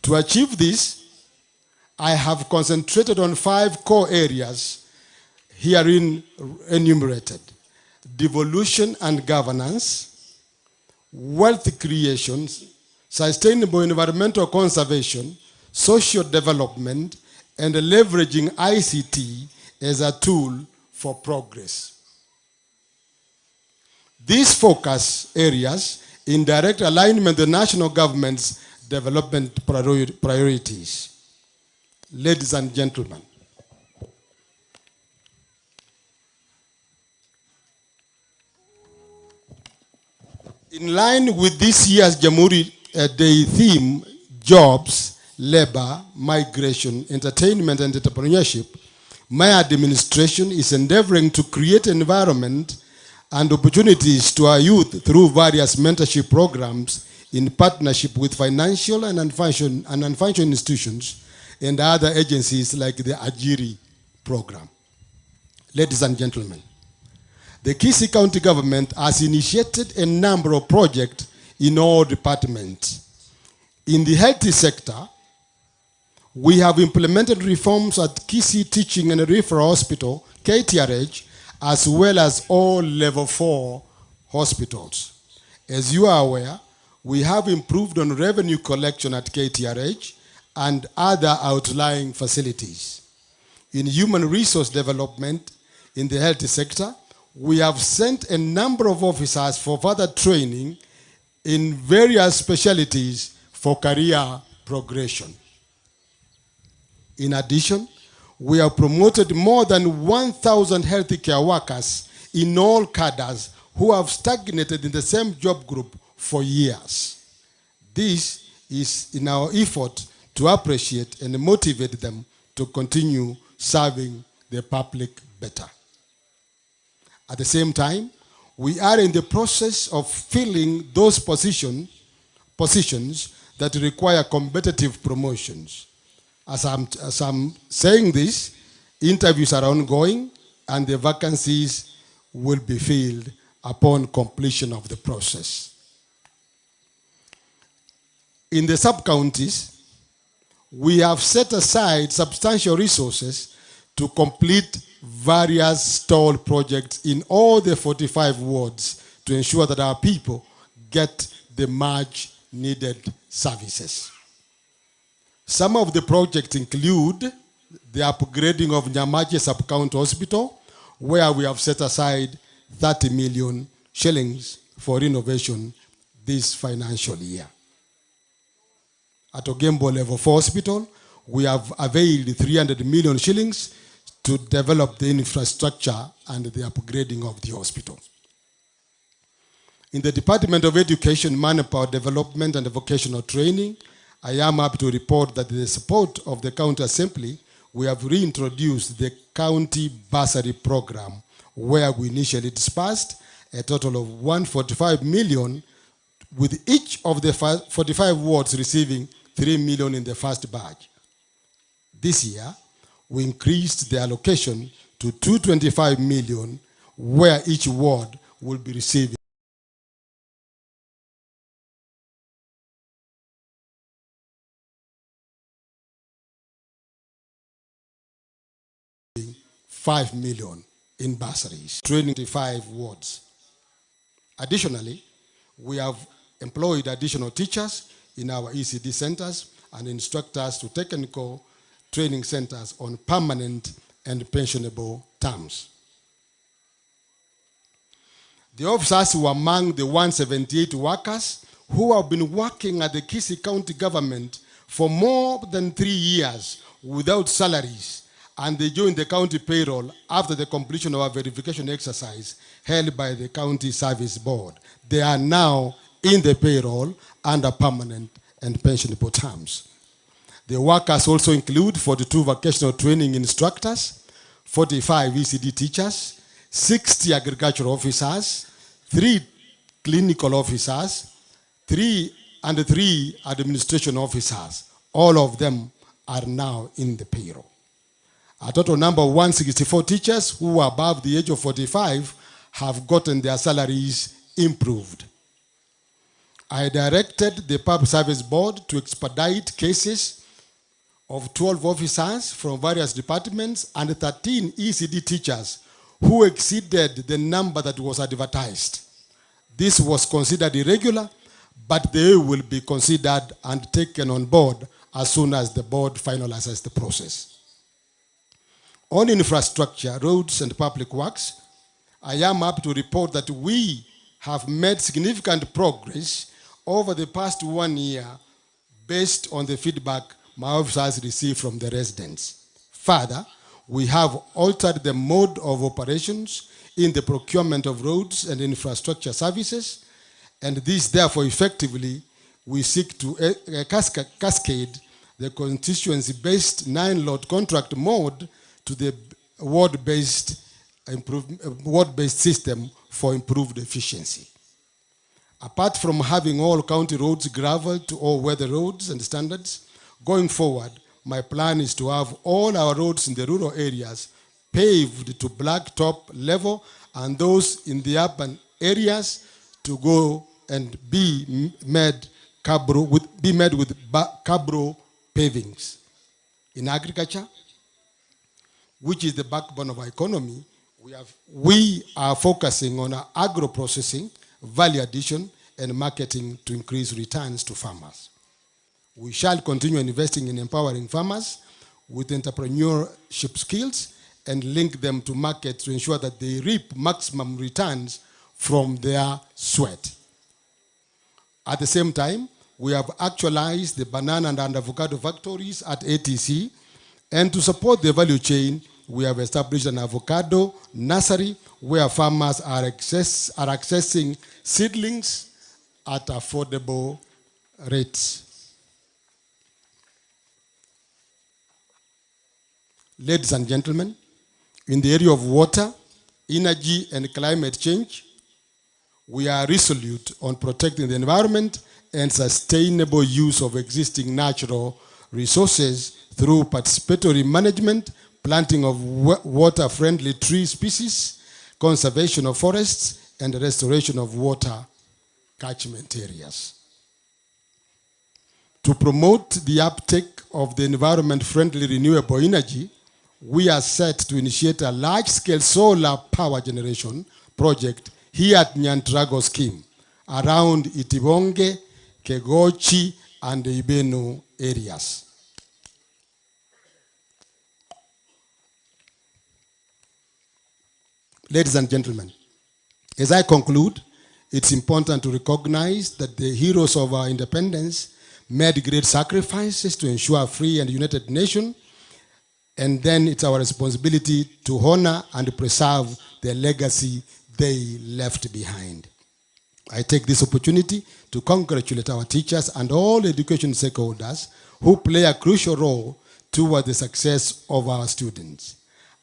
To achieve this, I have concentrated on 5 core areas herein enumerated: devolution and governance, wealth creation, sustainable environmental conservation, social development, and leveraging ICT as a tool for progress. These focus areas in direct alignment with the national government's development priorities. Ladies and gentlemen, in line with this year's Jamhuri Day theme, jobs, labor, migration, entertainment, and entrepreneurship, my administration is endeavoring to create environment and opportunities to our youth through various mentorship programs in partnership with financial and non-financial institutions and other agencies like the Ajiri program. Ladies and gentlemen, the Kisii County government has initiated a number of projects in all departments. In the health sector, we have implemented reforms at Kisii Teaching and Referral Hospital, KTRH, as well as all level 4 hospitals. As you are aware, we have improved on revenue collection at KTRH and other outlying facilities. In human resource development in the health sector, we have sent a number of officers for further training in various specialties for career progression. In addition, we have promoted more than 1,000 healthcare workers in all cadres who have stagnated in the same job group for years. This is in our effort to appreciate and motivate them to continue serving the public better. At the same time, we are in the process of filling those positions that require competitive promotions. As I'm saying this, interviews are ongoing and the vacancies will be filled upon completion of the process. In the sub-counties, we have set aside substantial resources to complete various stalled projects in all the 45 wards to ensure that our people get the much needed services. Some of the projects include the upgrading of Nyamache Sub-County Hospital, where we have set aside 30 million shillings for renovation this financial year. At Ogembo Level 4 Hospital, we have availed 300 million shillings to develop the infrastructure and the upgrading of the hospital. In the Department of Education, Manpower Development and Vocational Training, I am happy to report that with the support of the County Assembly, we have reintroduced the County Bursary Program, where we initially dispersed a total of 145 million, with each of the 45 wards receiving 3 million in the first batch. This year, we increased the allocation to 225 million, where each ward will be receiving 5 million in bursaries, training 5 wards. Additionally, we have employed additional teachers in our ECD centers and instructors to technical training centers on permanent and pensionable terms. The officers were among the 178 workers who have been working at the Kisii County government for more than 3 years without salaries, and they joined the county payroll after the completion of a verification exercise held by the County Service Board. They are now in the payroll under permanent and pensionable terms. The workers also include 42 vocational training instructors, 45 ECD teachers, 60 agricultural officers, 3 clinical officers, 3 and 3 administration officers. All of them are now in the payroll. A total number of 164 teachers who are above the age of 45 have gotten their salaries improved. I directed the Public Service Board to expedite cases of 12 officers from various departments and 13 ECD teachers who exceeded the number that was advertised. This was considered irregular, but they will be considered and taken on board as soon as the board finalizes the process. On infrastructure, roads and public works, I am happy to report that we have made significant progress over the past one year based on the feedback my officers received from the residents. Further, we have altered the mode of operations in the procurement of roads and infrastructure services, and this therefore effectively we seek to eh, eh, cascade the constituency-based nine-lot contract mode to the ward-based ward-based system for improved efficiency. Apart from having all county roads graveled to all weather roads and standards, going forward, my plan is to have all our roads in the rural areas paved to blacktop level and those in the urban areas to go and be made cabro with, be made with cabro pavings. In agriculture, which is the backbone of our economy, we, have, we are focusing on agro processing, value addition, and marketing to increase returns to farmers. We shall continue investing in empowering farmers with entrepreneurship skills and link them to markets to ensure that they reap maximum returns from their sweat. At the same time, we have actualized the banana and avocado factories at ATC, and to support the value chain, we have established an avocado nursery where farmers are, access, are accessing seedlings at affordable rates. Ladies and gentlemen, in the area of water, energy, and climate change, we are resolute on protecting the environment and sustainable use of existing natural resources through participatory management, planting of water-friendly tree species, conservation of forests, and restoration of water catchment areas. To promote the uptake of the environment-friendly renewable energy, we are set to initiate a large-scale solar power generation project here at Nyantrago scheme around Itibonge, Kegochi, and Ibeno areas. Ladies and gentlemen, as I conclude, it's important to recognize that the heroes of our independence made great sacrifices to ensure a free and united nation, and then it's our responsibility to honor and preserve the legacy they left behind. I take this opportunity to congratulate our teachers and all education stakeholders who play a crucial role toward the success of our students.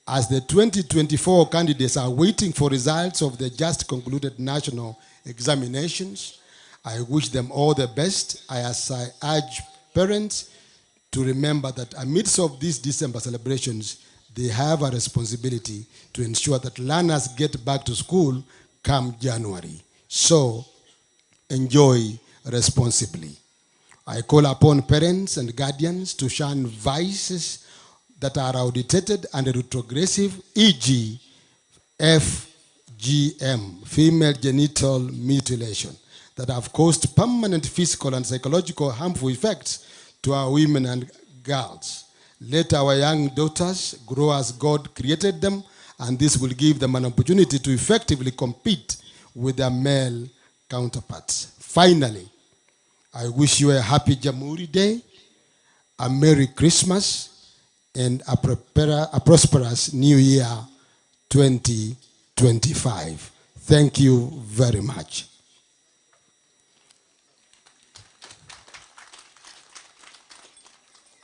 As the 2024 candidates are waiting for results of the just concluded national examinations, I wish them all the best. I, as I urge parents to remember that amidst of these December celebrations, they have a responsibility to ensure that learners get back to school come January. So enjoy responsibly. I call upon parents and guardians to shun vices that are outdated and retrogressive, e.g., FGM, female genital mutilation, that have caused permanent physical and psychological harmful effects to our women and girls. Let our young daughters grow as God created them, and this will give them an opportunity to effectively compete with their male counterparts. Finally, I wish you a happy Jamhuri Day, a Merry Christmas, and a, prepara- a prosperous New Year 2025. Thank you very much.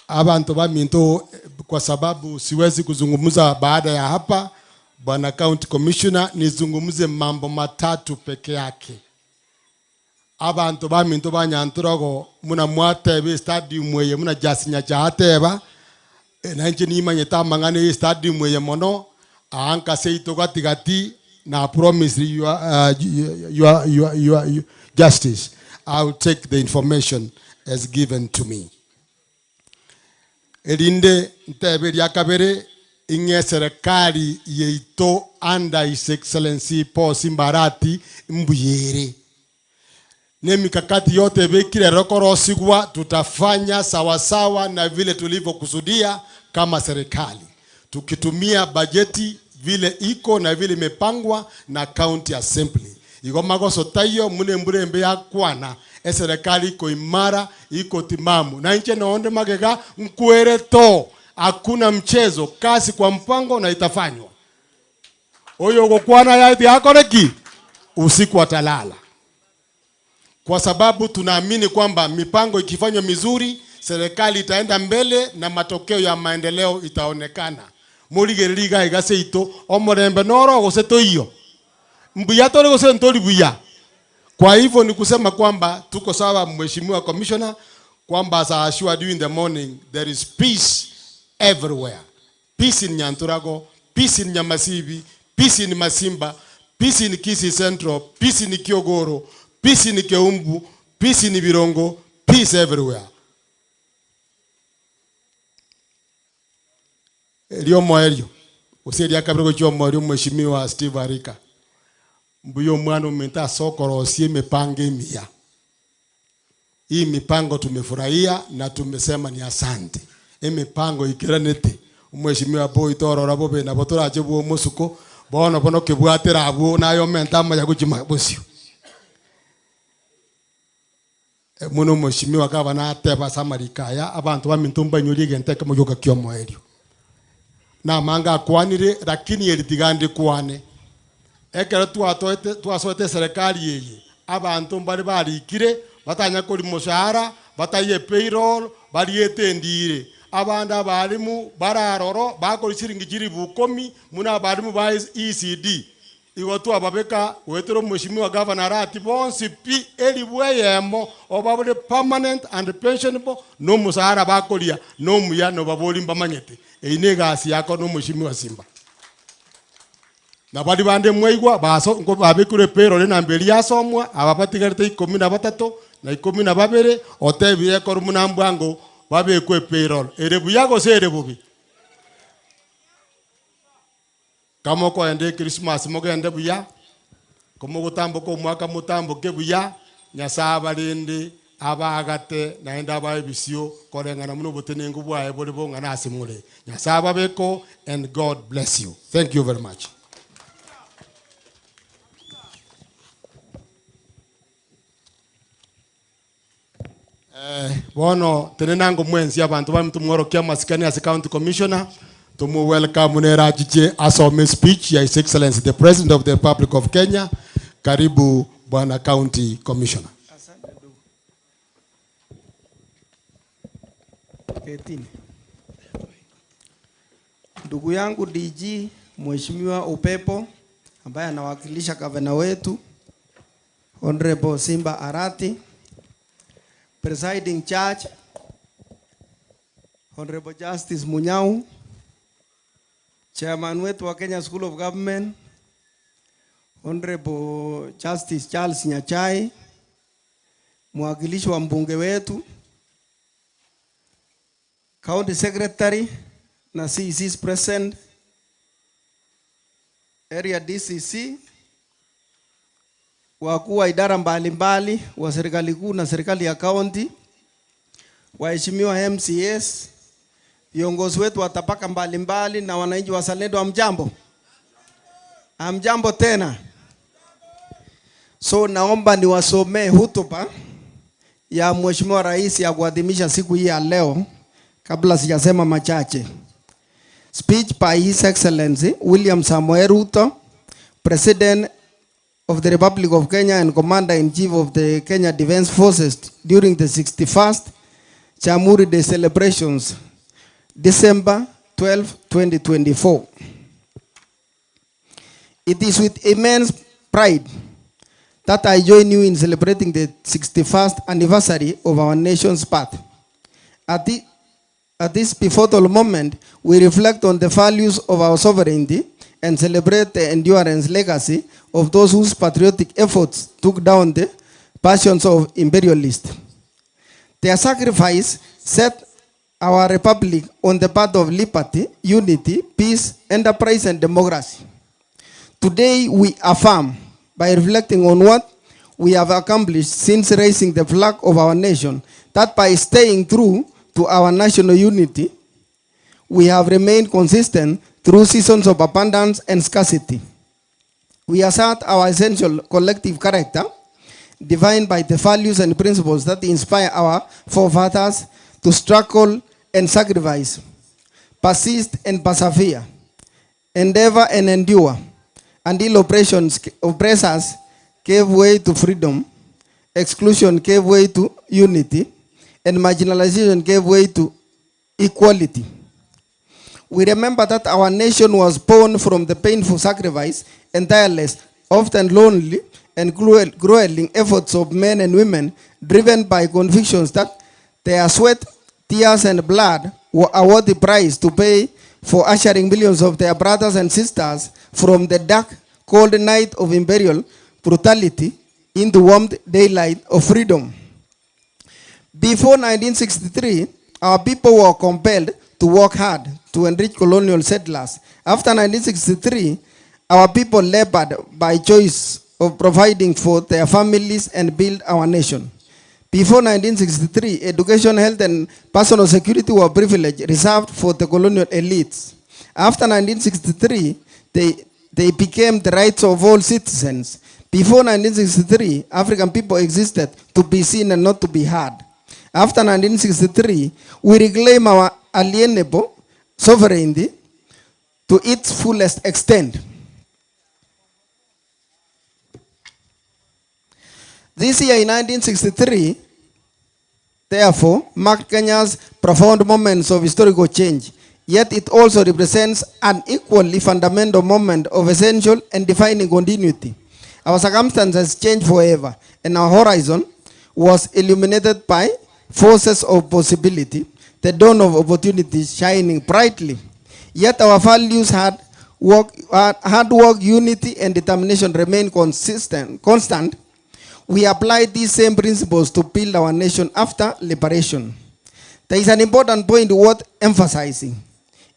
Abantu baminto, kwa sababu siwezi kuzungumza baada ya hapa, Bwana County Commissioner, nizungumze mambo matatu peke yake. Abantu baminto banyanturogo muna mwateba stadium eye muna jasinya chaateba nainche nimanyete amang'ana eye stadium eye mono aa seito gatigati na promise your, your, your, your, your justice. I will take the information as given to me. Erinde ntebe ria kabere Ing'e eserekari yaito under His Excellency Paul Simba Arati mbuya ere. Nemikakati yote ebekire ero korosigwa tutafanya sawasawa na vile tulivyokusudia kama serikali, tukitumia bajeti vile iko na vile imepangwa na county assembly. Igo magoso taiyo muna embura embe yakwana eserekari iko imara iko timamu na inche nonde magega nkwere to hakuna mchezo kasi kwa mpango na itafanywa. Oyo ogokwana yaiti akore ki? Usiku atalala. Kwa sababu tunaamini kwamba mipango ikifanywa mizuri, serikali itaenda mbele na matokeo ya maendeleo itaonekana. Morigererie iga iga seito, omorembe noro gose toiyo? Mbuya tore gose ntori buya? Kwa hivyo ni kusema kwamba tuko sawa, Mheshimiwa Commissioner, kwamba as I assured you in the morning, there is peace everywhere. Peace in Nyanturago, peace in Nyamasibi, peace in Masimba, peace in Kisii Central, peace in Kiogoro, peace in Keumbu, peace in Birongo, peace everywhere. Erio omoerio, gose eria kabere gochia omoerio Mheshimiwa Steve Arika, mbuya omwana ominto ase okorosia emepango emiya. Hii mipango tumefurahia na tumesema ni asante. Emipango ikeranete. Omweshimiwa Boy torora bobe nabo torache bwa omosuko, bono bono kebwatera abwo naye omente amaya gochia bosio. Buna omweshimiwa gavana ateba ase amariko aya, abanto baminto mbainyorie egento ekemo gioka ki'omoerio. Namange akwanire, lakini eri tiga ndikwane. Ekero twatoete twasoete eserekari eye, abanto mbare barikire, batanya koria moshahara, bataiye payroll, bariete endire. Abande abalimu bare aroro bakoria chiringi chilifu ikomi buna abalimu ba ECD. Igo twababeka goetera omweshimiwa Gavana Arati bonsi pi elifu eyemo obabore permanent and pensionable na omosahara bakoria nomuya nobabori mbamanyete. Eyio negasi yako na omweshimiwa Simba. Na baria bande mwaigwa baso nko babekirwe epayroll enamba eria yasomwa, aba batigarete ikomi na batato na ikomi na babere, otebire ekorwa buna mbwango babekwe epayroll. Ere buya gose ere bobe? Kamokoenda Ekrisimasi mogende buya, komogotamboka omwaka motamboke buya, Nyasae abarende, abaagate, naende abae ebisio koreng'ana buna obotenenku bwaye bore bong'ana ase more. Nyasae ababeko and God bless you. Thank you very much. Bono tenena ango mwensi abanto baminto mworokie amasikani ase county commissioner, tomo welcome nere achiche asome speech ya His Excellency the President of the Republic of Kenya. Karibu bwana county commissioner. Ketini. Ndugu yangu DG Mheshimiwa Upepo ambaye anawakilisha gavana wetu Honorable Simba Arati, Presiding Judge Honorable Justice Munyau, Chairman wetu wa Kenya School of Government Honorable Justice Charles Nyachai, mwakilishi wa mbunge wetu, County Secretary na CECs present, Area DCC, wakuu wa idara mbalimbali wa serikali kuu na serikali ya county, waheshimiwa MCAs, viongozi wetu wa tabaka mbalimbali na wananchi wazalendo, hamjambo? Hamjambo tena. So naomba niwasomee hotuba ya Mheshimiwa Rais ya kuadhimisha siku hii ya leo kabla sijasema machache. Speech by His Excellency William Samoei Ruto, President of the Republic of Kenya and Commander-in-Chief of the Kenya Defence Forces during the 61st Jamhuri Day celebrations, December 12, 2024. It is with immense pride that I join you in celebrating the 61st anniversary of our nation's birth. At, the, at this pivotal moment, we reflect on the values of our sovereignty and celebrate the endurance legacy of those whose patriotic efforts took down the passions of imperialists. Their sacrifice set our republic on the path of liberty, unity, peace, enterprise and democracy. Today we affirm by reflecting on what we have accomplished since raising the flag of our nation that by staying true to our national unity, we have remained consistent through seasons of abundance and scarcity. We assert our essential collective character, defined by the values and principles that inspire our forefathers to struggle and sacrifice, persist and persevere, endeavor and endure, until oppressions, oppressors gave way to freedom, exclusion gave way to unity, and marginalization gave way to equality. We remember that our nation was born from the painful sacrifice and tireless, often lonely, and cruel, grueling efforts of men and women driven by convictions that their sweat, tears, and blood were a worthy price to pay for ushering millions of their brothers and sisters from the dark, cold night of imperial brutality into warm daylight of freedom. Before 1963, our people were compelled to work hard to enrich colonial settlers. After 1963, our people labored by choice of providing for their families and build our nation. Before 1963, education, health, and personal security were privilege reserved for the colonial elites. After 1963, they, they became the rights of all citizens. Before 1963, African people existed to be seen and not to be heard. After 1963, we reclaim our alienable sovereignty to its fullest extent. This year in 1963, therefore, marked Kenya's profound moments of historical change. Yet it also represents an equally fundamental moment of essential and defining continuity. Our circumstances changed forever, and our horizon was illuminated by forces of possibility, the dawn of opportunities shining brightly. Yet our values, hard work, hard work, unity, and determination remain consistent, constant. We applied these same principles to build our nation after liberation. There is an important point worth emphasizing.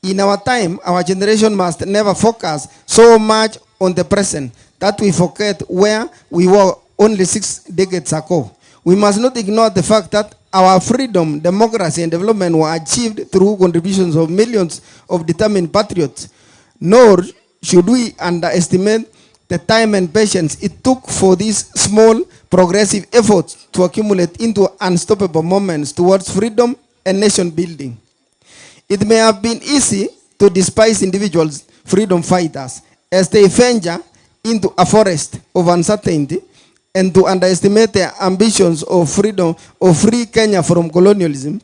In our time, our generation must never focus so much on the present that we forget where we were only six decades ago. We must not ignore the fact that our freedom, democracy, and development were achieved through contributions of millions of determined patriots. Nor should we underestimate the time and patience it took for these small progressive efforts to accumulate into unstoppable moments towards freedom and nation building. It may have been easy to despise individuals, freedom fighters, as they venture into a forest of uncertainty and to underestimate their ambitions of freedom, of free Kenya from colonialism.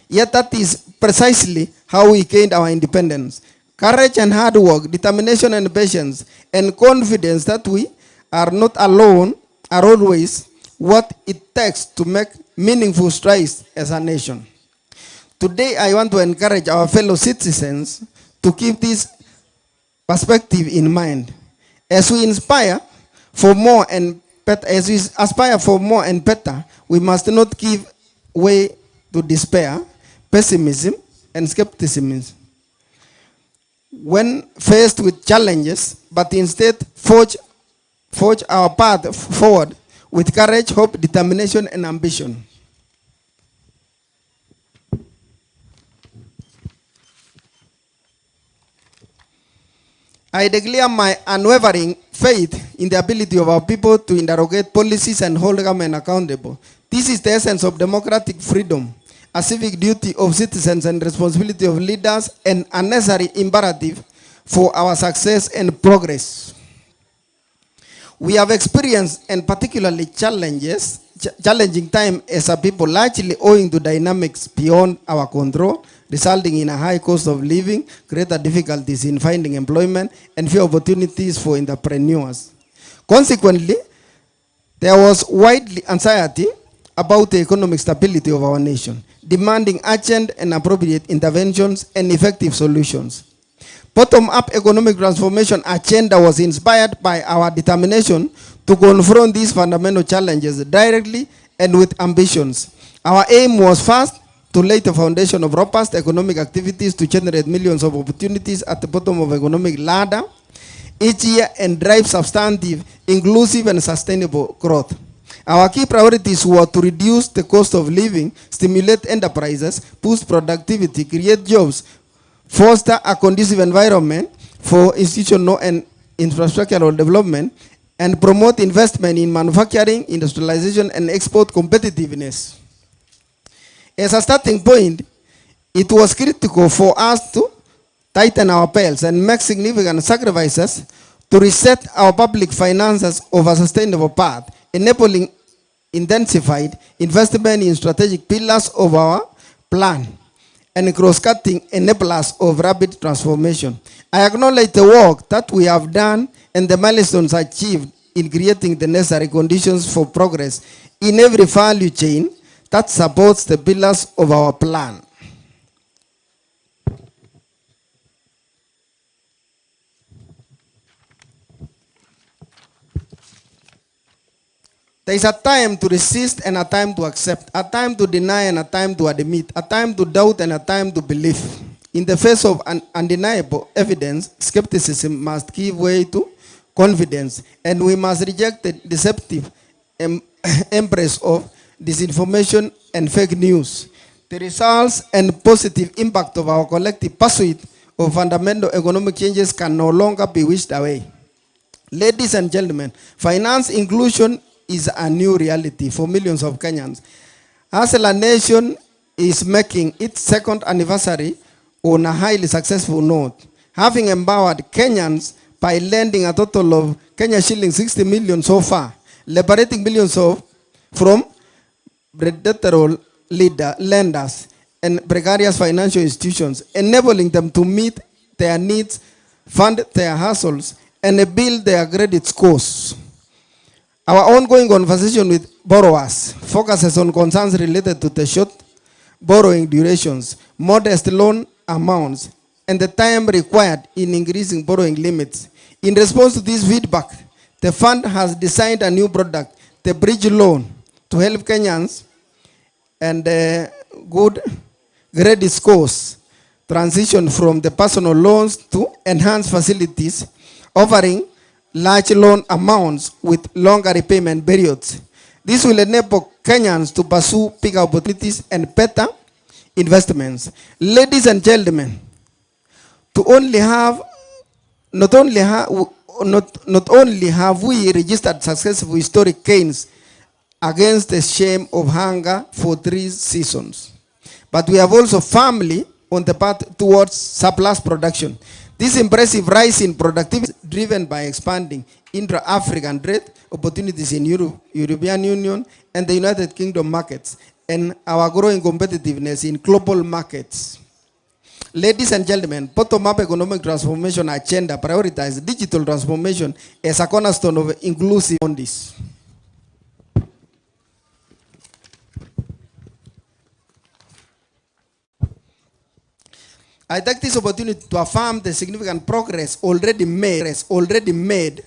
Yet that is precisely how we gained our independence. Courage and hard work, determination and patience, and confidence that we are not alone are always what it takes to make meaningful strides as a nation. Today, I want to encourage our fellow citizens to keep this perspective in mind. As we inspire for more and better, as we aspire for more and better, we must not give way to despair, pessimism, and skepticism. When faced with challenges, but instead forge, forge our path forward with courage, hope, determination, and ambition. I declare my unwavering faith in the ability of our people to interrogate policies and hold government accountable. This is the essence of democratic freedom, a civic duty of citizens and responsibility of leaders, and a necessary imperative for our success and progress. We have experienced and particularly challenges, ch- challenging time as a people, largely owing to dynamics beyond our control, resulting in a high cost of living, greater difficulties in finding employment, and few opportunities for entrepreneurs. Consequently, there was widely anxiety about the economic stability of our nation, demanding urgent and appropriate interventions and effective solutions. Bottom-up economic transformation agenda was inspired by our determination to confront these fundamental challenges directly and with ambitions. Our aim was first to lay the foundation of robust economic activities to generate millions of opportunities at the bottom of economic ladder each year and drive substantive, inclusive and sustainable growth. Our key priorities were to reduce the cost of living, stimulate enterprises, boost productivity, create jobs, foster a conducive environment for institutional and infrastructural development, and promote investment in manufacturing, industrialization, and export competitiveness. As a starting point, it was critical for us to tighten our belts and make significant sacrifices to reset our public finances of a sustainable path, enabling intensified investment in strategic pillars of our plan and cross-cutting enablers of rapid transformation. I acknowledge the work that we have done and the milestones achieved in creating the necessary conditions for progress in every value chain that supports the pillars of our plan. There is a time to resist and a time to accept, a time to deny and a time to admit, a time to doubt and a time to believe. In the face of an undeniable evidence, skepticism must give way to confidence, and we must reject the deceptive embrace of disinformation and fake news. The results and positive impact of our collective pursuit of fundamental economic changes can no longer be wished away. Ladies and gentlemen, finance inclusion is a new reality for millions of Kenyans. Hustler Nation is making its second anniversary on a highly successful note, having empowered Kenyans by lending a total of Kenya shillings 60 million so far, liberating millions of from predatory leader, lenders and precarious financial institutions, enabling them to meet their needs, fund their hustles, and build their credit scores. Our ongoing conversation with borrowers focuses on concerns related to the short borrowing durations, modest loan amounts, and the time required in increasing borrowing limits. In response to this feedback, the fund has designed a new product, the Bridge Loan, to help Kenyans and good credit scores transition from the personal loans to enhanced facilities, offering large loan amounts with longer repayment periods. This will enable Kenyans to pursue bigger opportunities and better investments. Ladies and gentlemen, to only have, not only ha, not, not only have we registered successful historic gains against the shame of hunger for 3 seasons, but we have also firmly on the path towards surplus production. This impressive rise in productivity is driven by expanding intra-African trade opportunities in Europe, European Union, and the United Kingdom markets, and our growing competitiveness in global markets. Ladies and gentlemen, bottom-up economic transformation agenda prioritizes digital transformation as a cornerstone of inclusive this. I take this opportunity to affirm the significant progress already made,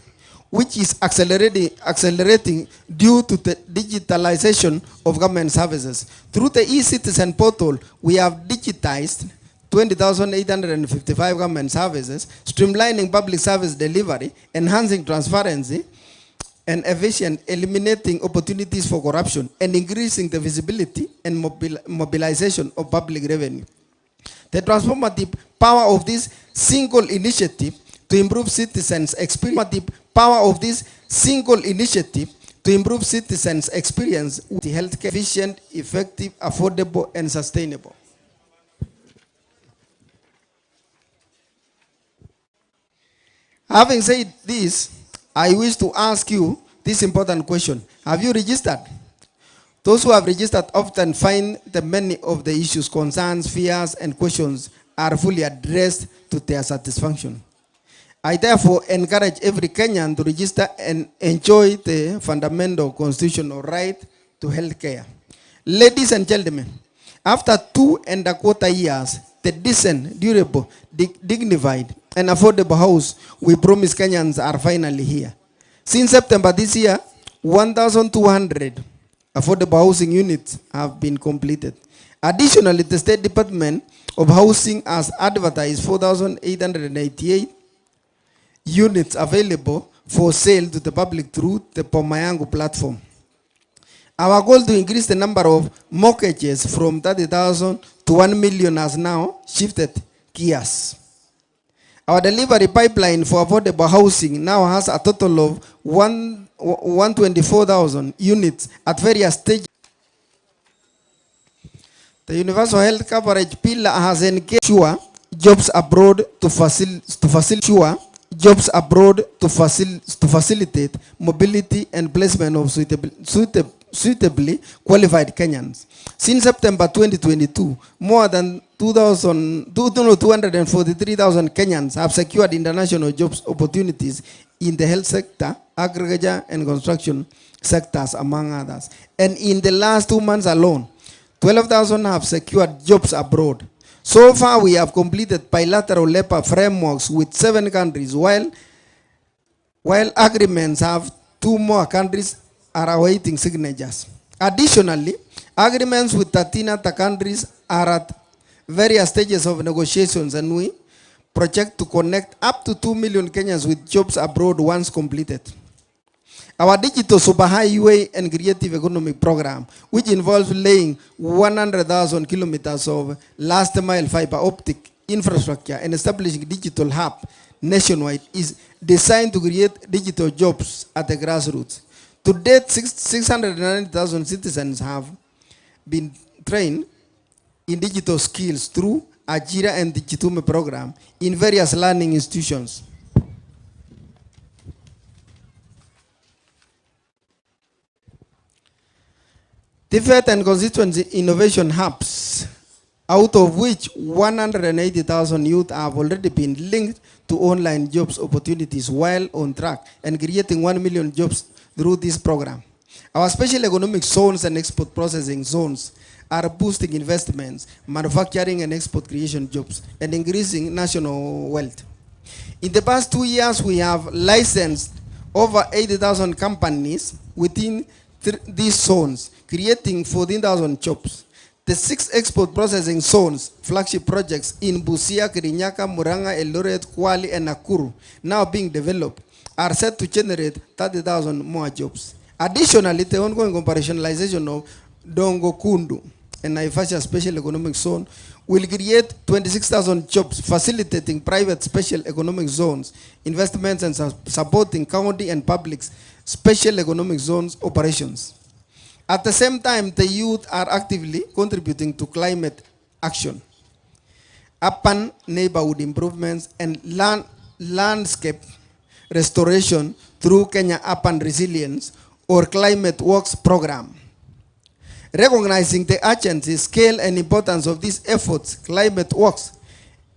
which is accelerating due to the digitalization of government services. Through the e-citizen portal, we have digitized 20,855 government services, streamlining public service delivery, enhancing transparency and efficient, eliminating opportunities for corruption, and increasing the visibility and mobilization of public revenue. The transformative power of this single initiative to improve citizens' experience, power of this single initiative to improve citizens' experience with healthcare, efficient, effective, affordable, and sustainable. Having said this, I wish to ask you this important question. Have you registered? Those who have registered often find that many of the issues, concerns, fears, and questions are fully addressed to their satisfaction. I therefore encourage every Kenyan to register and enjoy the fundamental constitutional right to health care. Ladies and gentlemen, after 2.25 years, the decent, durable, dignified, and affordable house we promise Kenyans are finally here. Since September this year, 1,200 affordable housing units have been completed. Additionally, the State Department of Housing has advertised 4,888 units available for sale to the public through the Boma Yangu platform. Our goal to increase the number of mortgages from 30,000 to 1 million has now shifted gears. Our delivery pipeline for affordable housing now has a total of 124,000 units at various stages. The Universal Health Coverage Pillar has engaged sure jobs abroad to, facil to facilitate sure jobs abroad to, facil to facilitate mobility and placement of suitable, suitable, suitably qualified Kenyans. Since September 2022, more than 243,000 Kenyans have secured international jobs opportunities in the health sector, agriculture, and construction sectors, among others. And in the last 2 months alone, 12,000 have secured jobs abroad. So far, we have completed bilateral labor frameworks with 7 countries, while agreements have 2 more countries are awaiting signatures. Additionally, agreements with 13 other countries are at various stages of negotiations, and we project to connect up to 2 million Kenyans with jobs abroad once completed. Our digital superhighway and creative economy program, which involves laying 100,000 kilometers of last mile fiber optic infrastructure and establishing digital hub nationwide, is designed to create digital jobs at the grassroots. To date, 690,000 citizens have been trained in digital skills through Ajira and the Jitume program in various learning institutions. TVET and constituency innovation hubs, out of which 180,000 youth have already been linked to online jobs opportunities while on track and creating 1 million jobs through this program. Our special economic zones and export processing zones are boosting investments, manufacturing and export creation jobs, and increasing national wealth. In the past 2 years, we have licensed over 80,000 companies within these zones, creating 14,000 jobs. The 6 export processing zones, flagship projects in Busia, Kirinyaga, Murang'a, Eldoret, Kwale, and Nakuru, now being developed, are set to generate 30,000 more jobs. Additionally, the ongoing operationalization of Dongo Kundu and Naivasha Special Economic Zone will create 26,000 jobs, facilitating private special economic zones, investments, and supporting county and public special economic zones operations. At the same time, the youth are actively contributing to climate action, urban neighborhood improvements, and landscape restoration through Kenya Urban Resilience or Climate Works program. Recognizing the urgency, scale, and importance of these efforts, Climate Works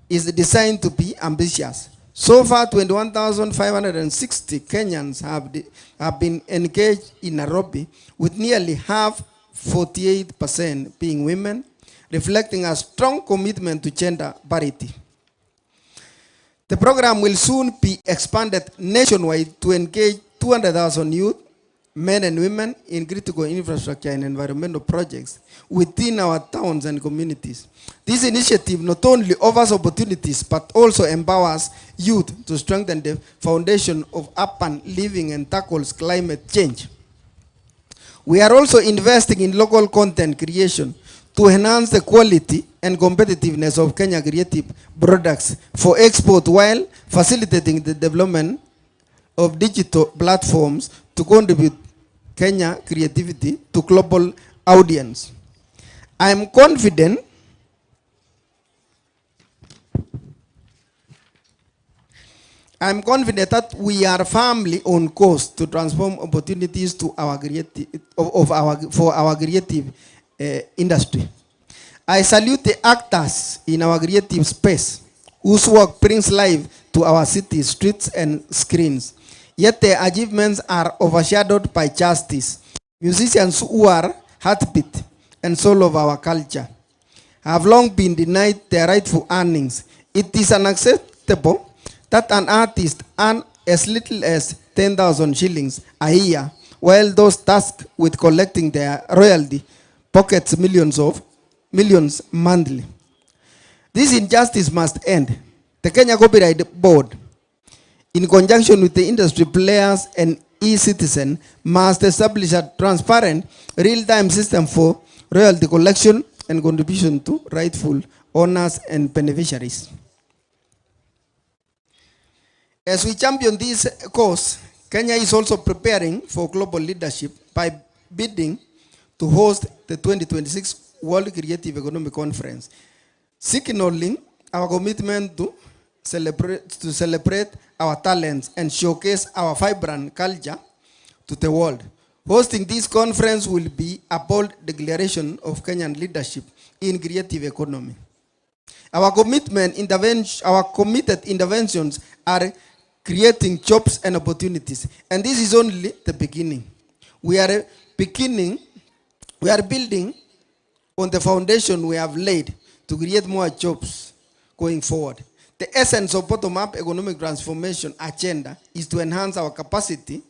is designed to be ambitious. So far, 21,560 Kenyans have been engaged in Nairobi, with nearly half, 48%, being women, reflecting a strong commitment to gender parity. The program will soon be expanded nationwide to engage 200,000 youth, men and women, in critical infrastructure and environmental projects within our towns and communities. This initiative not only offers opportunities, but also empowers youth to strengthen the foundation of urban living and tackles climate change. We are also investing in local content creation to enhance the quality and competitiveness of Kenya creative products for export, while facilitating the development of digital platforms to contribute Kenya creativity to global audience. I am confident I'm confident that we are firmly on course to transform opportunities to our creative, of, of our, for our creative industry. I salute the actors in our creative space whose work brings life to our cities, streets, and screens. Yet their achievements are overshadowed by justice. Musicians who are heartbeat and soul of our culture have long been denied their rightful earnings. It is unacceptable that an artist earns as little as 10,000 shillings a year, while those tasked with collecting their royalty pockets millions of millions monthly. This injustice must end. The Kenya Copyright Board, in conjunction with the industry players and e-citizen, must establish a transparent, real-time system for royalty collection and contribution to rightful owners and beneficiaries. As we champion this cause, Kenya is also preparing for global leadership by bidding to host the 2026 World Creative Economy Conference, signaling our commitment to celebrate, to celebrate our talents and showcase our vibrant culture to the world. Hosting this conference will be a bold declaration of Kenyan leadership in creative economy. Our commitment intervention, our committed interventions are creating jobs and opportunities, and this is only the beginning. We are beginning, we are building on the foundation we have laid to create more jobs going forward. The essence of bottom-up economic transformation agenda is to enhance our capacity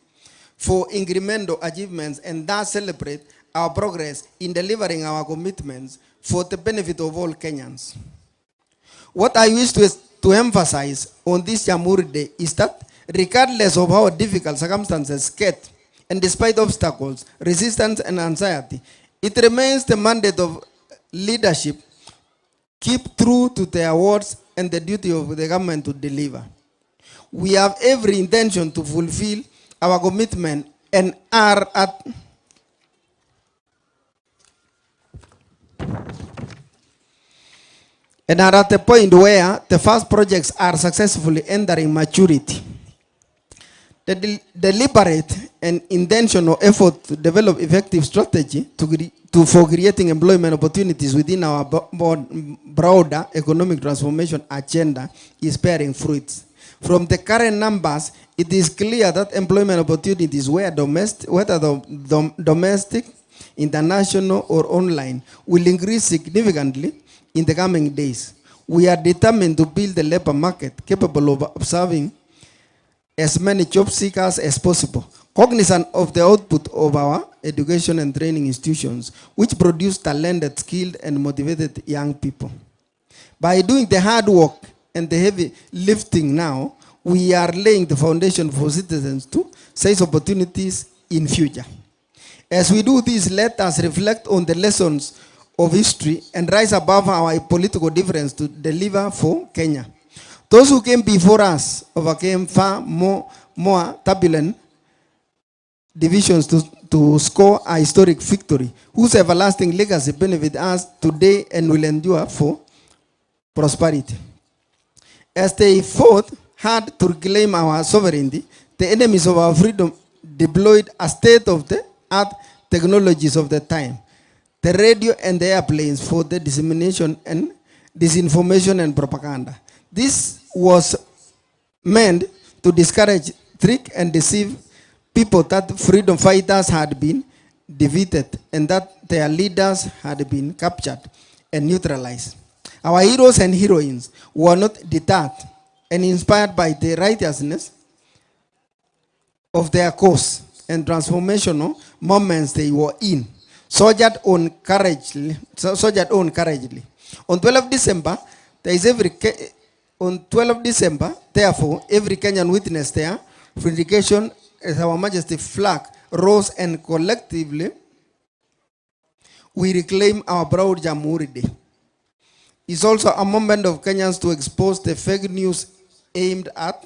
for incremental achievements and thus celebrate our progress in delivering our commitments for the benefit of all Kenyans. What I wish to, to emphasize on this Jamhuri Day is that regardless of how difficult circumstances get, and despite obstacles, resistance, and anxiety, it remains the mandate of leadership keep true to their words and the duty of the government to deliver. We have every intention to fulfill our commitment and are at and are at the point where the first projects are successfully entering maturity. The del- deliberate and intentional effort to develop effective strategy to, cre- to for creating employment opportunities within our bo- bo- broader economic transformation agenda is bearing fruits. From the current numbers, it is clear that employment opportunities, where domestic, whether the, dom- domestic, international, or online, will increase significantly in the coming days. We are determined to build a labor market capable of absorbing as many job seekers as possible, cognizant of the output of our education and training institutions, which produce talented, skilled, and motivated young people. By doing the hard work and the heavy lifting now, we are laying the foundation for citizens to seize opportunities in future. As we do this, let us reflect on the lessons of history and rise above our political difference to deliver for Kenya. Those who came before us overcame far more, more turbulent divisions to, to score a historic victory, whose everlasting legacy benefit us today and will endure for prosperity. As they fought hard to reclaim our sovereignty, the enemies of our freedom deployed a state of the art technologies of the time, the radio and the airplanes for the dissemination and disinformation and propaganda. This was meant to discourage, trick, and deceive people that freedom fighters had been defeated and that their leaders had been captured and neutralized. Our heroes and heroines were not deterred and inspired by the righteousness of their cause and transformational moments they were in. Soldiered on courageously. Soldiered on courageously. On 12 December, there is every on 12 December, therefore, every Kenyan witnessed their vindication as Our Majesty flag rose and collectively we reclaim our proud Jamhuri Day. It's also a moment of Kenyans to expose the fake news aimed at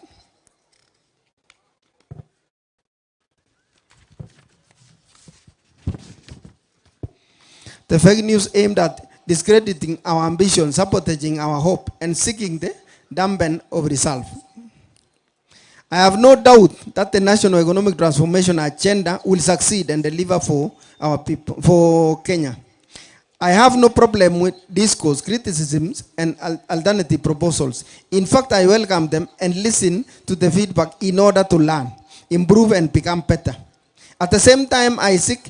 The fake news aimed at discrediting our ambition, sabotaging our hope, and seeking the dampen of resolve. I have no doubt that the national economic transformation agenda will succeed and deliver for our people, for Kenya. I have no problem with discourse, criticisms, and alternative proposals. In fact, I welcome them and listen to the feedback in order to learn, improve, and become better. At the same time, I, seek,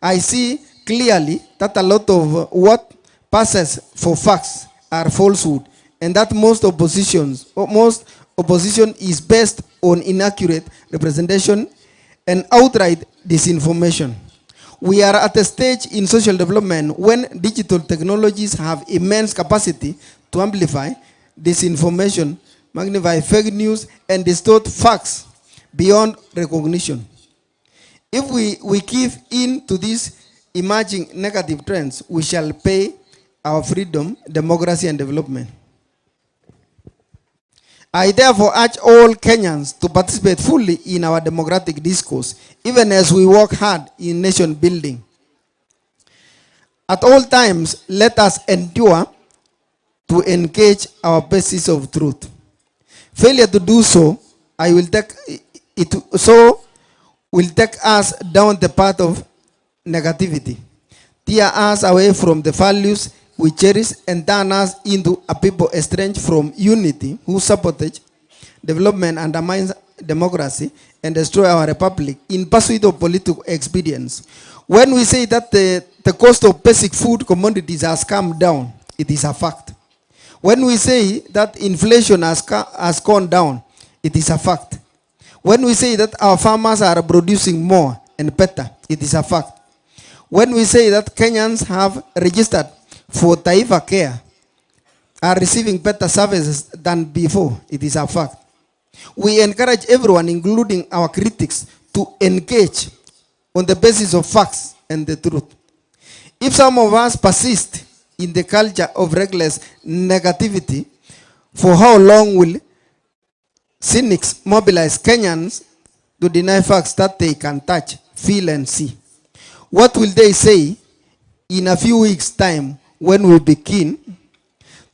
I see clearly that a lot of what passes for facts are falsehood, and that most oppositions, most opposition is based on inaccurate representation and outright disinformation. We are at a stage in social development when digital technologies have immense capacity to amplify disinformation, magnify fake news, and distort facts beyond recognition. If we, we give in to these emerging negative trends, we shall pay our freedom, democracy, and development. I therefore urge all Kenyans to participate fully in our democratic discourse, even as we work hard in nation building. At all times, let us endure to engage our basis of truth. Failure to do so, I will take it so will take us down the path of negativity, tear us away from the values we cherish, and turn us into a people estranged from unity who sabotage development, undermines democracy, and destroy our republic in pursuit of political expedience. When we say that the, the cost of basic food commodities has come down, it is a fact. When we say that inflation has, has gone down, it is a fact. When we say that our farmers are producing more and better, it is a fact. When we say that Kenyans have registered for Taifa Care are receiving better services than before, it is a fact. We encourage everyone, including our critics, to engage on the basis of facts and the truth. If some of us persist in the culture of reckless negativity, for how long will cynics mobilize Kenyans to deny facts that they can touch, feel, and see? What will they say in a few weeks' time when we begin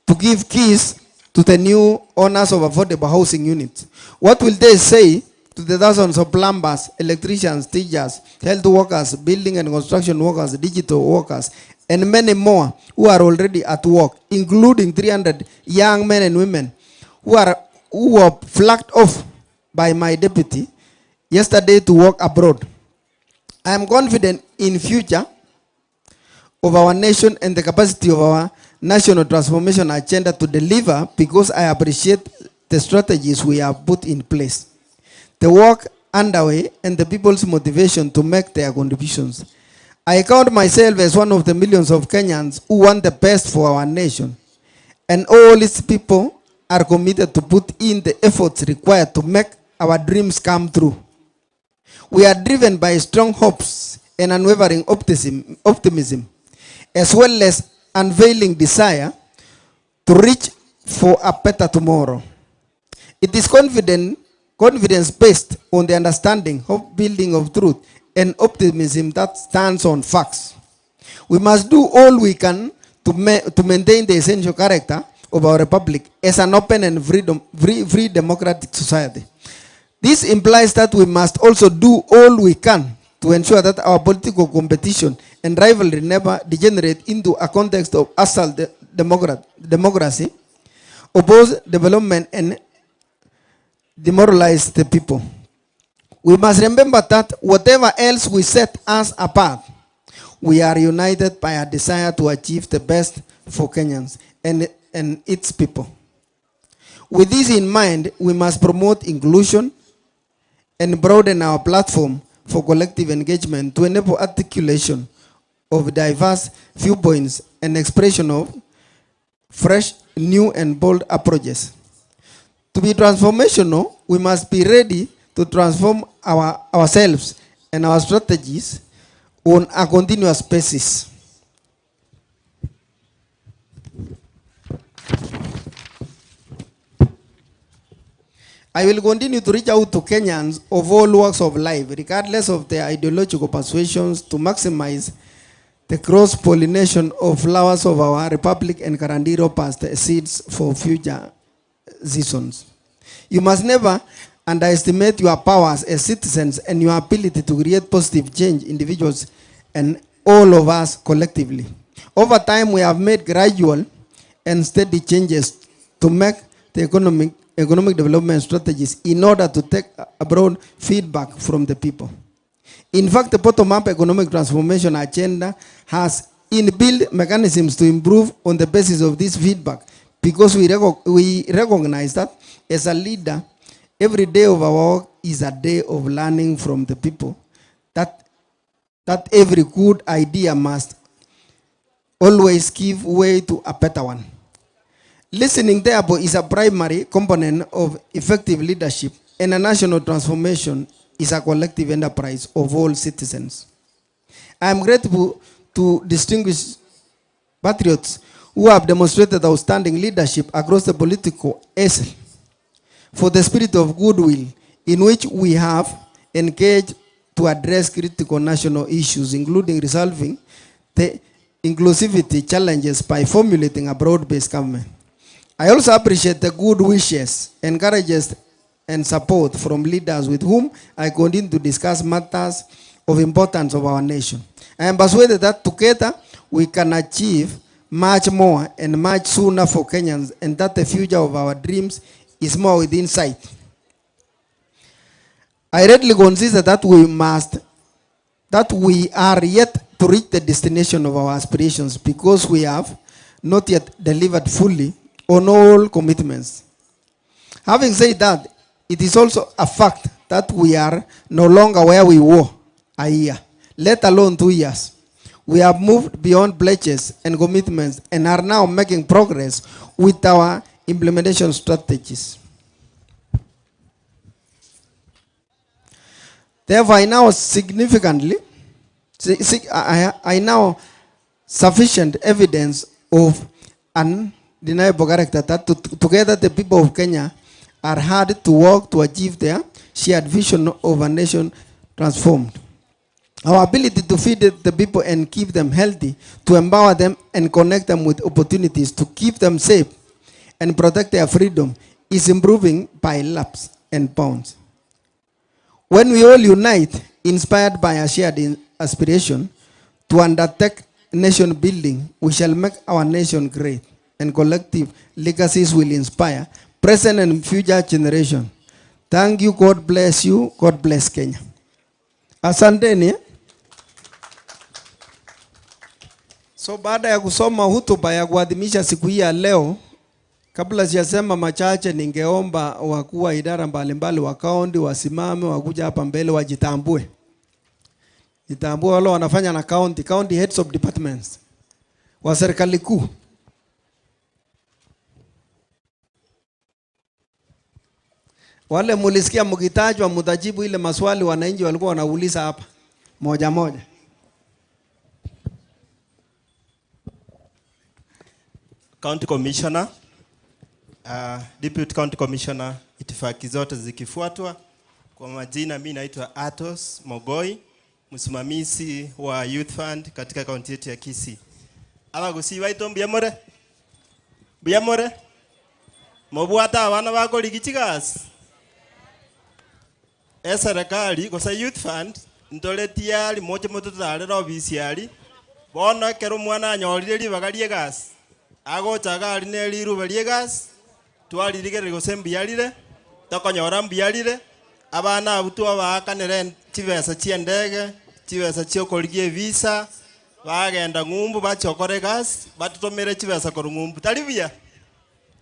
to give keys to the new owners of affordable housing units? What will they say to the thousands of plumbers, electricians, teachers, health workers, building and construction workers, digital workers, and many more who are already at work, including 300 young men and women who are who were flagged off by my deputy yesterday to work abroad. I am confident in future of our nation and the capacity of our national transformation agenda to deliver because I appreciate the strategies we have put in place, the work underway, and the people's motivation to make their contributions. I count myself as one of the millions of Kenyans who want the best for our nation, and all its people are committed to put in the efforts required to make our dreams come true. We are driven by strong hopes and unwavering optimism, optimism as well as unveiling desire to reach for a better tomorrow. It is confident, confidence based on the understanding, hope building of truth, and optimism that stands on facts. We must do all we can to, ma- to maintain the essential character of our republic as an open and freedom, free, free democratic society. This implies that we must also do all we can to ensure that our political competition and rivalry never degenerate into a context of assault de- democrat, democracy, oppose development, and demoralize the people. We must remember that whatever else we set us apart, we are united by a desire to achieve the best for Kenyans and, and its people. With this in mind, we must promote inclusion and broaden our platform for collective engagement to enable articulation of diverse viewpoints and expression of fresh, new, and bold approaches. To be transformational, we must be ready to transform our, ourselves and our strategies on a continuous basis. I will continue to reach out to Kenyans of all walks of life, regardless of their ideological persuasions, to maximize the cross pollination of flowers of our republic and guarantee robust seeds for future seasons. You must never underestimate your powers as citizens and your ability to create positive change, individuals and all of us collectively. Over time, we have made gradual and steady changes to make the economic, economic development strategies in order to take a broad feedback from the people. In fact, the bottom-up economic transformation agenda has inbuilt mechanisms to improve on the basis of this feedback because we, we recognize that as a leader, every day of our work is a day of learning from the people that, that every good idea must always give way to a better one. Listening, therefore, is a primary component of effective leadership, and a national transformation is a collective enterprise of all citizens. I am grateful to distinguished patriots who have demonstrated outstanding leadership across the political aisle for the spirit of goodwill in which we have engaged to address critical national issues, including resolving the inclusivity challenges by formulating a broad-based government. I also appreciate the good wishes, encourages, and support from leaders with whom I continue to discuss matters of importance of our nation. I am persuaded that together we can achieve much more and much sooner for Kenyans and that the future of our dreams is more within sight. I readily consider that we must that we are yet to reach the destination of our aspirations because we have not yet delivered fully on all commitments. Having said that, it is also a fact that we are no longer where we were a year, let alone 2 years. We have moved beyond pledges and commitments and are now making progress with our implementation strategies. Therefore, I now significantly, I now sufficient evidence of undeniable character that together the people of Kenya are hard to work to achieve their shared vision of a nation transformed. Our ability to feed the people and keep them healthy, to empower them and connect them with opportunities, to keep them safe and protect their freedom is improving by leaps and bounds. When we all unite, inspired by a shared aspiration to undertake nation building, we shall make our nation great, and collective legacies will inspire present and future generation. Thank you. God bless you. God bless Kenya. Asanteni. So baada ya kusoma hutuba ya kuadhimisha siku hii ya leo, kabla sijasema machache, ningeomba wakuu wa idara mbalimbali wa kaunti wasimame, wakuja hapa mbele wajitambue. Jitambue wale wanafanya na county, county heads of departments wa serikali kuu. Wale mulisikia mkitajwa mtajibu ile maswali wananchi walikuwa wanauliza hapa moja moja. County Commissioner, Deputy County Commissioner, itifaki zote zikifuatwa. Kwa majina mimi naitwa Atos Mogoi, msimamizi wa Youth Fund katika kaunti yetu ya Kisii. Abagusi baito mbuyamore? Mbuyamore? Mobwata abana bakorigi chigasi? Eserikali gose Youth Fund ntore tiari moche mototarere ofisi ari bono ekero omwana anyorire ribaga ria egasi agocha iga aria na riruba ria egasi twaririgereri gose mbuyarire tokonyora mbuyarire abana abwo twabaakanere chibesa chia endege chibesa chia okorigia evisa bagenda ng'umbu bachia egasi batutomere chibesa korwa ng'umbu tari buya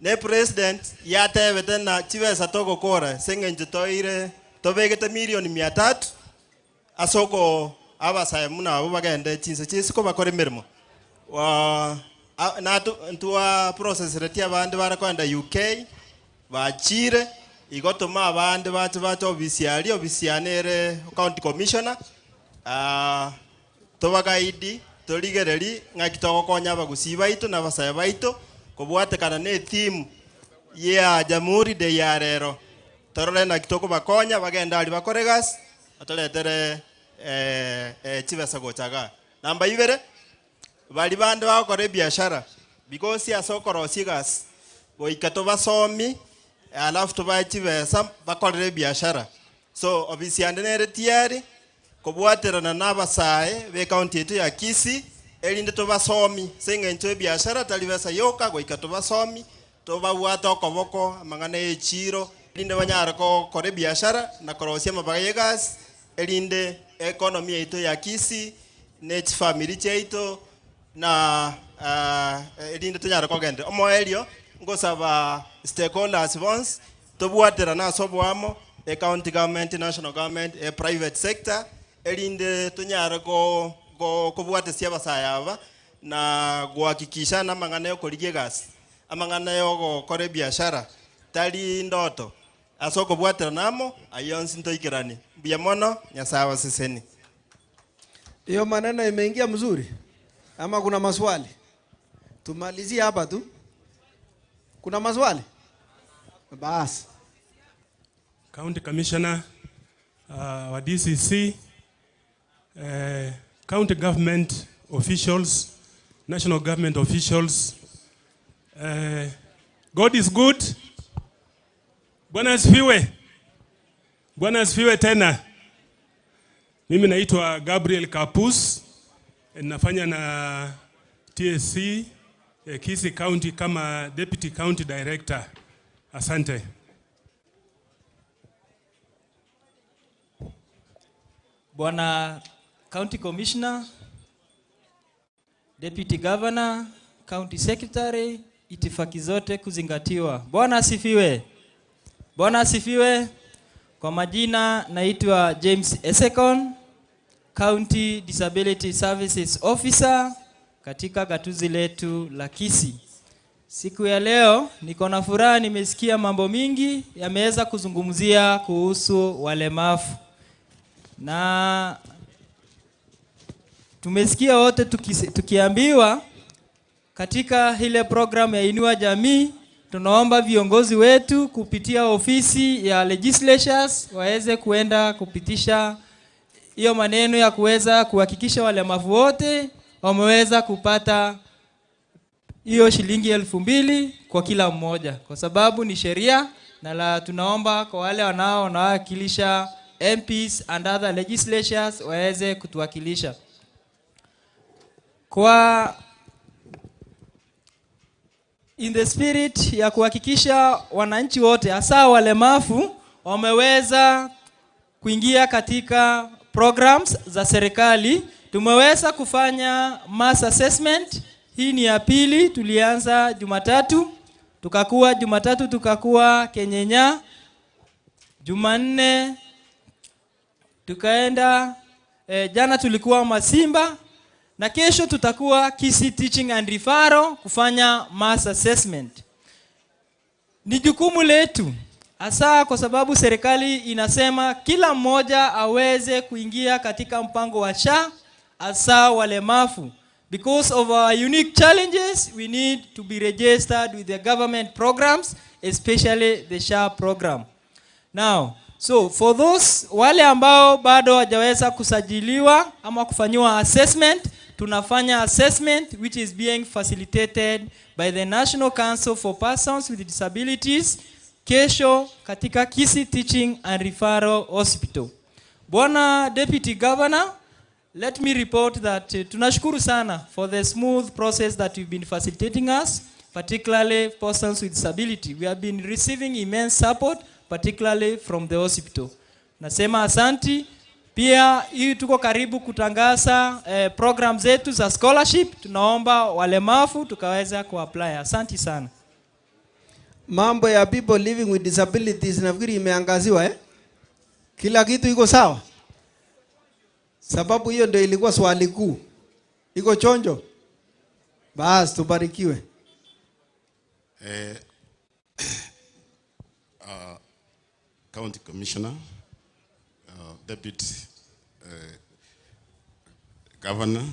ne president yatebete na chibesa togokora ase eng'encho toire tobegete milioni mia tatu ase oko abasae muna abo bagende chinse chisiko bakore emirimo. Wa, a, natu, ntua processreti abande barakoenda UK bachire igotoma abande bache bache ofisi aria ofisi yane ere county commissioner tobagaidi torigereri ng'aki togokonya abagusi baito na abasae baito kobwatekana na etimu ya Jamhuri Day ya rero torore naki tokobakonya bagenda aria bakore egasi batoretere chibesa gochaga. Namba ibere bari bande bagokora ebiashara because ase okorosia egasi goika tobasomi alafu tubae chibesa bakorere ebiashara. So ofisi yande nere tiari kobwaterana na abasae be county yetu ya Kisii erinde tobasomi ase eng'encho ebiashara tari besa yoka goika tobasomi tobabwate okoboko amang'ana ya echiro erinde banyare gokora ebiashara na korosia amabaga ya egasi erinde economy yaito ya Kisii na chifamiri chiaito na erinde tonyare kogenda. Omoerio ngosaba stakeholders bonsi tobwaterana ase oboamo e county government, national government, e private sector Erinde tonyare go go kobwatesia abasae aba na gohakikisha na amang'ana ya okorigia egasi, amang'ana ya ogokora ebiashara, tari ndoto. Ase okobwaterana amo, ayio onsi ntoikeranie. Mbuya mono, Nyasae abasesenie. Hiyo maneno imeingia mzuri ama kuna maswali? Tumalizie hapa tu. Kuna maswali? Basi. County Commissioner wa DCC, county government officials, national government officials. God is good. Bwana asifiwe. Bwana asifiwe tena. Mimi naitwa Gabriel Kapus, nafanya na TSC Kisii County kama Deputy County Director. Asante. Bwana County Commissioner, Deputy Governor, County Secretary, itifaki zote kuzingatiwa. Bwana asifiwe. Bwana asifiwe. Kwa majina naitwa James Esekon, County Disability Services Officer katika gatuzi letu la Kisii. Siku ya leo niko na furaha, nimesikia mambo mingi yameweza kuzungumzia kuhusu walemavu na tumesikia wote tukiambiwa katika ile program ya Inua Jamii, tunaomba viongozi wetu kupitia ofisi ya legislatures waweze kuenda kupitisha hiyo maneno ya kuweza kuhakikisha walemavu wote wameweza kupata hiyo shilingi 2,000 kwa kila mmoja, kwa sababu ni sheria, na la tunaomba kwa wale wanaowakilisha MPs and other legislatures waweze kutuwakilisha. Kwa in the spirit ya kuhakikisha wananchi wote hasa walemavu wameweza kuingia katika programs za serikali, tumeweza kufanya mass assessment. Hii ni ya pili, tulianza Jumatatu, tukakuwa Jumatatu tukakuwa Kenyenya, Jumanne tukaenda jana tulikuwa Masimba, na kesho tutakuwa Kisii Teaching and Referral kufanya mass assessment. Ni jukumu letu hasa kwa sababu serikali inasema kila mmoja aweze kuingia katika mpango wa SHA, hasa walemavu. Because of our unique challenges, we need to be registered with the government programs, especially the SHA program. Now, so for those wale ambao bado hawajaweza kusajiliwa ama kufanyiwa assessment, tunafanya assessment which is being facilitated by the National Council for Persons with Disabilities kesho katika Kisii Teaching and Referral Hospital. Bwana Deputy Governor, let me report that tunashukuru sana for the smooth process that you've been facilitating us, particularly persons with disability. We have been receiving immense support, particularly from the hospital. Nasema asanti. Pia hii tuko karibu kutangaza program zetu za scholarship. Tunaomba walemavu tukaweza kuapply. Asanti sana. Mambo ya people living with disabilities nafikiri imeangaziwa? Kila kitu iko sawa? Sababu hiyo ndio ilikuwa swali kuu. Iko chonjo? Bas, tubarikiwe. County Commissioner, Deputy Governor,